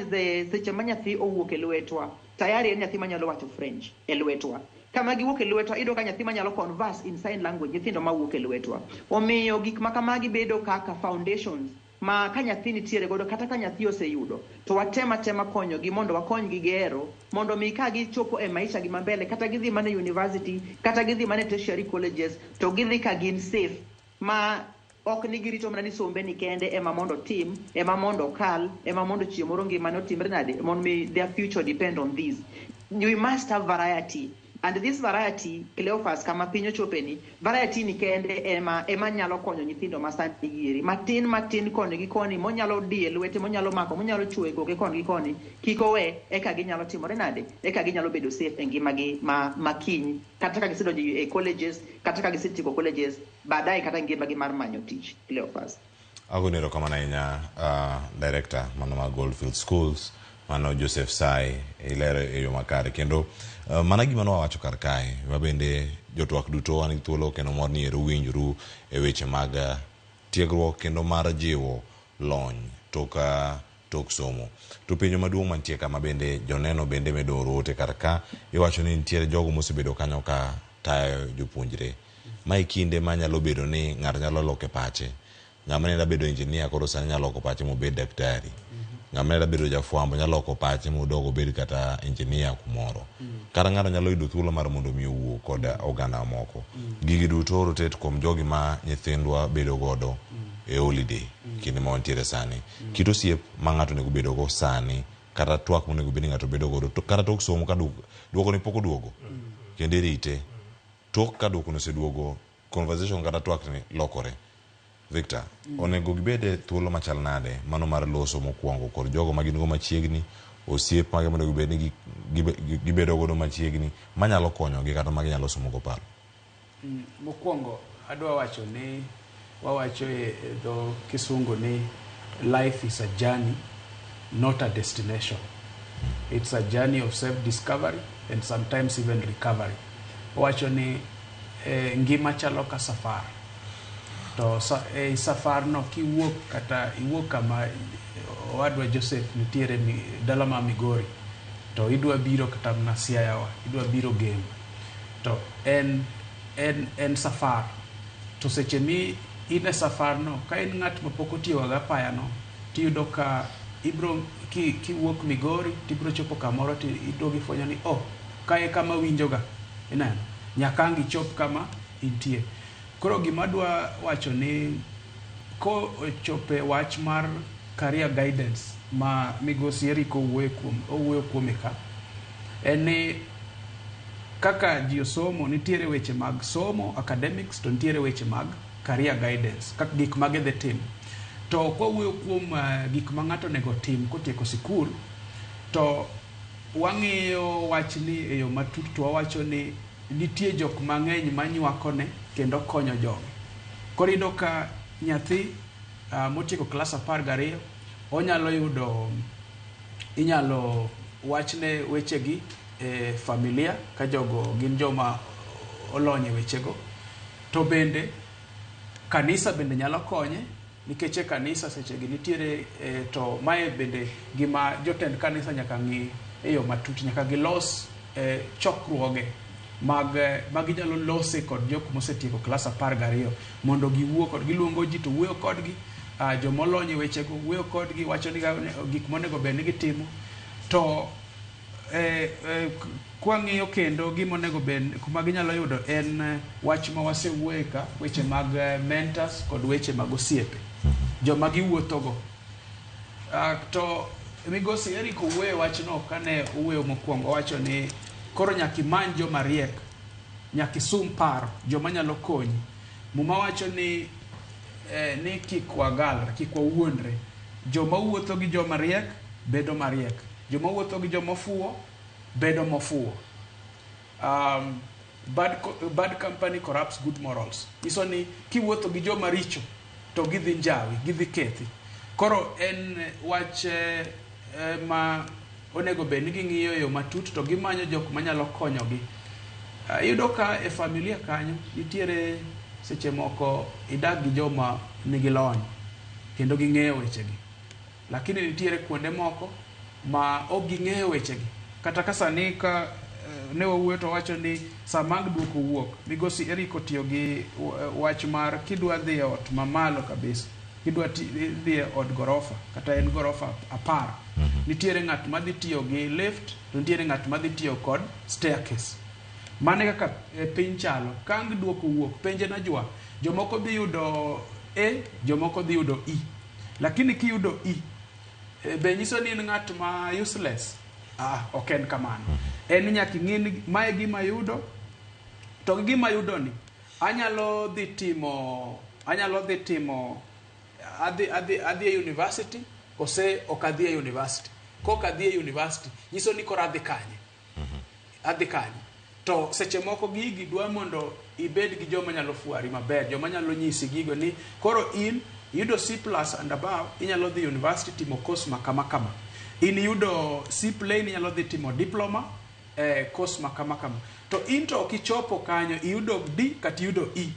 seche ma nyathi owuok e lwetwa, tayari en nyathi manyalo wacho French e lwetwa. Kama giwuok e lwetwa, iyudo ka nyathi manyalo converse in sign language, nyithindo mawuok e lwetwa. Omiyo gik ma kamagi bedo kaka foundations ma ka nyathi nitiere godo, kata ka nyathi oseyudo, to watema tema konyogi mondo wakonygi gero, mondo mi ka gichopo e maisha gi mambele, kata gidhi mana e university, kata gidhi mana e tertiary colleges, to gidhi ka gin safe, ma ok ni girito mana ni sombe ni kende ema mondo tim, ema mondo okal, ema mondo chieng' moro ngimane otimre nade, mondo mi their future depend on this. We must have variety. And this variety, Cleophas, kama piny ochope ni, variety ni kende ema nyalo konyo nyithindo ma sani gieri. Matin matin koni gi koni, monyalo diye lwete, monyalo mako, monyalo chwoye goke koni gi koni, kik owe, eka ginyalo timore nade, eka ginyalo bedo safe e ngimagi ma kiny. Kata ka gisedonjo e colleges, kata ka gisetieko colleges, baadaye kata ngimagi mar manyo tich, Cleophas. Agoni erokamano ahinya, director mano mar Goldfield Schools, mano Joseph Sai, ilero e yo makare. Kendo mana gima nwawacho kar kae, ma bende jotwak duto wan gi thuolo kendo mor ni ero winjuru e weche mag tiegruok kendo mar jiwo lony tok somo. To penjo maduong' mantie kama bende joneno bende medo oro ote kar ka, iwacho ni nitiere jogo mosebedo kanyo ka tayo jopuonjre. Ma e kinde ma nyalo bedo ni ng'ato nyalo loko pache. Ng'ama ne bedo engineer koro sani nyalo loko pache mobed daktari. Ng'ama ne bedo jafwambo nyalo loko pache modog obed kata engineer kumoro. Kata ng'ato nyalo yudo thuolo mar mondo mi owuo kod oganda moko. Gigi duto rotate kuom jogi ma nyithindwa bedo godo e holiday kinde ma wantiere sani. Kit osiep ma ng'ato onego bedogo sani, kata twak monego bed ni ng'ato bedo godo, kata tok somo ka duoko ni pok oduogo, kendo irite. Tok ka duoko no oseduogo, conversation kata twak ni lokore. Victor, onego gibed e thuolo machal nade mano mar loso mokwongo kod jogo ma gin go machiegni, osiep mage monego bed ni gibedo godo machiegni, manyalo konyogi kata ma ginyalo somo go paro? Mokwongo adwa wacho ni wawacho e dho kisungu ni life is a journey, not a destination. It's a journey of self-discovery and sometimes even recovery. Wacho ni ngima chalo ka safar. To safar no kiwuok kata iwuok kama owadwa Joseph nitiere dala ma Migori, to idwa biro kata mana Siaya wa, idwa biro Gem. To en safar. To seche mi in e safar no, ka in ng'at ma pok otiyo ga apaya no, tiyudo ka ibro kiwuok Migori tibro chopo kamoro to iduogo ifwenyo ni oh, kae kama winjoga, ineno, nyaka ang' ichop kama intie. Koro gima adwa wacho ni ko ochope wach mar career guidance ma migosi Eric owuoyo kuom owuoyo kuome ka en ni kaka ji osomo nitiere weche mag somo academics to nitiere weche mag career guidance kaka gik ma gidhi timo. To kwawuoyo kuom gik ma ng'ato onego otim kotieko sikul to wang'iyo wachni e yo matut to wawacho ni nitie jok mang'eny manywakone kendo konyo jogi. Koro iyudo ka nyathi motieko klas 12 onyalo yudo inyalo wachne wechegi e familia ka jogo gin joma olony e wechego. To bende kanisa bende nyalo konye nikech e kanisa sechegi nitiere to mae bende gima jotend kanisa nyaka ng'i e yo matut nyaka gilos chokruoge mag ma ginyalo lose kod jok mosetieko klas 12 mondo giwuo kod giluongo ji to wuoyo kodgi jomolony e wechego wuoyo kodgi wacho ni gik monego bed ni gitimo to kwang'iyo kendo gima onego bed kuma ginyalo yudo en wach ma wasewuoye ka weche mag mentors kod weche mag osiepe joma giwuothogo. To migosi Eric owuoyo wachno kane owuoyo mokwongo owacho ni koro nyaka imany joma riek nyaka isum paro joma nyalo konyi. Muma wacho ni ni kik wagalre kik wawuondre. Joma wuotho gi joma riek bedo mariek, joma wuotho gi joma ofuwo bedo mofuwo. Bad company corrupts good morals. Nyiso ni kiwuotho gi joma richo to gidhi njawi, gidhi kethi. Koro en wach ma onego bed ni ging'iyo e yo matut to gimanyo jok manyalo konyogi. Iyudo ka e familia kanyo nitiere seche moko idak gi joma nigi lony kendo ging'eyo wechegi. Lakini nitiere kuonde moko ma ok ging'eyo wechegi. Kata ka sani ka ne wawuoyo to wacho ni sama ang' duoko wuok, migosi Eric otiyo gi wach mar kidwa dhi e ot mamalo kabisa, kidwa dhi e od gorofa, kata en gorofa 10, nitiere ng'at madhi tiyo gi lift to nitiere ng'at madhi tiyo kod staircase. Mano e kaka piny chalo. Ka ang' duoko wuok, penj en ajwa. Jomoko dhi yudo A, jomoko dhi yudo E. Lakini kiyudo E, be nyiso ni in ng'at ma useless? Ok en kamano. En nyaka ing'e ni mae gima ayudo, to gi gima ayudo ni, anyalo dhi timo, adhi e university, kose ok adhi e university. Kok adhi e university, nyiso ni koro adhi kanye. Adhi kanye. To seche moko gigi dwa mondo ibed gi joma nyalo fwari maber, joma nyalo nyisi gigo ni koro in iyudo C plus and above, inyalo dhi university timo course ma kama kama. In iyudo C plain, inyalo dhi timo diploma, course ma kama kama. To in to ok ichopo kanyo, iyudo D kata iyudo E.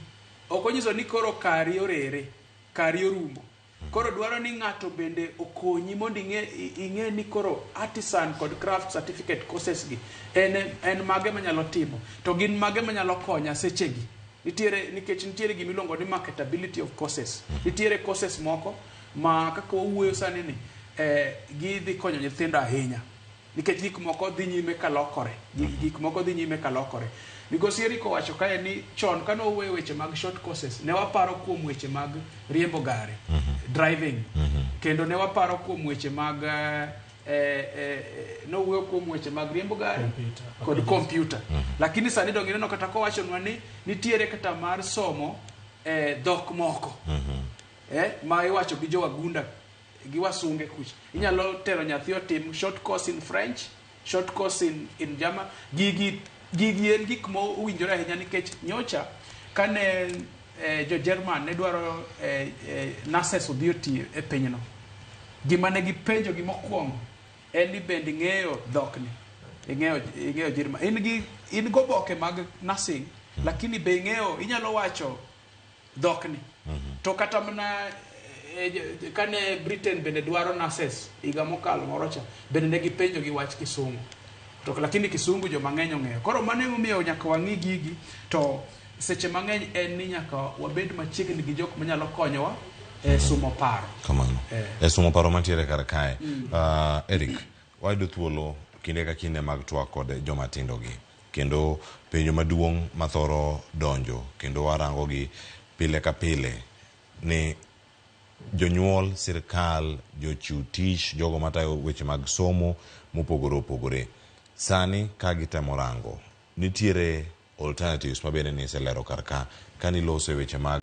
Ok onyiso ni koro kari orere, kari orumo. Koro dwaro ni ng'ato bende okonyi mondo ing'e ni koro artisan kod craft certificate courses gi en mage manyalo timo, to gin mage manyalo konya sechegi. Nitiere, nikech nitiere gima iluongo ni marketability of courses. Nitiere courses moko ma kaka wawuoyo sani ni gidhi konyo nyithindo ahinya. Nikech gik moko dhi nyime kalokore. Gik moko dhi nyime kalokore. Migosi Eric owacho kae ni chon kane wawuoyo weche mag short courses, ne waparo kuom weche mag riembo gari, driving. Kendo ne waparo kuom weche mag nowuoyo kuom weche mag riembo gari kod computer. Lakini sani dong ineno kata kowachonwa ni nitiere kata mar somo dhok moko. Ma iwacho gi jowagunda gi wasunge kucha. Inyalo tero nyathi otim short course in French, short course in German. Gigi en gik mowinjore ahinya nikech nyocha kane jo German ne dwaro nurses odhi oti e pinyno. Gima ne gipenjo gi mokwongo en ni bende ing'eyo dhokni, ing'eyo German. In goboke mag nursing, lakini be ing'eyo, inyalo wacho dhokni. To kata mana kane Britain bende dwaro nurses higa mokalo moro cha, bende ne gipenjo gi wach Kisungu. To lakini Kisungu joma ng'eny ong'eyo. Koro mano emomiyo nyaka wang'i gigi, to seche mang'eny en ni nyaka wabed machiegni gi jok manyalo konyowa e sumo paro. Kamano. E sumo paro mantiere kar kae. Eric, wayudo thuolo kinde ka kinde mag twak kod joma tindo gi. Kendo penjo maduong' mathoro donjo kendo warango gi pile ka pile ni Jonyuol, sirkal, jochiw tich, jogo matayo weche mag somo mopogore opogore. Sani ka gitemo rango, nitiere alternatives ma bende niselero kar ka, ka niloso e weche mag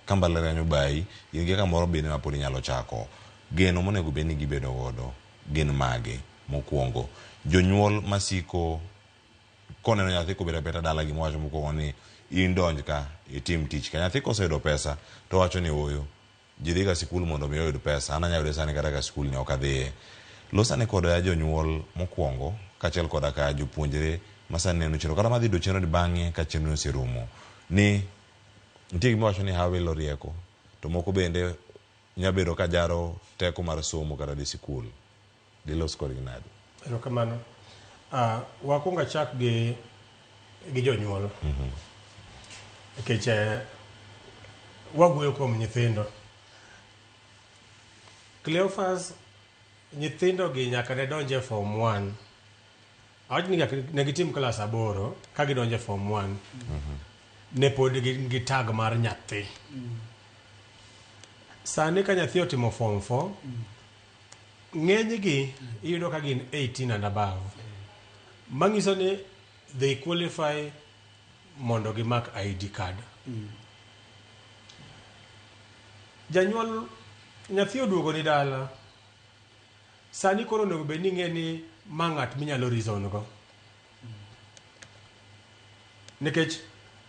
ka mbalariany obayi, in gi kamoro bende ma pod inyalo chako. Geno monego bed ni gibedo godo gin mage mokwongo? Jonyuol masiko koneno nyathi kobedo abeta dala gima wacho mokwongo ni in donj ka itim tich ka. Nyathi koseyudo pesa to wacho ni ooyo. Ji dhiga sikul mondo mi oyud pesa. An anyalo yude sani kata ka sikul ni ok adhiye. Los ane koda jonyuol mokwongo kaachiel koda ka jopuonjre ma sani neno chenro kata madhi yudo chenro ni bang'e ka chenro oserumo ni nitie gima wacho ni hawi ilo rieko to moko bende nya bedo ka jaro teko mar somo kata dhi sikul. Dilos kodgi nade? Erokamano. Wakwong achak gi jonyuol. Nikech wawuoyo kuom nyithindo. Cleophas, nyithindo gi nyaka ne donj e form 1. Awach ni nyaka ne gitim klas 8 ka gidonjo e form 1. Ne pod gin gi tag mar nyathi. Sani ka nyathi otimo form 4, ng'enygi iyudo ka gin 18 and above. Manyiso ni they qualify mondo gimak ID card. Janyuol nyathi oduogo ni dala, sani koro onego bed ni ing'e ni ma ng'at minyalo reason go. Nikech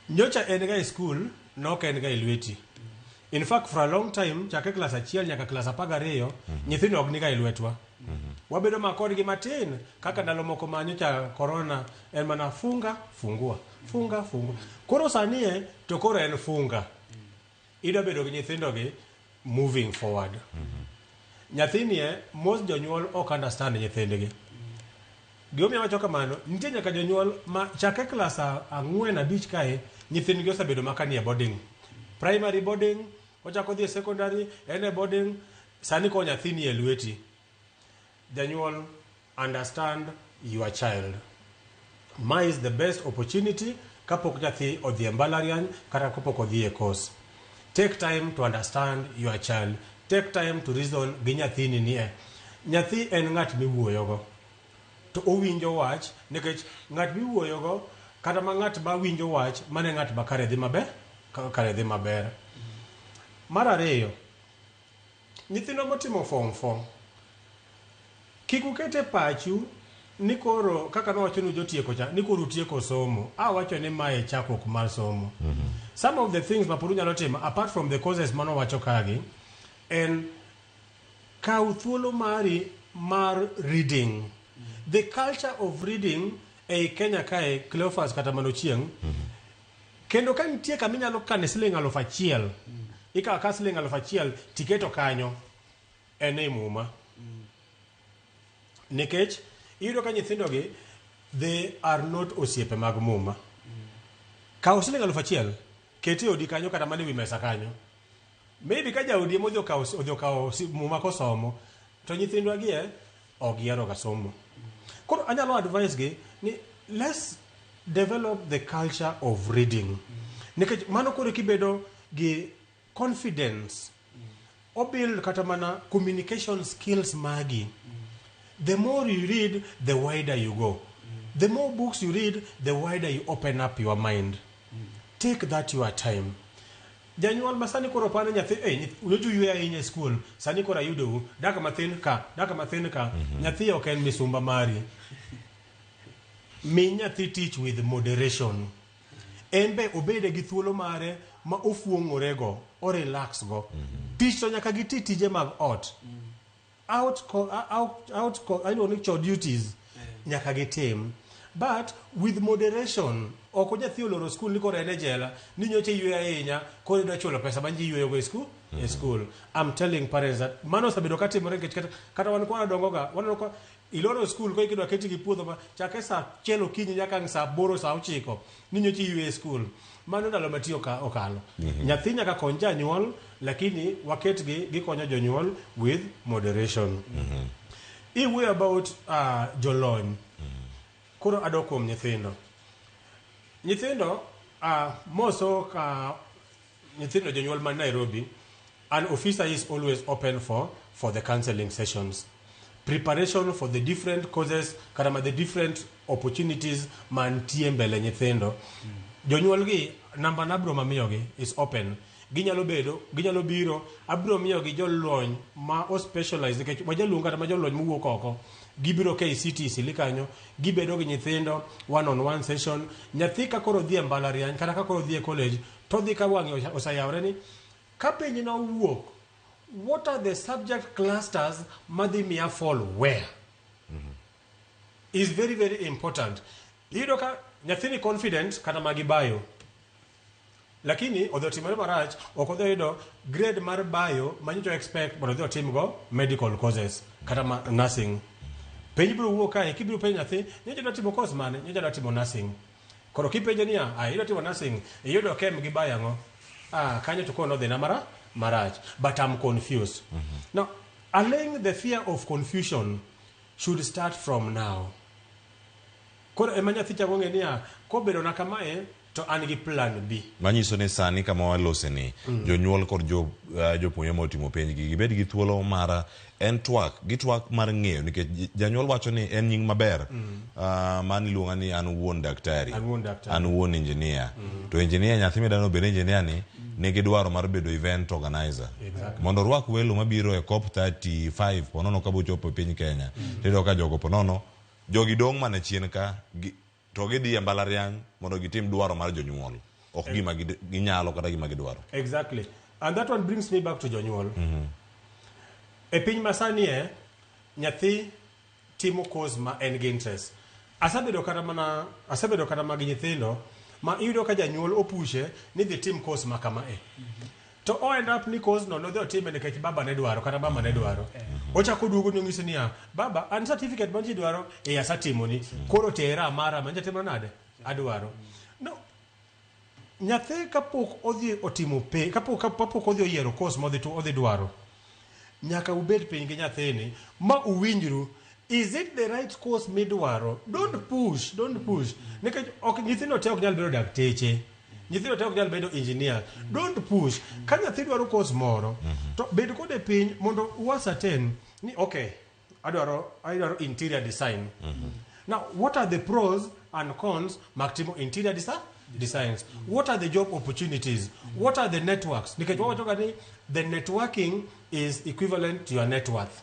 nyocha en ga e school, nok en ga e lweti. In fact, for a long time, chakre klas 1 nyaka klas 12, nyithindo ok niga e lwetwa. Wabedo ma kodgi matin, kaka ndalo moko ma nyocha corona en mana funga, fungua, funga, fungua. Koro sani e, to koro en funga. Idwa bedo gi nyithindo gi moving forward. Nyathini e, most jonyuol ok understand nyithindgi. Gimomiyo awacho kamano, nitie nyaka jonyuol ma chakre klas 4 5 kae, nyithindgi osebedo maka nie boarding. Primary boarding, ochako dhi e secondary, en e boarding, sani koro nyathi nie lweti. Janyuol, understand your child. Ma is the best opportunity kapok nyathi odhi e mbalariany kata kapok odhi e course. Take time to understand your child. Take time to reason gi nyathini ni e. Nyathi en ng'at miwuoyogo. To owinjo wach nikech ng'at miwuoyogo kata ma ng'at ma winjo wach mane ng'at ma kare dhi maber, kare dhi maber. Mar ariyo, nyithindo motimo form 4 kik uket e pachu ni koro kaka nowacho ni jotieko cha ni koro utieko somo. Awacho ni mae chakruok mar somo. Some of the things ma pod unyalo timo apart from the courses manowacho kagi en kaw thuolo mari mar reading. The culture of reading ei Kenya kae, Cleophas kata mano chieng', kendo ka nitie kama inyalo kane siling 1000, ikawo ka siling 1000 tiketo kanyo, en ei muma. Nikech iyudo ka nyithindogi they are not osiepe mag muma. Kaw siling 1000, ket e odi kanyo kata mana ewi mesa kanyo. Maybe ka jaodi ema odhi okawo muma kosomo, to nyithindwa gi e ok gihero ga somo. Koro anyalo advise gi ni let's develop the culture of reading. Nikech mano koro kibedo gi confidence, o build kata mana communication skills magi. The more you read, the wider you go. The more books you read, the wider you open up your mind. Take that your time. Janyuol ma sani koro pano nyathi, nyocha uyweyo ahinya e school, sani koro ayudou, daka mathin ka, daka mathin ka. Nyathi ok en misumba mari. Mi nyathi teach with moderation. En be obede gi thuolo mare ma ofuong'orego, o relax go. Tich to nyaka giti tije mag ot. Out ko, out, out ko, iluongo ni chore duties nyaka gitim. But with moderation, ok nyathi oloro school ni koro en e jela, ni nyocha iyweyo ahinya, koro idwa chulo pesa ma ji yweyogo e school. E school. I'm telling parents that mano osebedo katimore nikech kata wan kwa wadongo ga, waneno ka iloro school ko ikidwa keti gi puodho ma chakre saa 1 okinyi nyaka ang' saa 8 saa 9 ni nyocha iyweyo e school. Mano ndalo ma tiyo ka okalo. Nyathi nyaka kony janyuol, lakini waketgi gikonyo jonyuol with moderation. Iwuoyo about jolony. Koro adok kuom nyithindo. Nyithindo moso ka nyithindo jonyuol man Nairobi, An officer is always open for the counseling sessions. Preparation for the different courses kata ma the different opportunities mantie mbele nyithindo. Jonyuol gi namba na abro mamiyogi is open. Ginyalo bedo, ginyalo biro, abro miyogi jolony ma o specialize nikech wajaluong kata ma jolony mowuok oko. Gibiro KCT Isili kanyo, gibedo gi nyithindo one on one session. Nyathi ka koro dhi e mbalariany kata ka koro dhi e college to dhi ka wang'e oseyawre ni ka penj nowuok what are the subject clusters madhi miya fall where is very very important iyudo ka nyathini confident kata magi bayo lakini odhi otimore marach ok odhi yudo grade mar bayo manyocha expect mondo odhi otimgo medical courses kata ma nursing penj biro wuok kae kibiro penjo nyathi nyocha dwa timo course mane nyocha dwa timo nursing koro kipenje niya ah idwa timo nursing iyudo chem gi bayo ang'o ah kanyo to koro nodhina mara marach but I'm confused now allaying the fear of confusion should start from now koro ema nyathi chako ng'e niya kobedo na kamae to an gi plan B Manyiso ni sani kama walose ni jonyuol kod jo, jopuonjre motimo penj gi gibed gi thuolo mar en twak gitwak mar ng'eyo nikech janyuol wacho ni en nying maber man iluonga ni an wuon daktari An wuon daktari. an wuon engineer to engineer nyathi midwaro bed engineer ni nigi dwaro mar bedo event organizer mondo orwak welo mabiro e COP 35 ponono ka bochopo e piny Kenya tiyudo ka jogo ponono jogi dong' mana chien ka gi, to gidhi e mbalariany mondo gitim dwaro mar jonyuol ok gima ginyalo kata gima gidwaro Exactly. And that one brings me back to jonyuol. E piny masani e, nyathi timo course ma en gi interest. Asebedo kata mana asebedo kata mag nyithindo ma iyudo ka janyuol opushe ni dhi tim course ma kama e. To o end up ni course no nodhi otime nikech baba ne dwaro kata mama ne dwaro. Ochako oduogo ni onyise niya, baba an certificate mantie dwaro e asetimoni. Koro tera mara manche timo nade? Adwaro. No, nyathi kapok odhi otimo pe kapok odhi oyiero course modhi to odhi dwaro nyaka ubed piny gi nyathini ma uwinjru is it the right course midwaro don't push don't push nikech ok nyithindo te ok nyal bedo dakteche nyithindo te ok nyal bedo engineer don't push ka nyathi dwaro course moro to bed kode piny mondo u ascertain ni okay adwaro interior design Now, what are the pros and cons mag timo interior designs? What are the job opportunities? What are the networks? Nikech wawacho ga ni the networking is equivalent to your net worth.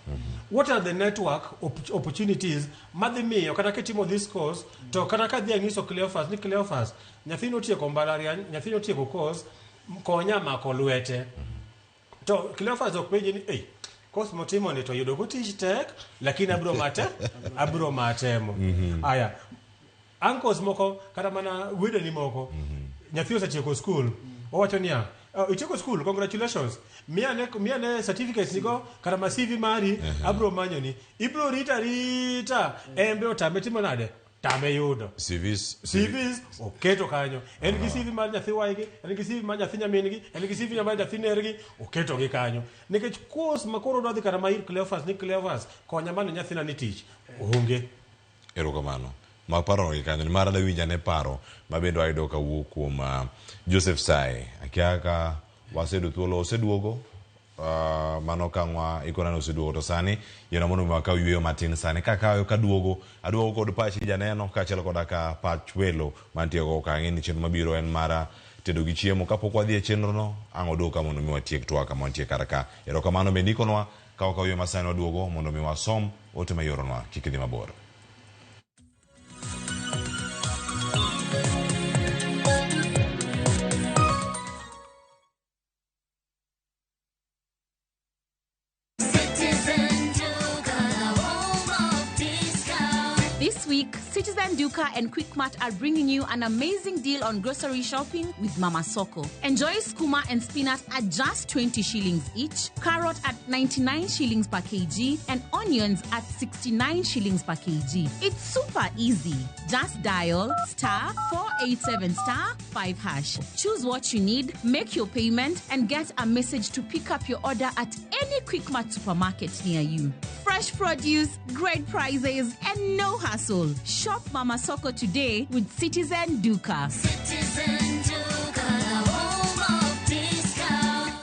What are the network opportunities madhi miyo kata kitimo this course to kata kadhi ang'iso Cleophas ni Cleophas nyathi notieko mbalariany nyathi notieko course konya mako lwete to Cleophas ok penji ni ei course motimo ni to yudo go tich tek lakini abro matemo aya uncles moko kata mana wedeni moko nyathi osetieko school owacho niya "Oh, itieko school congratulations miya ne certificates nigo kata ma CV mari abro manyoni ibro rita rita embe otame timo nade tame yudo CVs CVs oketo kanyo en gi CV mar nyathi waygi en gi CV mar nyathi nyamin-gi en gi CV mar nyathi nergi oketo gi kanyo nikech course ma koro odwa dhi kata ma ir Cleophas ni Cleophas konya manyo nyathina ni tich onge erokamano mag paro gi kanyo nimar adawinj ane paro ma bende wayudo kawuok kuom Joseph Sae akia ka waseyudo thuolo oseduogo mano kang'wa ikona ni oseduogo to sani yiena mondo mi wakaw yueyo matin sani kakayo kaduogo aduogo kod pachi janeno kaachiel koda ka pach welo mantie go ka ang'e ni chenro mabiro en mara tedo gi chiemo kapok wadhi e chenro no ang' waduog ka mondo mi watiek twak kama wantie kar ka erokamano bende ikonwa ka wakaw yueyo masani waduogo mondo mi wasom ote ma ioronwa kik idhi mabor Citizen Duka, the home of discount. This week, Citizen Duka and Quickmart are bringing you an amazing deal on grocery shopping with Mama Soko. Enjoy skuma and spinach at just 20 shillings each, carrot at 99 shillings per kg, and onions at 69 shillings per kg. It's super easy. Just dial star 487 star 5 hash. Choose what you need, make your payment, and get a message to pick up your order at any Quickmart supermarket near you. Fresh produce, great prices, and no hassle. Shop Mama Soko today with Citizen Duka. Citizen Duka, the home of discount.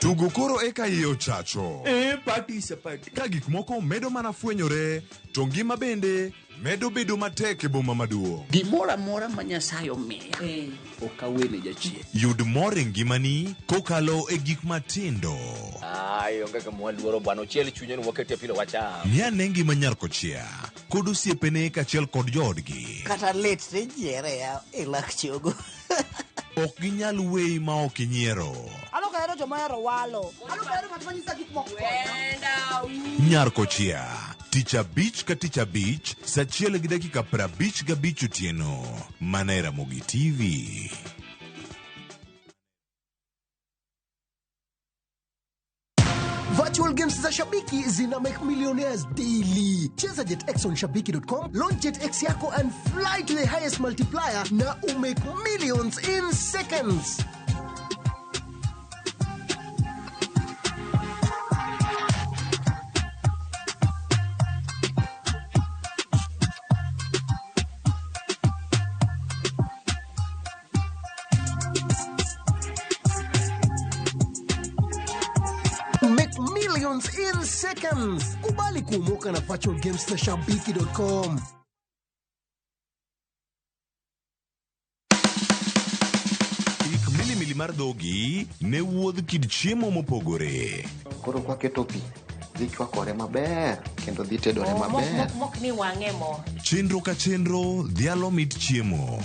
Tugo koro eka iye ochacho. Eh, party is a party. Ka gik moko medo mana fwenyore, to ngima bende medo bedo matek e boma maduong'. Gimoro amora ma Nyasaye omiya ok awene jachien. Yud mor e ngimani kokalo e gik matindo. Ai, onge gima waluoro bwana, ochiel chunye ni waketie pilo wacham. Ng'i ane ngima nyar kochia kod osiepene kaachiel kod joodgi. Kata lit tinyiere ya e lak chogo. Ok ginyal weyi ma ok inyiero. An ok ahero joma ohero walo. An ok ahero ng'at ma nyisa gik moko. Nyar kochia tich abich ka tich abich saa achiel gi dakika 55 otieno mana e Ramogi TV. Virtual games za Shabiki zina make millionaires daily. Cheza JetX on shabiki.com, launch JetX yako and fly to the highest multiplier na umake millions in seconds. Make millions in seconds. Kubali kuomoka na virtual games za shabiki.com. Ik milimili mar dhogi ne wuodh kit chiemo mopogore. Koro kwaketo pi, dhi chwakore maber kendo dhi tedore maber. Mok ni wang'e mo. Chenro ka chenro dhialo mit chiemo.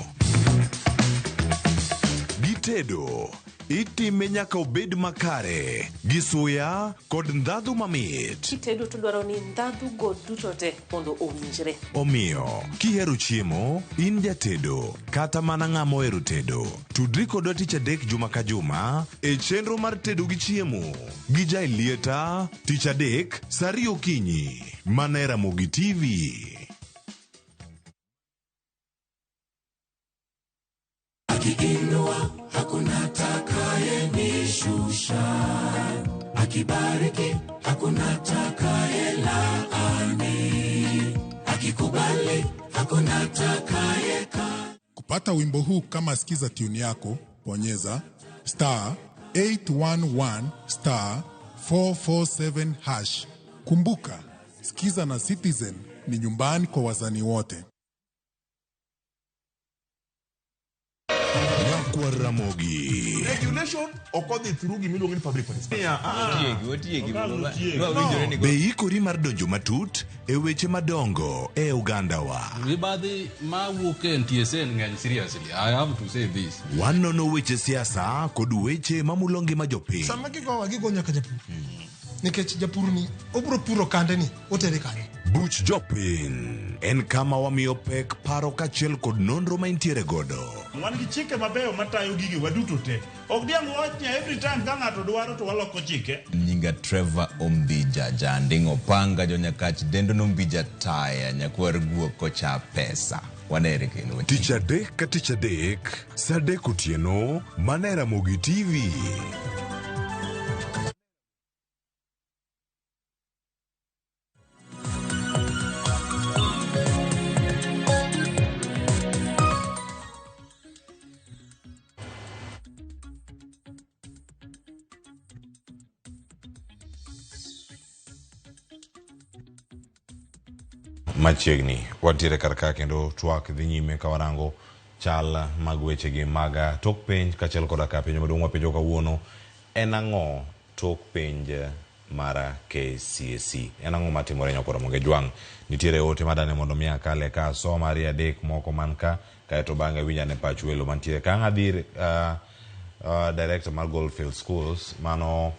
Gitedo itime nyaka obed makare gi suya kod ndhadhu mamit. Kitedo to dwaro ni ndhadhu go duto te mondo owinjre. Omiyo, kihero chiemo, in jatedo kata mana ng'ama ohero tedo, tudri kodwa tich adek juma ka juma e chenro mar tedo gi chiemo gi Jaelieta tich adek saa ariyo okinyi mana e Ramogi TV. Akiinua hakuna atakayenishusha, akibariki hakuna atakayelaani, akikubali hakuna atakayeka. Kupata wimbo huu kama sikiza tune yako, bonyeza star 811 star 447 hash. Kumbuka, sikiza na Citizen ni nyumbani kwa wazani wote. Nyakwar Ramogi. Regulation ok odhi through gimiluongo ni public participation. Otiegi, otiegi. No. Be ikori mar donjo matut e weche madongo e ogandawa? Mibadhi mawuok e NTSA ng'eny seriously. I have to say this. Wanono weche siasa kod weche mamulo ngima jopiny. Sama gigowa gigo nyaka japur. Nikech japur ni obiro puro kande ni otere kanye. Buch jopiny en kama wamiyo pek paro kaachiel kod nonro ma intiere godo. Wan gi chike mabeyo matayo gigi waduto te. Ok diang' wach ni every time ka ng'ato dwaro to waloko chike. Nyinga Trevor Ombija Janding Opanga jonyakach dendo nombija taya nyakwar guok kocha pesa. Wanere kendo. Tich adek ka tich adek, saa adek otieno, mana e Ramogi TV. Machiegni wantiere kar ka kendo twak dhi nyime ka warango chal mag wechegi mag tok penj kaachiel koda ka penjo maduong' wapenjo kawuono en ang'o tok penj mar KCSE en ang'o matimore nyakwar Ramogi Jwang' nitiere ote madane mondo mi akale ka asoma ariyo adek moko man ka kaeto bang'e winj ane pach welo mantiere ka ang' adhi director mar Goldfield Schools mano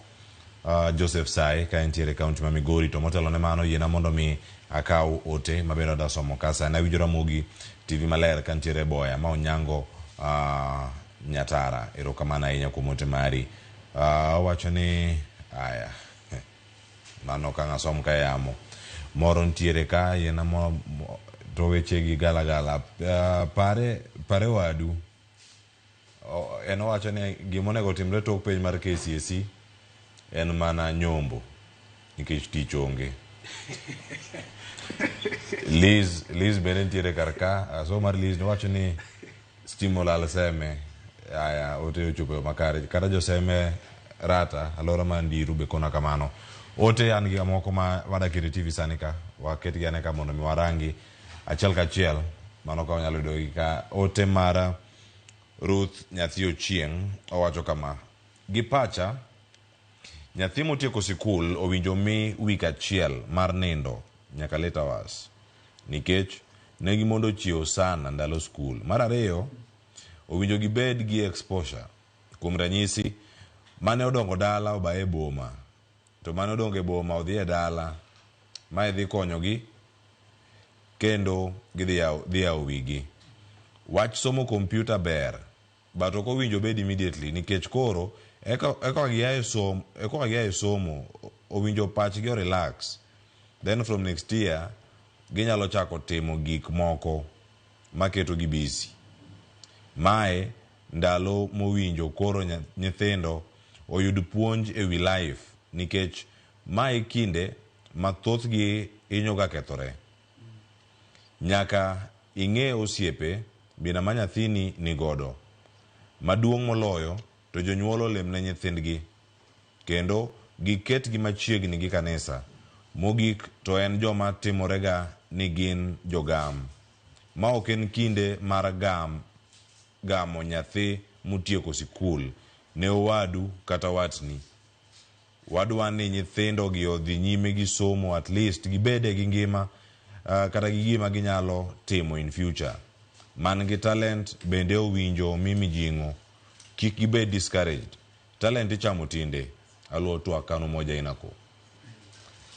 Joseph Sai ka entiere e kaunti ma Migori to motelo ne mano yiena mondo mi akaw ote mabende adwa somo ka sani awinjo Ramogi TV maler ka nitiere e Boya ma Onyango Nyatara erokamano ahinya kuom ote mari owacho ni aya mano ka ng'asom ka yamo moro nitiere ka yiena to wechegi galagala pare wadu en owacho ni gima onego timre tok penj mar KCSE en mana nyombo nikech tich onge. Liz bende nitiere kar ka asomo mar Liz nowacho ni stima olal Seme aya ote ochopo makare kata jo Seme Rata, alwora mar Ndiru be kona kamano. Ote an gi moko ma wadak e TV sani ka, waketgi ane ka mondo mi warangi achiel kachiel, mano ka wanyalo yudogi ka. Ote mar Ruth Nyathi Ochieng' owacho kama, gi pacha, nyathi motieko sikul owinjo mi wik achiel mar nindo nyaka late hours nikech ne gimondo chiew sana ndalo skul. Mar ariyo, owinjo gibed gi exposure. Kuom ranyisi, mane odongo dala obaye e boma, to mane odongo e boma odhi e dala, mae dhi konyogi kendo gidhi yawo dhi yawo wigi. Wach somo kompyuta ber, but ok owinjo bed immediately nikech koro eka eka gia e som eka gia e somo owinjo pachgi o relax. Then from next year ginyalo chako timo gik moko maketo gi busy. Mae ndalo mowinjo koro nyithindo oyud puonj ewi life nikech mae kinde ma thothgi hinyo ga kethore. Nyaka ing'e osiepe bina ma nyathini nigodo. Maduong' moloyo to jonyuol olemne nyithindgi kendo giketgi machiegni gi kanisa. Mogik to en joma timorega ni gin jogam. Ma ok en kinde mar gam gamo nyathi motieko sikul ne owadu kata watni. Wadwa ni nyithindo gi odhi nyime gi somo at least gibede gi ngima kata gi gima ginyalo timo in future. Man gi talent bende owinjo omi mijing'o. Kik gibed discouraged. Talent ichamo tinde. Aluo twak kano moja inako.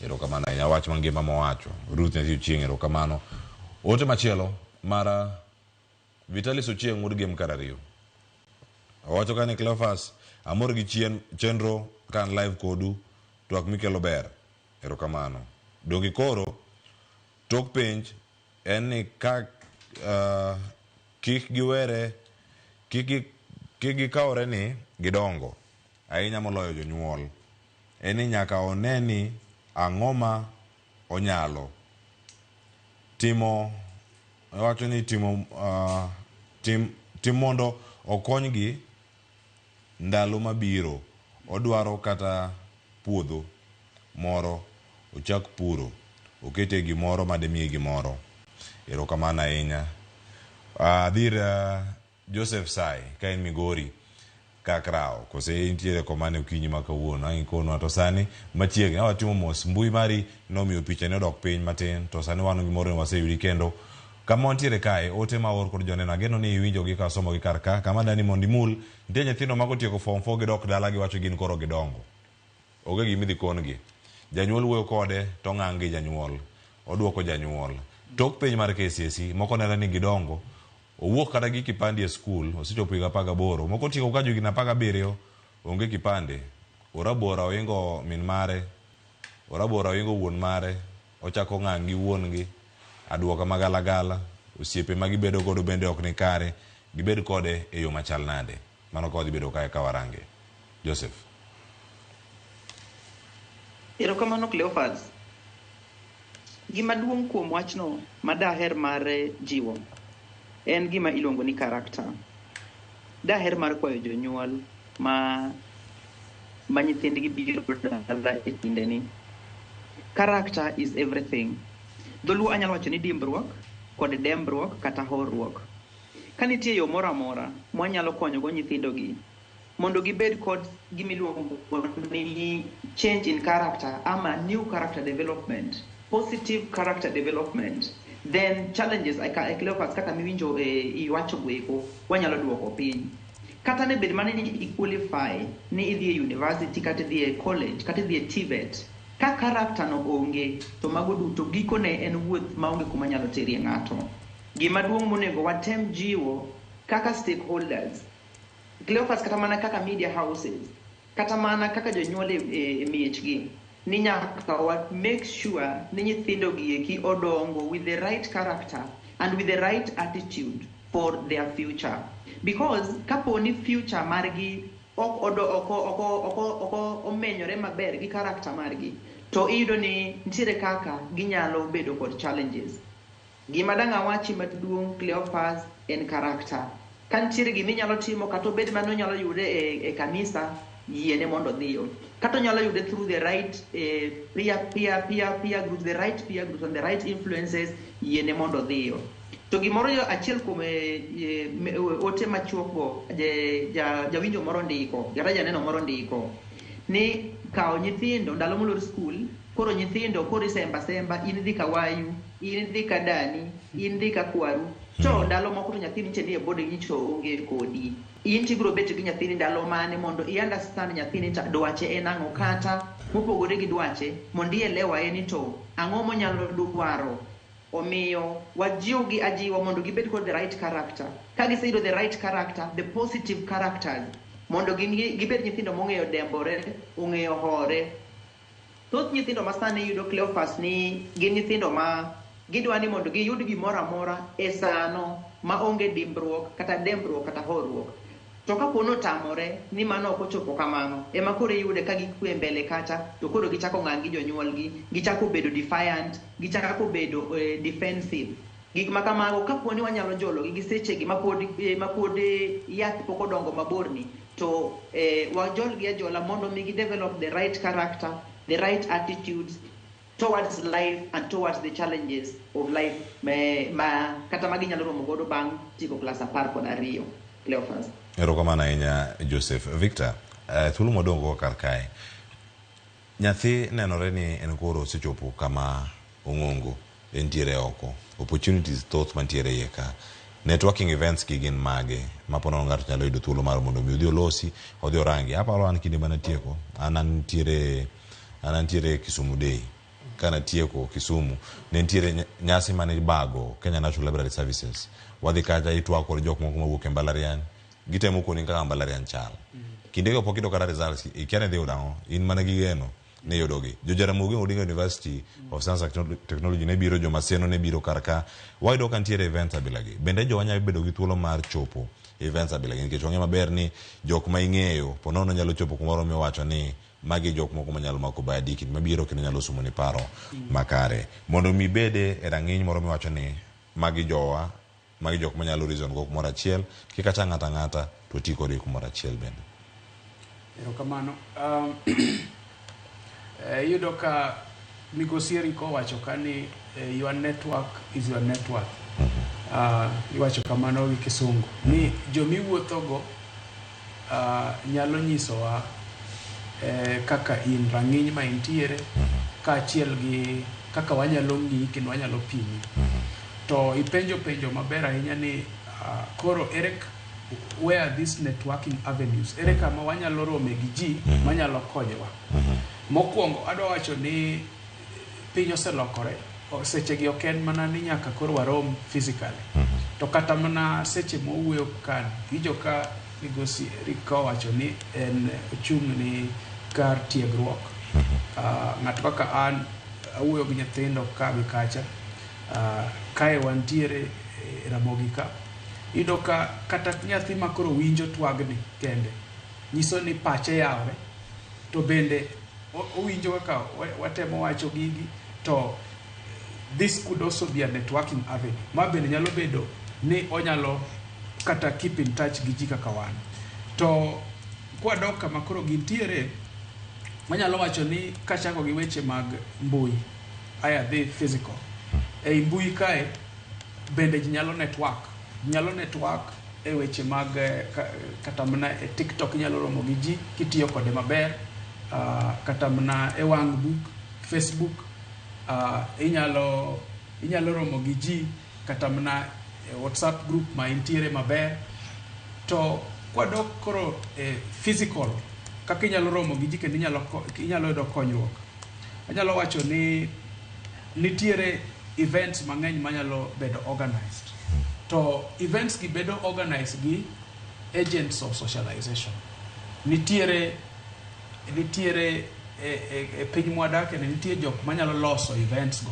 Erokamano ahinya wach mangima mowacho. Ruth Nyathi Ochieng' erokamano. Ote machielo mar Vitalis Ochieng' wuod Gem Karariyo. Owacho ka ni Cleophas, amor gi chien, chenro ka an live kodu, twak mikelo ber. Erokamano. Donge koro, tok penj en ni ka kik giwere, kik gikawre ni gidongo, ahinya moloyo jonyuol. En ni nyaka one ni ang'o ma onyalo timo, owacho ni timo tim mondo okonygi ndalo mabiro. Odwaro kata puodho moro ochak puro, okete gimoro madimiye gimoro. Erokamano ahinya. Adhir Joseph Sai ka en Migori Kakrao kose intiere komane okinyi ma kawuono ang' ikonwa to sani machiegni awatimo mos mbui mari nomiyo picha ne odok piny matin to sani wan gi mor ni waseyudi kendo kama wantiere kae ote ma oor kod joneno ageno ni iwinjogi ka asomogi kar ka kama dani mondo imul nitie nyithindo ma kotieko form 4 gidok dala giwacho gin koro gidongo onge gima idhi kon-gi janyuol wuoyo kode to ng'ang' gi janyuol oduoko janyuol tok penj mar KCSE moko neno ni gidongo owuok kata gi kipande e skul osechopo higa 18 moko otieko ka higni 17 onge kipande orabora oingo min mare orabora oingo wuon mare ochako ng'ang' gi wuon gi aduoka magalagala osiepe ma gibedo godo bende ok ni kare gibed kode e yo machal nade mano ka wadhi bedo kae ka warange Joseph. Erokamano Cleophas. Gima duong' kuom wachno ma daher mar jiwo en gima iluongo ni character. Daher mar kwayo jonyuol ma nyithindgi biro dala e kindeni. Character is everything. Dholuo anyalo wacho ni dimbruok kod dembruok kata horuok. Ka nitie yo moro amora mwanyalo konyogo nyithindogi mondo gibed kod gimiluongo ni change in character ama new character development, positive character development, then challenges Cleophas kaka miwinjo iwacho goeko wanyalo duoko piny. Kata ne bed mana ni i qualify ni idhi e university kata idhi e college kata idhi e TVET, ka character no onge to mago duto gikone en wuoth maonge kuma nyalo terie ng'ato. Gima duong' monego watem jiwo kaka stakeholders, Cleophas kata mana kaka media houses, kata mana kaka jonyuol e miechgi, ni nyaka wa make sure ni nyithindo gi eki odongo with the right character and with the right attitude for their future. Because kapo ni future margi ok omenyore maber gi character margi, to iyudo ni nitiere kaka ginyalo bedo kod challenges. Gima dang' awachi maduong' Cleophas en character. Ka nitiere gima inyalo timo kata obed mano onyalo yude e kanisa, yiene mondo odhiyo. Kata onyalo yude through the right peer groups, the right peer groups and the right influences, yiene mondo odhiyo. To gimoro achiel kuom ote machuok go, jawinjo moro ndiko, kata janeno moro ndiko, ni kawo nyithindo ndalo molor skul, koro nyithindo koro isemba semba, in idhi ka wayu, in idhi ka dani, in idhi ka kwaru, to ndalo moko to nyathini nitie ni e boarding nyicho onge kodi. In tibiro bet gi nyathini ndalo mane mondo i understand nyathini dwache en ang'o kata mopogore gi dwache mondo ielewa en ni to ang'o monyalo dwaro. Omiyo wajiwgi ajiwa mondo gibed kod the right character. Ka giseyudo the right character, the positive characters, mondo gibed nyithindo mong'eyo dembore, ong'eyo hore. Thoth nyithindo ma sani yudo Cleophas ni gin nyithindo ma gidwa ni mondo giyud gimoro amora e sano ma onge dimbruok kata dembruok kata horuok. To kapo ni otamore ni mano ok ochopo kamano, ema koro iyude ka gikwe mbele kacha, to koro gichako ng'ang' gi jonyuolgi, gichako bedo defiant, gichako bedo defensive. Gik ma kamago kapo ni wanyalo jologi gi sechegi mapod yath pok odongo maborni, to wajolgi ajola mondo mi gi develop the right character, the right attitudes towards life and towards the challenges of life ma kata ma ginyalo romo godo bang' tieko klas 12. Cleophas. Erokamano ahinya Joseph. Victor, thuolo modong' go kar kae. Nyathi nenore ni en koro osechopo kama ong'ongo entiere oko. Opportunities thoth mantiere iye ka. Networking events gi gin mage ma po nono ng'ato nyalo yudo thuolo mar mondo mi odhi olosi, odhi orangi. Aparo an kinde mane atieko, an antiere Kisumu Day. Kana tieko Kisumu, ne nitiere nyasi mane ibago Kenya National Library Services. Wadhi kacha itwak kod jok moko mawuok e mbalariany. Gitemo koni kaka mbalariany chal. Kindego pok iyudo kata results, ikia ni idhi yudo ang'o, in mana gi geno ni iyudogi. Jo Jaramogi Oginga University of Science and Technology ne biro, jo Maseno ne biro kar ka. Wayudo ka nitiere events abilagi. Bende jowa nyalo bedo gi thuolo mar chopo events abilagi nikech wang'eyo maber ni jok ma ing'eyo po nono nyalo chopo kumoro miwacho ni magi jok moko manyalo mako badi kinde mabiro kendo nyalo somoni paro makare. Mondo mi ibede e rang'iny moro miwacho ni magi jowa, magi jok manyalo reason go kumoro achiel, kik acha ng'ato ang'ata to ti kodgi kumoro achiel bende. Erokamano. Iyudo ka migosi Eric owacho ka ni your network is your net worth. Iwacho kamano gi kisungu ni jomiwuothogo nyalo nyisowa kaka in rang'iny ma intiere kaachiel gi kaka wanyalo ng'iyi kendo wanyalo pimi. To ipenjo penjo maber ahinya ni koro ere where are these networking avenues? Ere kama wanyalo rome gi ji manyalo konyowa? Mokwongo adwa wacho ni piny oselokore. Sechegi ok en mana ni nyaka koro warom physically. To kata mana seche mowuoyo kan, winjo ka migosi Eric owacho ni en ochung' ni kar tiegruok. Ng'ato kaka an awuoyo gi nyithindo ka gi kacha. Kae wantiere e Ramogi ka. Iyudo ka kata nyathi ma koro winjo twagni kende nyiso ni pache yawre, to bende owinjo kaka watemo wacho gigi, to this could also be a networking avenue. Ma bende nyalo bedo ni onyalo kata keep in touch gi ji kaka wan. To kwadok kama koro gintiere, wanyalo wacho ni kachako gi weche mag mbui, aya dhi physical. Ei mbui kae bende ji nyalo network. Nyalo network e weche mag kata mana e TikTok inyalo romo gi ji kitiyo kode maber, kata mana e wang' book, Facebook, inyalo romo gi ji kata mana e WhatsApp group ma intiere maber. To kwadok koro e physical, kaka inyalo romo gi ji kendo inyalo yudo konyruok. Anyalo wacho ni nitiere events mang'eny manyalo bedo organized. To events gi bedo organized gi agents of socialization. Nitiere e piny mwadake ni nitie jok manyalo loso events go.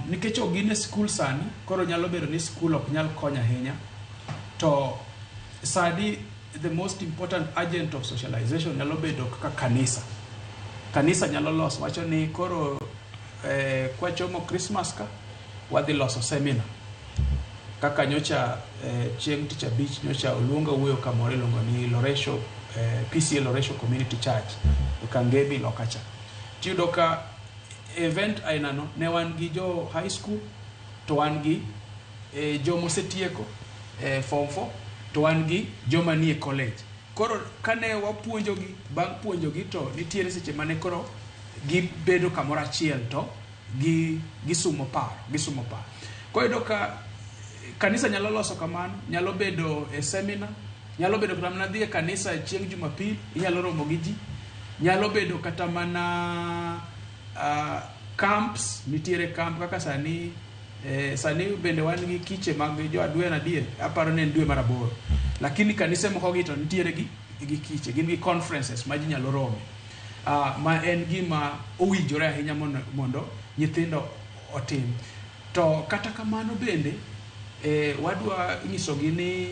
Nikech ok gin e skul sani, koro nyalo bedo ni skul ok nyal konyo ahinya. To sani the most important agent of socialization nyalo bedo kaka kanisa. Kanisa nyalo loso, wacho ni koro kwachomo Christmas ka, wadhi loso seminar. Kaka nyocha chieng' tich abich nyocha oluonga wuoyo kamoro iluongo ni Loresho, PCA Loresho Community Church e Kangemi loka cha. Tiyudo ka event ainano ne wan gi jo high school to wan gi jomosetieko form 4 to wan gi joma nie college. Koro kane wapuonjogi, bang' puonjogi to nitiere seche mane koro gibedo kamoro achiel to gisumo paro, gisumo paro. Koro iyudo ka kanisa nyalo loso kamano, nyalo bedo e seminar, nyalo bedo kata mana dhi e kanisa chieng' Jumapil, inyalo romo gi ji, nyalo bedo kata mana camps, nitiere camp kaka sani sani bende wan gi kiche mag jo adwen adier, aparo ni en dwe mar 8. Lakini kanise moko gi to nitiere gi kiche, gin gi conferences ma ji nyalo rome. Ma en gima owinjore ahinya mondo nyithindo otim. To kata kamano bende wadwa nyisogi ni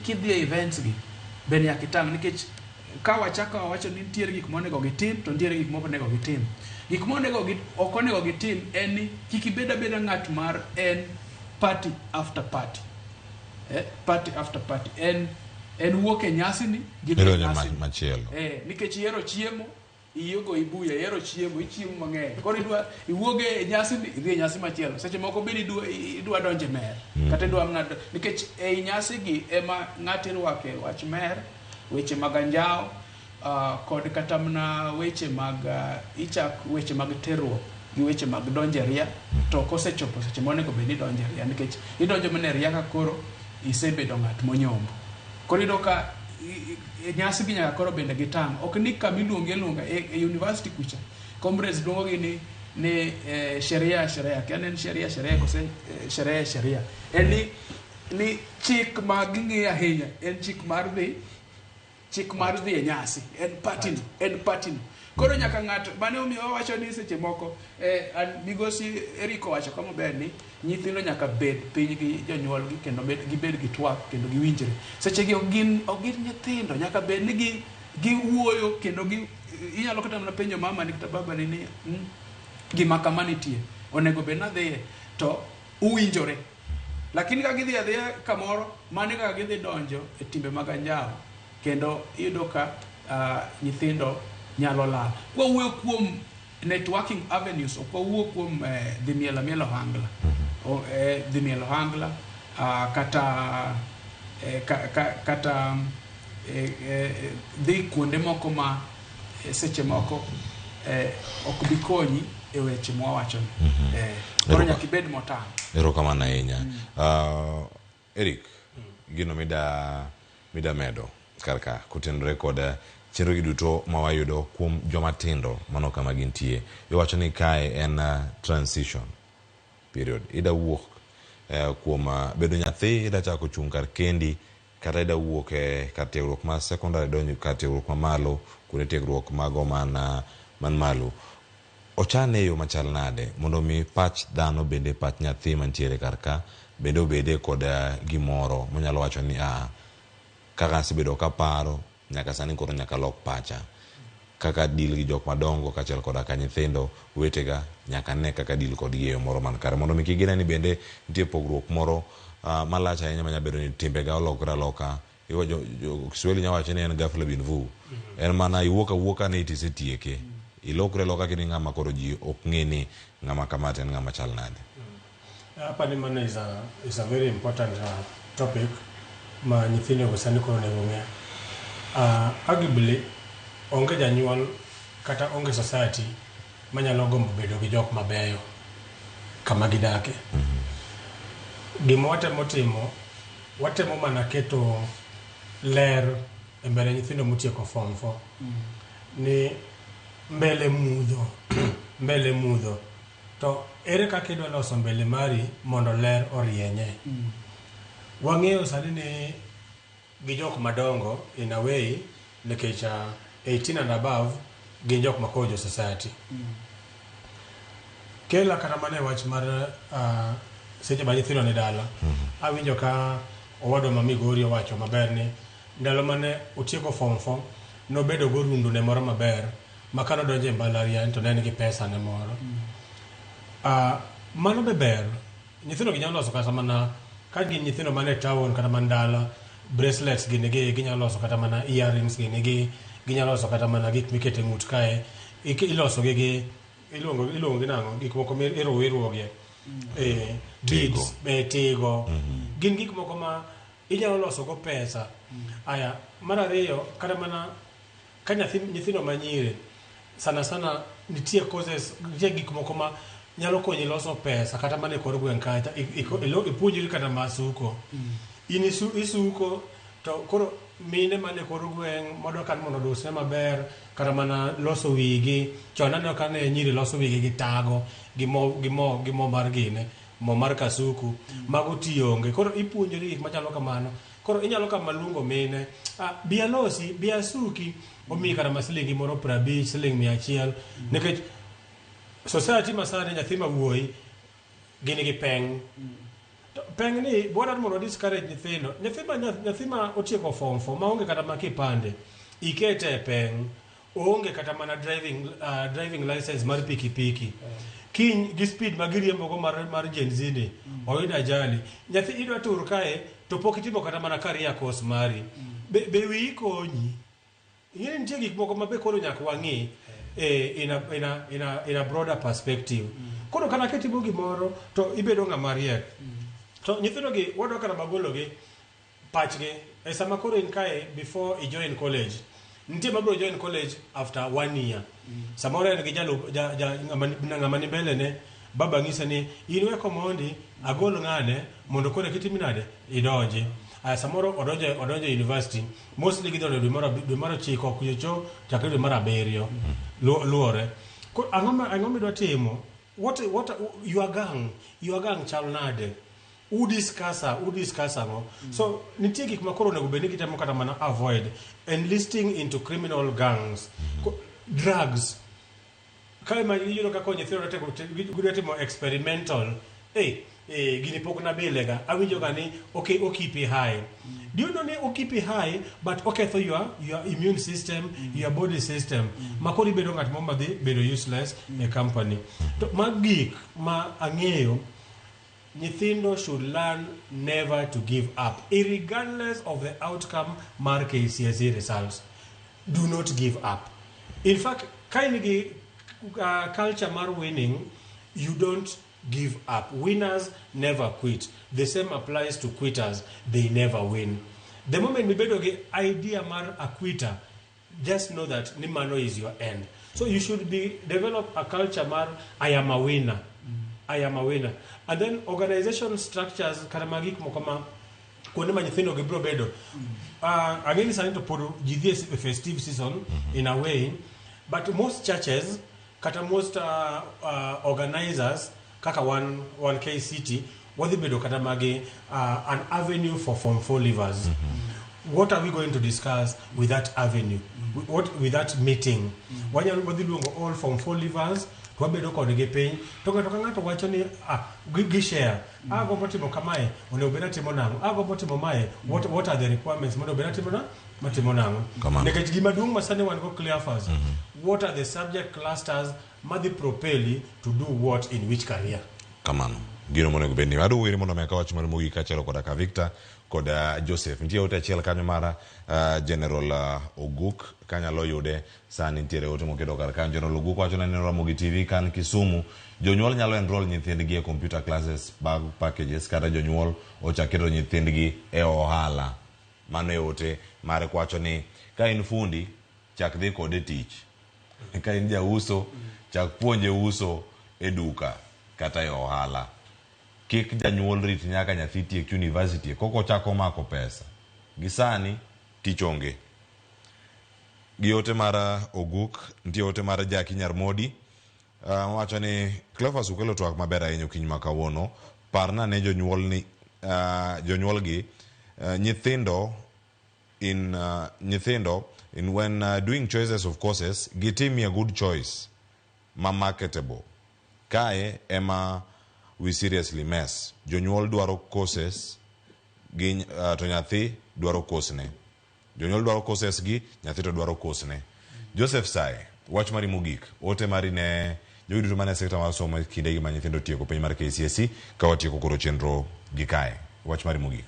kidhi e events gi bende nyaka itang', nikech ka wachako wawacho ni nitiere gik monego gitim to nitiere gik mok onego gitim. Gik monego ok onego gitim en ni kik ibed abeda ng'at mar en party after party. Party after party. En wuok e nyasi ni gi dhi e nyasi ni. Machielo. Nikech ihero chiemo, iyogo ibuya, ihero chiemo, ichiemo mang'eny. Koro idwa iwuog e nyasi ni idhi e nyasi machielo. Seche moko bende idwa donjo e mer. Kata idwa mana nikech ei nyasi gi ema ng'ato irwake wach mer, weche mag anjawo, kod kata mana weche mag ichak weche mag terruok gi weche mag donjo e ria. To kosechopo seche monego bed ni idonjo e ria, nikech idonjo mana e ria ka koro isebedo ng'at monyombo. Koro iyudo ka nyasi gi nyaka koro bende gitang'. Ok ni kama iluonge aluonga e university kucha. Comrades luongo gi ni sheria sheria. Kia ni en sheria sheria kose sherehe sheria. En ni chik ma ging'iyo ahinya en chik mar dhi e nyasi. En party no, en party no. Koro nyaka ng'ato mane omiyo wawacho ni seche moko migosi Eric owacho kama ber ni nyithindo nyaka bed piny gi jonyuolgi kendo gibed gi twak kendo giwinjre. Seche gi ok gin nyithindo, nyaka bed ni giwuoyo kendo inyalo kata mana penjo mama ni kata baba ni gima kama nitie onego bed nadhiye to uwinjore. Lakini ka gidhi adhiya kamoro, mano kaka gidhi donjo e timbe mag anjawo kendo iyudo ka nyithindo nyalo lal. Kwawuoyo kuom networking avenues, ok wawuo kuom dhi mielo amiela ohangla. Dhi mielo ohangla kata dhi kuonde moko ma seche moko ok bi konyi e weche mwawachoni. Koro nyaka ibed motang'. Erokamano ahinya. Eric, gino mida medo kar ka kotenore kod chenro gi duto ma wayudo kuom joma tindo mano kama gintie. Iwacho ni kae en transition period. Ida wuok kuom bedo nyathi, ida chako chung' kar kendi, kata ida wuok e kar tiegruok mar secondary donjo kar tiegruok mamalo, kuonde tiegruok mago man malo. Ochane e yo machal nade mondo mi pach dhano bende pach nyathi mantiere kar ka bende obede kod gimoro monyalo wacho ni kaka asebedo kaparo nyaka sani koro nyaka lok pacha, kaka deal gi jok madongo kaachiel koda ka nyithindo wetega nyaka ne kaka deal kodgi e yo moro man kare, mondo mi kik gine ni bende nitie pogruok moro malach ahinya manyalo bedo ni timbega olokre aloka. Kiswahili nyalo wacho ni en ghafla bin vu, en mana iwuok awuoka ni tisetieke, ilokre aloka kini ng'ama koro ji ok ng'e ni ng'ama kama to en ng'ama chal nade. Apani mano is a very important topic ma nyithindo go sani koro onego ng'e. Arguably onge janyuol kata onge society manyalo gombo bedo gi jok mabeyo kama gidake. Gima watemo timo, watemo mana keto ler e mbele nyithindo motieko form 4 ni mbele mudho, mbele mudho. To ere kaka idwa loso mbele mari mondo ler orienye? Wang'eyo sani ni gi jok madongo in a way, nikech 18 and above gin jok ma koro jo society. Kela kata mana e wach mar seche ma nyithindo ni dala, awinjo ka owadwa ma Migori owacho maber ni ndalo mane otieko form 4 nobedo gorundu ne moro maber ma kane odonjo e mbalariany to ne en gi pesa ne moro. Mano be ber. Nyithindo gi nyalo loso kata mana Ka gin nyithindo man e town kata man dala, bracelets gini gi ginyalo loso kata mana earrings gini gi ginyalo loso kata mana gik mikete ng'ut kae. Iloso gi gi iluongo iluongo gi nang'o gik moko mi iruwo iruwo gi beads, tigo. Gin gik moko ma inyalo loso go pesa. Aya, mar ariyo kata mana ka nyathi nyithindo ma nyiri sana sana nitie courses nitie gik moko ma nyalo konyi loso pesa kata mana e kor gweng' kacha ipuonjri kata ma suko in isuko to koro mine man e kor gweng' madwa kata mondo odusre maber kata mana loso wigi chon aneno ka ne nyiri loso wigi gi tago gi mo gi mo gi mo mar gine mo mar kasuku mago tionge koro ipuonjori gik machalo kamano koro inyalo kama luongo mine ah, bi alosi bi asuki omiyi kata ma silingi moro 50 siling 100 nikech society masani nyathi ma wuoyi gin gi peng To peng ni bwana mondo discourage nyithindo nyathi ma nyathi ma otieko form 4 maonge kata ma kipande ikete e peng oonge kata mana driving driving license mar pikipiki kiny gi speed ma giriembogo mar, mar Gen Z ni oyudo ajali nyathi idwa tur kae to pok itimo kata mana career course mari be, be wiyi konyi ing'e ni nitie gik moko ma be koro nyaka wang'i in a broader perspective koro kata kitimo gimoro to ibedo ng'ama riek to nyithindo gi wadwa kata magologi pachgi e sama koro in kae before i join college nitie mabiro join college after one year samoro en gi jalup ja, ja, ng'ama ni- ng'ama ni mbele ne baba ng'ise ni in we komondi agol ng'ane mondo koro kitimi nade idonji aya samoro odonjo odonjo e university mostly gidonjo dwe mar dwe mar ochiko kuchocho chakre dwe mar abiriyo luore Ko- ang'o ma- ang'o midwa timo what your gang chal nade udiscussa udiscuss ang'o so nitie gik ma koro onego bed ni gitemo kata mana avoid enlisting into criminal gangs drugs kae ma iyudo ka koro nyithindo dwa gidwa timo experimental hey, gini pok nabile ga awinjo ga ni okay okeep high do you know ni okeep high but oketho your immune system your body system ma koro ibedo ng'at moro madhi bedo useless e company to mag gik ma ang'eyo nyithindo should learn never to give up irregardless of the outcome mar KCSE results do not give up in fact ka in gi culture mar winning you don't give up winners never quit the same applies to quitters they never win the moment mibedo gi idea mar a quitter just know that ni mano is your end so you should be develop a culture mar I am a winner I am a winner and then organization structures kata mag gik moko ma kuonde ma nyithindo gi biro bedo ang'e ni sani to pod ji dhi e festive season in a way but most churches kata most organizers kaka wan wan KCT wadhi bedo kata magi an avenue for form 4 leavers what are we going to discuss with that avenue what with that meeting wanyalo wadhi luongo all form 4 leavers to wabedo kodgi piny to ng'ato ka ng'ato wacho ni ah, gi share agombo timo kamae onego bed atimo nang'o agombo timo mae what are the requirements mondo bed atimo na matimo nang'o Kamano. nikech gima duong' ma sani wan go Cleophas what are the subject clusters madhi propeli to do what in which career kamano gino monego bed ni adwa weri mondo mi akaw wach mar mogik kaachiel koda ka Victor kod Joseph nitie ote achiel kanyo mar General Oguk kanyalo yude sani nitiere ote moketo kar kanyo General Oguk wacho ni aneno Ramogi TV kan Kisumu jonyuol nyalo enroll nyithindgi e computer classes bag packages kata jonyuol ochak keto nyithindgi e ohala mano e ote mare kwacho ni ka in fundi chak dhi kode tich ka in jauso chak puonje uso e duka kata e ohala kik janyuol rit nyaka nyathi tiek university koko ochako mako pesa gi sani tich onge gi ote mar Oguk nitie ote mar Jaki Nyarmodi wacho ni Cleophas ukelo twak maber ahinya okinyi ma kawuono parna ne jonyuol ni jonyuolgi nyithindo in nyithindo in when doing choices of courses gitimie good choice ma marketable kae ema we seriously mess jonyuol dwaro courses gi to nyathi dwaro course ne jonyuol dwaro courses gi nyathi to dwaro course ne Joseph Sae wach mari mogik ote mari ne jogi duto mane sekta mar somo e kindegi ma nyithindo tieko penj mar KCSE ka watieko koro chenro gi kae Wach mari mogik.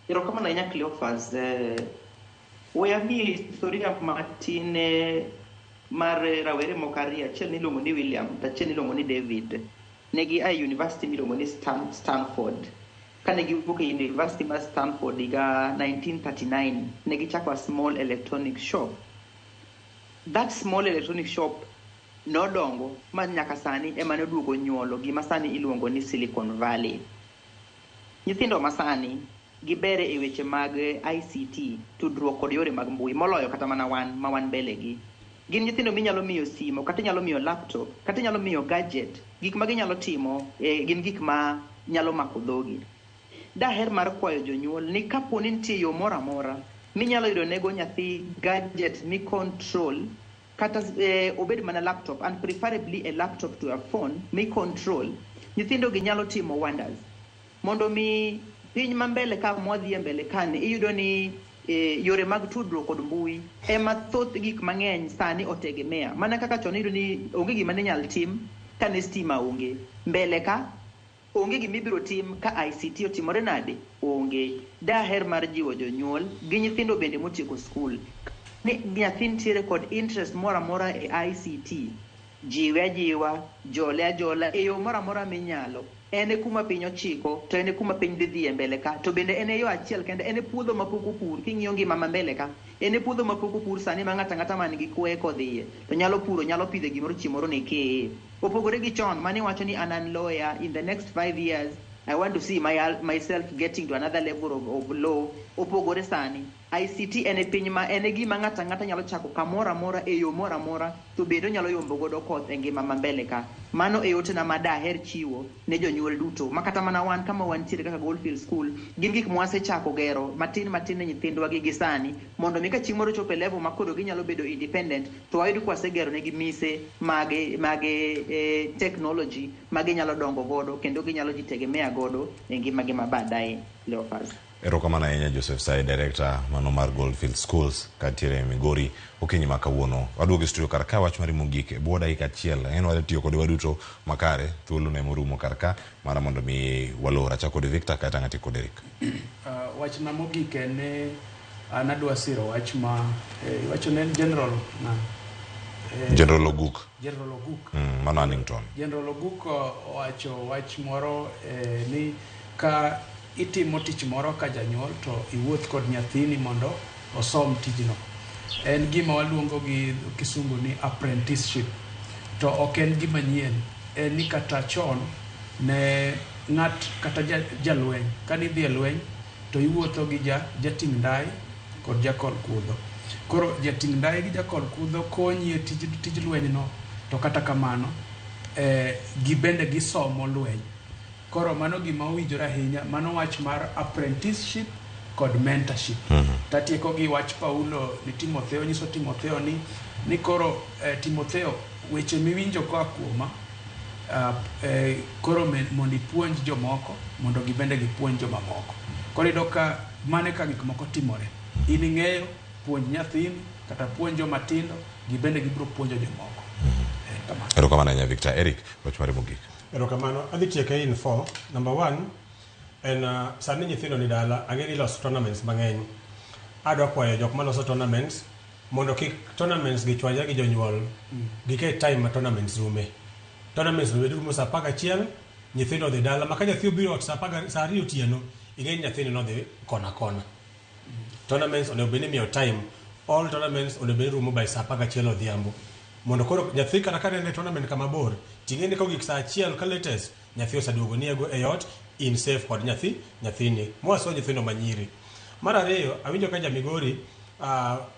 Erokamano ahinya Cleophas. We amiyi historia matin mar rawere moko ariyo, achiel niluongo ni William to achiel niluongo ni David. Ne gia e university miluongo ni Stanford. Kane giwuok e university mar Stanford higa 1939, ne gichako a small electronic shop. That small electronic shop nodongo ma nyaka sani ema noduogo nyuolo gima sani iluongo ni Silicon Valley. Nyithindo masani gibere e weche mag ICT, tudruok kod yore mag mbui moloyo kata mana wan ma wan mbele gi. Gin nyithindo minyalo miyo simo, kata inyalo miyo laptop, kata inyalo miyo gadget. Gik ma ginyalo timo gin gik ma nyalo mako dhogi. Daher mar kwayo jonyuol ni kapo ni nitie yo moro amora minyalo yudo nego nyathi gadget mi control kata obed mana laptop and preferably a laptop to a phone mi control, nyithindo gi nyalo timo wonders. Mondo mi piny ma mbele ka mwadhi e mbele kani iyudo ni yore mag tudruok kod mbui ema thoth gik mang'eny sani otegemea. Mana kaka chon iyudo ni onge gima ne nyal tim kane stima onge. Mbele ka onge gima ibiro tim ka ICT otimore nade? Onge. Daher mar jiwo jonyuol gi nyithindo bende motieko skul ni nyathi nitiere kod interest moro amora e ICT, jiwe ajiwa, jole ajola e yo moro amora minyalo. En e kuma piny ochiko, to en e kuma piny dhi dhiye mbele ka. To bende en e yo achiel kende, en e puodho mapok opur. King'iyo ngima ma mbele ka, en e puodho mapok opur sani ma ng'ato ang'ata man gi kwe kodhiye, to nyalo puro, nyalo pidho gimoro chieng' moro ne keye. Opogore gi chon, mane wacho ni an an lawyer, in the next 5 years, I want to see myself getting to another level of law. Opogore sani. ICT en e piny ma en e gima ng'ato ang'ata nyalo chako kamoro amora e yo moro amora to bende onyalo yombo godo koth e ngima ma mbele ka. Mano e otena ma daher chiwo ne jonyuol duto ma kata mana wan kama wantiere kaka Goldfield School gin gik mwasechako gero matin matin ne nyithindwa gi sani mondo mi ka chieng' moro chopo e level ma koro ginyalo bedo independent to wayud kwasegero negi mise mag technology ma ginyalo dongo godo kendo ginyalo jitegemea godo e ngimagi ma baadaye. Leopards. Erokamano ahinya Joseph Sai, director mano mar Goldfield Schools kantiere e Migori okinyi ma kawuono. Waduogo e studio kar ka wach mari mogik e bwo dakika achiel. En wadhi tiyo kode waduto makare, thuolo ne morumo kar ka mana mondo mi walor. Achako kod Victor kaeto ang' atiek kod Eric. Wachna mogik en ni an adwa siro wach ma iwacho ne en General General Oguk. General Oguk. Mano Hannington. General Oguk owacho wach moro ni ka itimo tich moro ka janyuol to iwuoth kod nyathini mondo osom tijno. En gima waluongo gi kisungu ni apprenticeship. To ok en gima nyien. En ni kata chon ne ng'at kata jalweny, kane idhi e lweny to iwuotho gi jating' ndai kod jakol kudho. Koro jating' ndai gi jakol kudho konyi e tij lweny no, to kata kamano gibende gisomo lweny. Koro mano gima owinjore ahinya, mano wach mar apprenticeship kod mentorship. Tatieko gi wach Paulo ni Timotheo, nyiso Timotheo ni koro Timotheo, weche miwinjo koa kuoma, koro mondo ipuonj jomoko, mondo gibende gipuonj jomamoko. Koro iyudo ka mano e ka gik moko timore. In ing'eyo, puonj nyathini, kata puonj joma tindo, gibende gibiro puonjo jomoko. Erokamano ahinya Victor. Eric, wach mari mogik. Erokamano. Adhi tieke in 4. Number 1, en sani nyithindo ni dala, ang'e ni iloso tournaments mang'eny. Adwa kwayo jok maloso tournaments mondo kik tournaments gi chwanyre gi jonyuol. Giket time ma tournaments rume. Tournaments rume rumo saa 11, nyithindo odhi dala. Ma ka nyathi obiro ot saa 2 otieno, ing'e ni nyathini nodhi kona kona. Tournaments onego bed ni imiyo time. All tournaments onego bed ni rumo by saa 11 odhiambo. Mondo koro nyathi kata ka nene tournament kama bor, ting'e ni kogik saa 1 ka latest, nyathi oseduogo ni e ot in safe kod nyathini. Mwaso nyithindo manyiri. Mar ariyo, awinjo ka ja Migori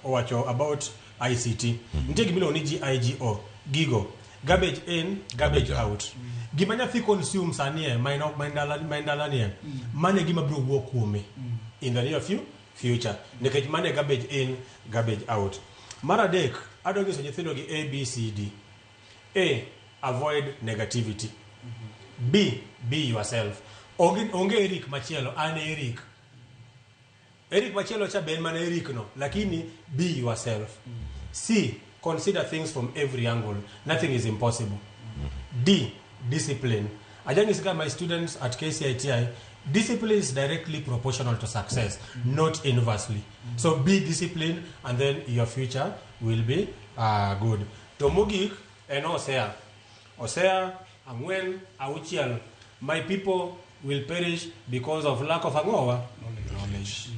owacho about ICT. Nitie gima iluongo ni GIGO, gigo. Garbage in, garbage out. Gima nyathi consume sani e, ma en dala ni e, mano e gima biro wuok kuome in the near future. Nikech mano e garbage in, garbage out. Mar adek, adwa nyiso nyithindo gi A, B, C, D. A, avoid negativity. B, be yourself. Onge Eric machielo, an Eric. Eric machielo cha be en mana Eric no, lakini be yourself. C, consider things from every angle. Nothing is impossible. D, discipline. Ajanyisga my students at KCITI, discipline is directly proportional to success, not inversely. So be disciplined and then your future will be good. To mogik en Hosea. Hosea 4 6, my people will perish because of lack of ang'owa? Knowledge.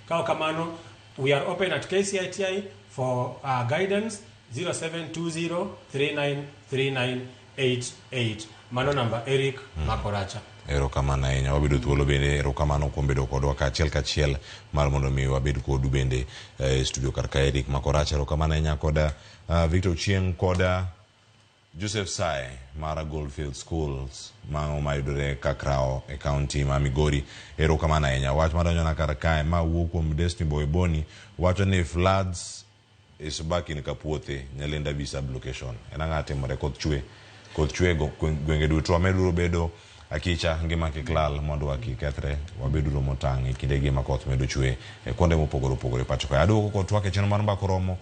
Kao kamano, we are open at KCITI for guidance 0720393988. Mano namba Eric Makoracha. Erokamano ahinya, wabedo thuolo bende erokamano kuom bedo kodwa kachiel kachiel mar mondo mi wabed kodu bende e studio kar ka Eric Makoracha. Erokamano ahinya koda Victor Ochieng koda Joseph Sae mar Goldfield Schools ma mayudore Kakrao e county ma Migori. Erokamano ahinya. Wach madonjona kar kae ma wuok kuom Destiny Boy Boni wacho ni floods is back in Kapuothe, Nyalenda B sub-location. En ang'o timore? Koth chwe. Koth chwe gwenge duto. Wameduru bedo akicha ngima kik lal mondo kik kethre. Wabeduru motang' e kindegi ma koth medo chwe e kuonde mopogore opogore pacho kae. Aduoko kod twak e chenro mar Mbaka Oromo.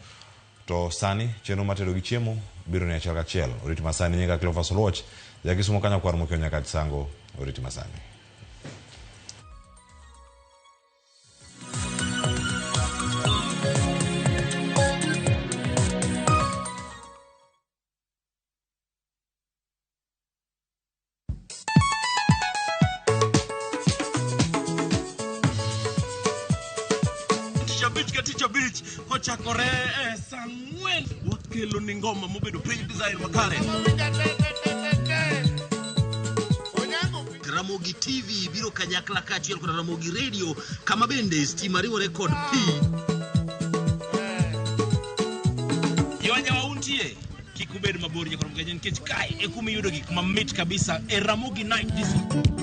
To sani chenro mar tedo gi chiemo biro ni achiel kachiel. Oriti masani nyinga Cleophas Oluoch, jakisumo kanyo kwar mokiewo nyaka Sango. Oriti masani. Tich abich ka tich abich kochakore e saa 4 wakelo ni ngoma mobedo piny design makare. Ramogi TV biro kanyakla kaachiel kod Ramogi Radio kama bende stima riwore kod pi. Jowanyawa untie kik ubed mabor nyakoro nikech kae e kuma iyudo gik mamit kabisa e Ramogi Night Disco.